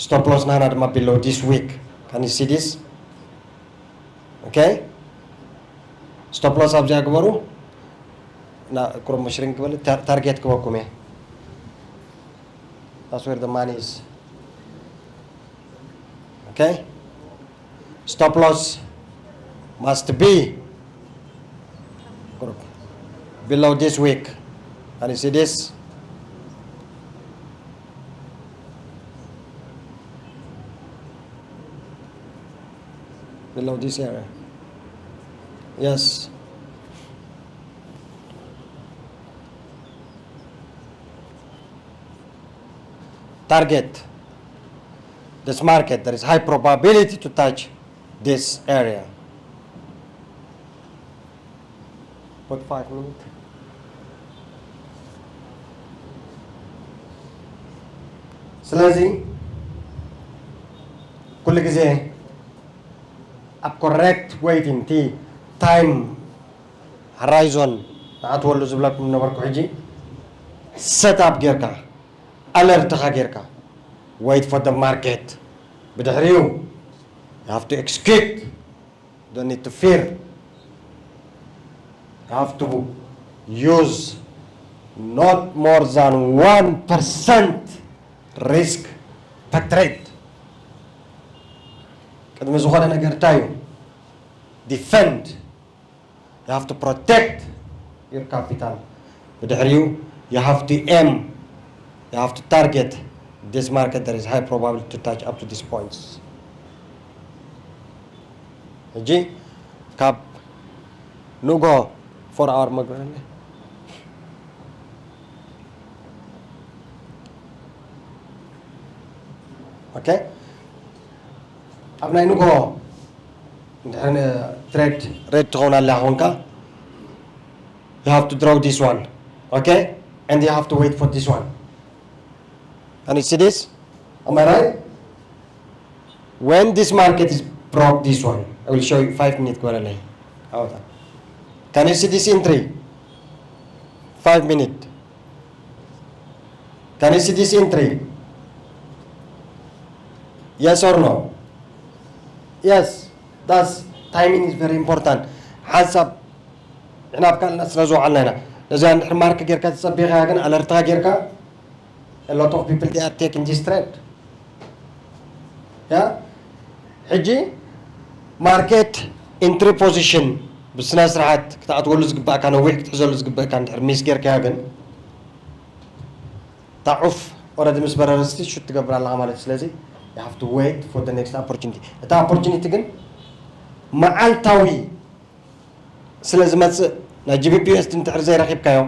stop loss ናና ድማ below this wick. Can you see this? Okay? Stop loss ኣብዚኣ ግበሩ። ና ቁሩብ ሙሽሪን ክበል ታርጌት ክበኩም እየ። That's where the money is. Okay? Stop loss must be below this wick. Can you see this? Below this area. Yes. Target this market. There is high probability to touch this area. Put five minutes. ስለዚ ኩሉ ግዜ ኣብ correct waiting፣ እቲ time horizon ንኣትወሉ ዝብለኩም ነበርኩ። ሕጂ set up ጌርካ፣ alert ኻ ጌርካ፣ wait for the market። ብድሕሪኡ you have to execute. Don't need to fear. You have to use not more than one percent risk per trade. ቅድሚ ዝኾነ ነገር እንታይ እዩ? Defend. You have to protect your capital. ብድሕሪኡ you have to aim, you have to target this market that is high probability to touch up to these points. ሕጂ ካብ ንግሆ four hour መግበረኒ። Okay? ኣብ ናይ ንግሆ እንድሕር trade red ትኸውን ኣላ ኾንካ፣ you have to draw this one. Okay? And you have to wait for this one. Can you see this? Am I right? When this market is broke this one, I will show you. Five minutes ግበረለይ። ኣውታ። Can you see this entry? Five minute. Can you see this entry? Yes or no? Yes. That's, timing is very important. ሓንሳብ ንሕና ኣብ ካልእና ስለ ዝወዓልና ኢና። ነዚኣ እንድሕር ማርክ ጌርካ ተጸቢኻ ግን፣ alert ኻ ጌርካ፣ a lot of people they are taking this trade. ያ ሕጂ market entry position ብስነ ስርዓት ክትኣትወሉ ዝግባእካ፣ ነዊሕ ክትሕዘሉ ዝግባእካ እንድሕር miss ጌርካዮ ግን፣ እታ ዑፍ already ምስ በረረትሲ shoot ትገብር ኣለኻ ማለት እዩ። ስለዚ you have to wait for the next opportunity። እታ opportunity ግን መዓልታዊ ስለ ዝመጽእ፣ ናይ G B P U S D እንድሕር ዘይረኺብካዮ፣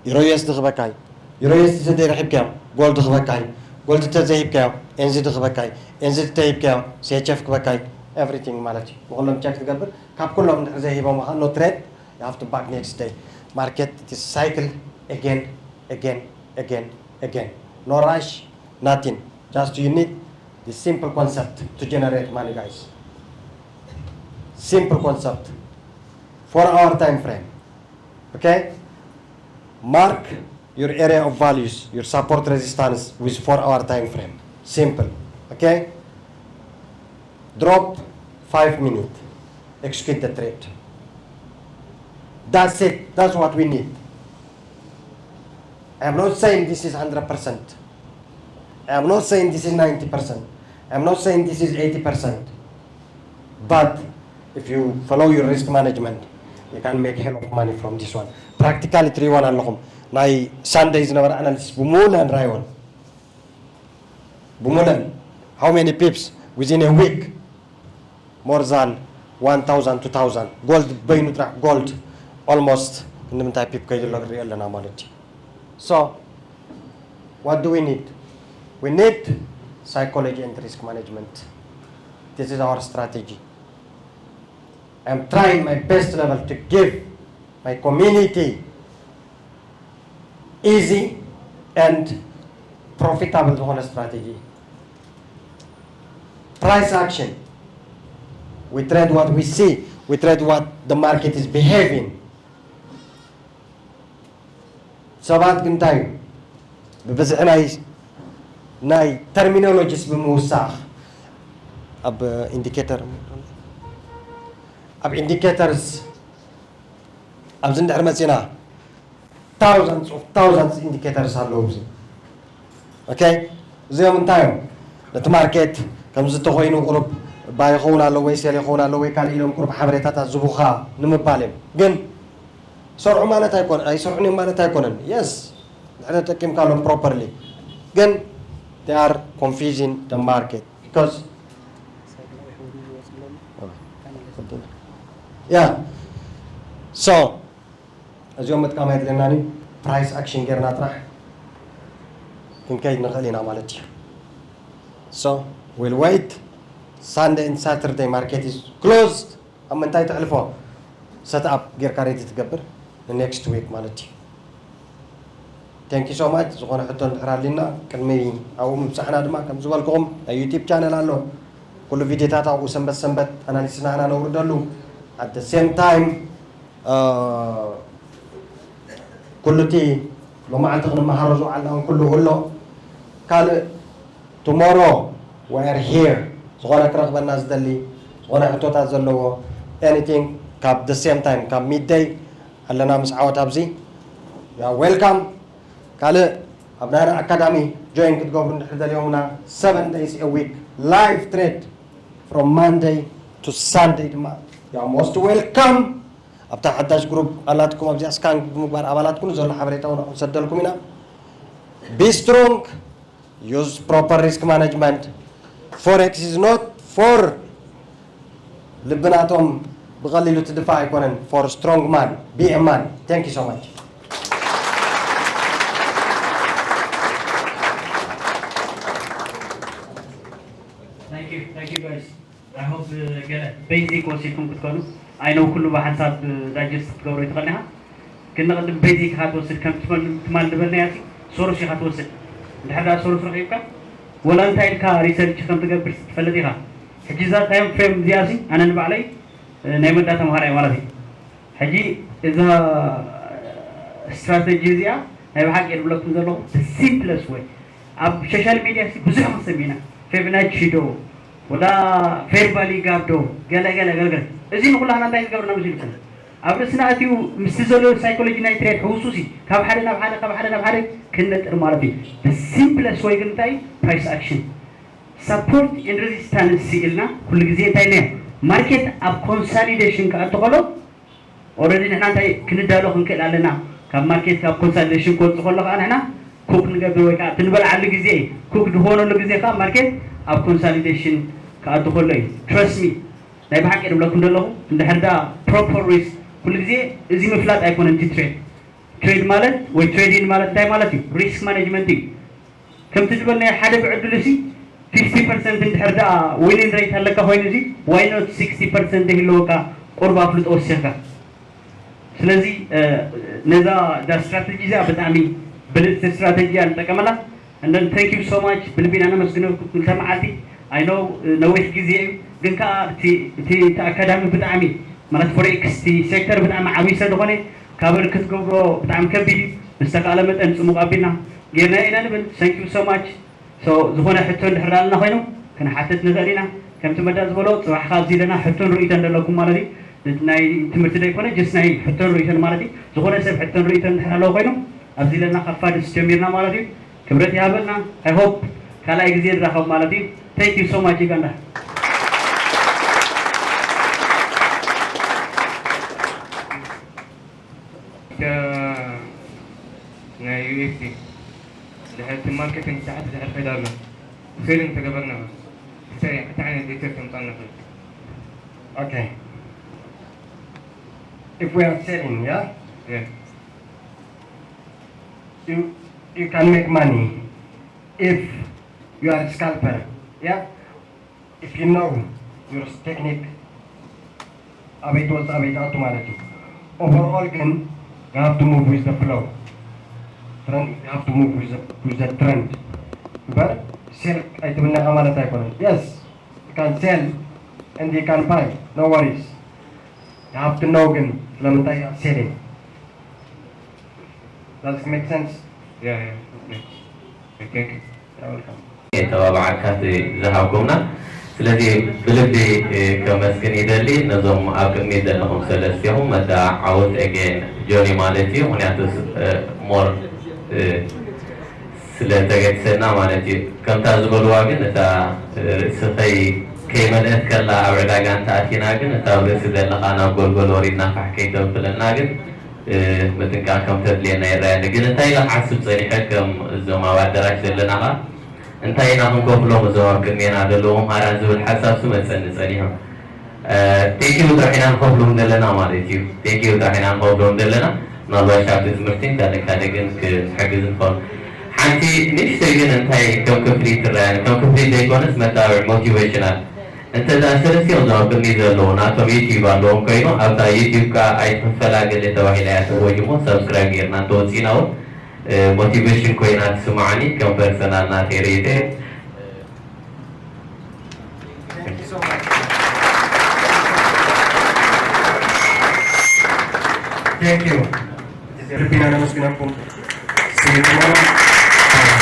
Euro U S D ክበካ እዩ። Euro U S D ዘይረኺብካዮ፣ Gold ክበካ እዩ። Gold እንተዘይሂብካዮ፣ N Z D ክበካ እዩ። N Z D እንተሂብካዮ፣ C H F ክበካ እዩ። Everything ማለት እዩ። ንኹሎም check ትገብር። ካብ ኩሎም እንድሕር ዘይሂቦምኻ፣ no trade፣ you have to back next day። Market, it is cycle again, again, again, again. No rush, nothing. Just you need the simple concept to generate money, guys. Simple concept. Four hour time frame. Okay? Mark your area of values, your support resistance with four hour time frame. Simple. Okay? Drop five minutes. Execute the trade. That's it. That's what we need. I am not saying this is one hundred percent. I am not saying this is ninety percent. I am not saying this is eighty percent. But if you follow your risk management, you can make hell of money from this one. Practically ትሪእዋን ኣለኹም። ናይ ሳንደይ ዝነበረ ኣናሊሲስ ብሙሉአን ራይወን ብሙሉአን how many pips within a week? More than one thousand, two thousand. Gold በይኑ ጥራሕ፣ gold almost ክንዲ ምንታይ ፒፕ ከይድሎ ንሪኦ ኣለና ማለት እዩ። So what do we need? We need psychology and risk management. This is our strategy. I'm trying my best level to give my community easy and profitable ዝኾነ strategy. Price action. We trade what we see. We trade what the market is behaving. ሰባት ግን እንታይ እዩ? ብብዝሒ ናይ ናይ terminologies ብምውሳኽ ኣብ indicator፣ ኣብ indicators ኣብዚ እንድሕር መፂና፣ thousands of thousands indicators ኣለዉ ኣብዚ። Okay? እዚኦም እንታይ እዮም? ነቲ ማርኬት ከምዚ ተኾይኑ ቁሩብ ባይ ይኸውን ኣሎ ወይ ሴል ይኸውን ኣሎ ወይ ካልእ ኢሎም ቁሩብ ሓበሬታታት ዝቡኻ ንምባል እዮም። ግን ሰርዑ ማለት ኣይኮነ ኣይሰርዑን እዮም ማለት ኣይኮነን። Yes፣ ድሕሪ ተጠቂምካሎም properly፣ ግን they are confusing the market because yeah. So እዚኦም ምጥቃም ኣየድልየናን እዩ። Price action ጌርና ጥራሕ ክንከይድ ንኽእል ኢና ማለት እዩ። So we'll wait. Sunday and Saturday market is closed. ኣብ ምንታይ ተሕልፎ? Set up ጌርካ ready ትገብር ን next week ማለት እዩ። Thank you so much። ዝኾነ ሕቶ እንድሕር ኣሊና ቅድሚ ኣብኡ ምብጻሕና ድማ ከም ዝበልኩኹም ናይ YouTube channel ኣሎ። ኩሉ ቪድዮታት ኣብኡ ሰንበት ሰንበት ኣናሊሲስና ኢና ነውርደሉ። At the same time ኩሉ እቲ ሎማዓንቲ ክንመሃሮ ዝውዓልና እውን ኩሉ ኣሎ። ካልእ tomorrow we are here። ዝኾነ ክረኽበና ዝደሊ፣ ዝኾነ ሕቶታት ዘለዎ፣ anything፣ ካብ the same time ካብ midday ኣለና ምስ ዓወት ኣብዚ። You are welcome። ካልእ ኣብ ናህና ኣካዳሚ join ክትገብሩ እንድሕር ደልዮምና seven days a week live trade from Monday to Sunday ድማ you are most welcome። ኣብታ ሓዳሽ ግሩፕ ኣላትኩም ኣብዚኣ scan ብምግባር ኣባላት ኩኑ ዘሎ ሓበሬታ እውን ክንሰደልኩም ኢና። Be strong, use proper risk management. Forex is not for ልብናቶም ብቐሊሉ ትድፋእ ኣይኮነን። For strong man, be a man. Thank you so much. Thank you, thank you guys. I hope ገለ basic ወሲድኩም ክትኮኑ። I know ኩሉ ብሓንሳብ digest ክትገብሮ ይትኽእል ኢኻ። ግን ንቕድም basic ኢኻ ትወስድ ከም ትማል ዝበልናያ ሲ ሶርስ ኢኻ ትወስድ። እንድሕር ደኣ ሶርስ ረኺብካ ወላ እንታይ ኢልካ research ከም ትገብር ትፈልጥ ኢኻ። ሕጂ እዛ time frame እዚኣ ሲ ኣነ ንባዕለይ ናይ መዳ ተምሃራይ ማለት እዩ። ሕጂ እዛ strategy እዚኣ ናይ ብሓቂ እየ ዝብለኩም ዘለኹ simplest way። ኣብ social media ሲ ብዙሕ ክንሰሚ ኢና። Fibonacci ዶ ወላ fair value gap ዶ ገለ ገለ ገለ ገለ። እዚ ንኩላህና እንታይ ዝገብርና መሲልኩም? ኣብ ርእስና ኣትዩ ምስቲ ዘሎ psychology ናይ trade ሕውሱ ሲ ካብ ሓደ ናብ ሓደ ካብ ሓደ ናብ ሓደ ክንነጥር ማለት እዩ። The simplest way ግን እንታይ price action support and resistance ኢልና ኩሉ ግዜ እንታይ ነ market ኣብ consolidation ክኣቱ ከሎ already ንሕና እንታይ ክንዳሎ ክንክእል ኣለና። ካብ market ካብ consolidation ክወፅእ ከሎ ከዓ ንሕና cook ንገብር ወይ ከዓ ትንበልዓሉ ግዜ እዩ። Cook ዝኾነሉ ግዜ ከዓ market ኣብ consolidation ክኣቱ ከሎ እዩ። Trust me ናይ ብሓቂ ድብለኩም ዘለኹ እንድሕር ዳ proper risk ኩሉ ግዜ እዚ ምፍላጥ ኣይኮነን እቲ trade። Trade ማለት ወይ trading ማለት እንታይ ማለት እዩ? Risk management እዩ። ከምቲ ዝበልናዮ ሓደ ብዕድሉ ሲ fifty percent እንድሕር ደኣ winning rate ኣለካ ኮይኑ ሲ why not sixty percent ይህልወካ ቁሩብ ኣፍልጦ ወሲኽካ። ስለዚ ነዛ እዛ strategy እዚኣ ብጣዕሚ ብልፅቲ strategy እያ ንጠቀመላ። And then thank you so much ብልቢ ኢና ነመስግነኩም። ክልተ መዓልቲ I know ነዊሕ ግዜ እዩ፣ ግን ከዓ እቲ እቲ እቲ ኣካዳሚ ብጣዕሚ ማለት ፎሬክስ እቲ ሴክተር ብጣዕሚ ዓብዪ ስለ ዝኾነ ካብ ክትገብሮ ብጣዕሚ ከቢድ እዩ። ብዝተካእለ መጠን ፅሙቕ ኣቢልና ጌርና ኢና ንብል። Thank you so much። So ዝኾነ ሕቶ እንድሕር ኣለና ኮይኑ ክንሓትት ንኽእል ኢና። ከምቲ መዳ ዝበሎ ፅባሕ ካብዚ ኢለና ሕቶን ርእይቶን ዘለኩም ማለት እዩ። ናይ ትምህርቲ ዘይኮነ just ናይ ሕቶን ርእይቶን ማለት እዩ። ዝኾነ ሰብ ሕቶን ርእይቶን እንድሕር ኣለዎ ኮይኑ ኣብዚ ኢለና ካብ ፋድስ ጀሚርና ማለት እዩ። ክብረት ይሃበልና። I hope ካልኣይ ግዜ ንራኸብ ማለት እዩ። Thank you so much ዩጋንዳ። ናይ ዩ ኤፍ ሲ ድሕርቲ ማርኬቲንግ ታሕቲ ድሕር ከይዳ ኣሎ ሴሊንግ ተገበርና እንታይ እንታይ ዓይነት ዴተር ተምፃ ነበር Okay. If we are selling, yeah, Yeah. you you can make money if you are a scalper, yeah. If you know your technique, ኣበይ ትወፅእ ኣበይ ትኣቱ ማለት እዩ። Overall ግን you have to move with the flow. Trend, you have to move with the, with the trend. እምበር ሴል ኣይትብል ነኻ ማለት ኣይኮነን። Yes, you can sell and you can buy, no worries. You have to know ግን ስለምንታይ you are selling. Does it make sense? Yeah, yeah, okay. I think You're welcome. የተባባዓካ ዝሃብኩምና ስለዚ ብልቢ ከመስግን ይደሊ ነዞም ኣብ ቅድሚት ዘለኹም ሰለስቲኹም መዳ ዓወት again ጆኒ ማለት እዩ ምክንያቱ more ስለተገድሰና ማለት እዩ ከምታ ዝበልዋ ግን እታ ርእስኸይ ከይመልአት ከላ ኣብ ዕዳጋ እንተኣቲና ግን እታ ኣብ ርእሲ ዘለኻ ናብ ጎልጎል ወሪድና ፋሕ ከይተብለና ግን ምጥንቃቕ ከም ተድልየና ይረኣየኒ ግን እንታይ ኢለ ክሓስብ ጸኒሐ ከም እዞም ኣብ ኣደራሽ ዘለና ኸኣ እንታይ ኢና ክንከፍሎም እዞም ኣብ ቅድሜና ዘለዉ መምሃራን ዝብል ሓሳብ ሱ መጸኒ ጸኒሑ ቴንኪዩ ጥራሕ ኢና ንኸፍሎም ዘለና ማለት እዩ ቴንኪዩ ጥራሕ ኢና ንኸፍሎም ዘለና ምናልባሽ ኣብቲ ትምህርቲ ካልእ ካልእ ግን ክንሕግዝ ንኸን ሓንቲ ንእሽተይ ግን እንታይ ከም ክፍሊት ትረኣየኒ ከም ክፍሊት ዘይኮነስ መታብዕ ሞቲቬሽናል እንተዛ ሰለስቲኦም እዞም ኣብ ቅድሚ ዘለዉ ናቶም ዩቲዩብ ኣለዎም ኮይኑ ኣብታ ዩቲዩብ ከዓ ኣይትኽፈላ ገለ ተባሂላ እያ ትወጅሞ ሳብስክራይብ ጌርና እንተወፂና እውን ሞቲቬሽን ኮይና ትስማዓኒ ከም ፐርሰናል ናተይ ርእይተ Thank you. ልቢና ነመስግነኩም። See you tomorrow.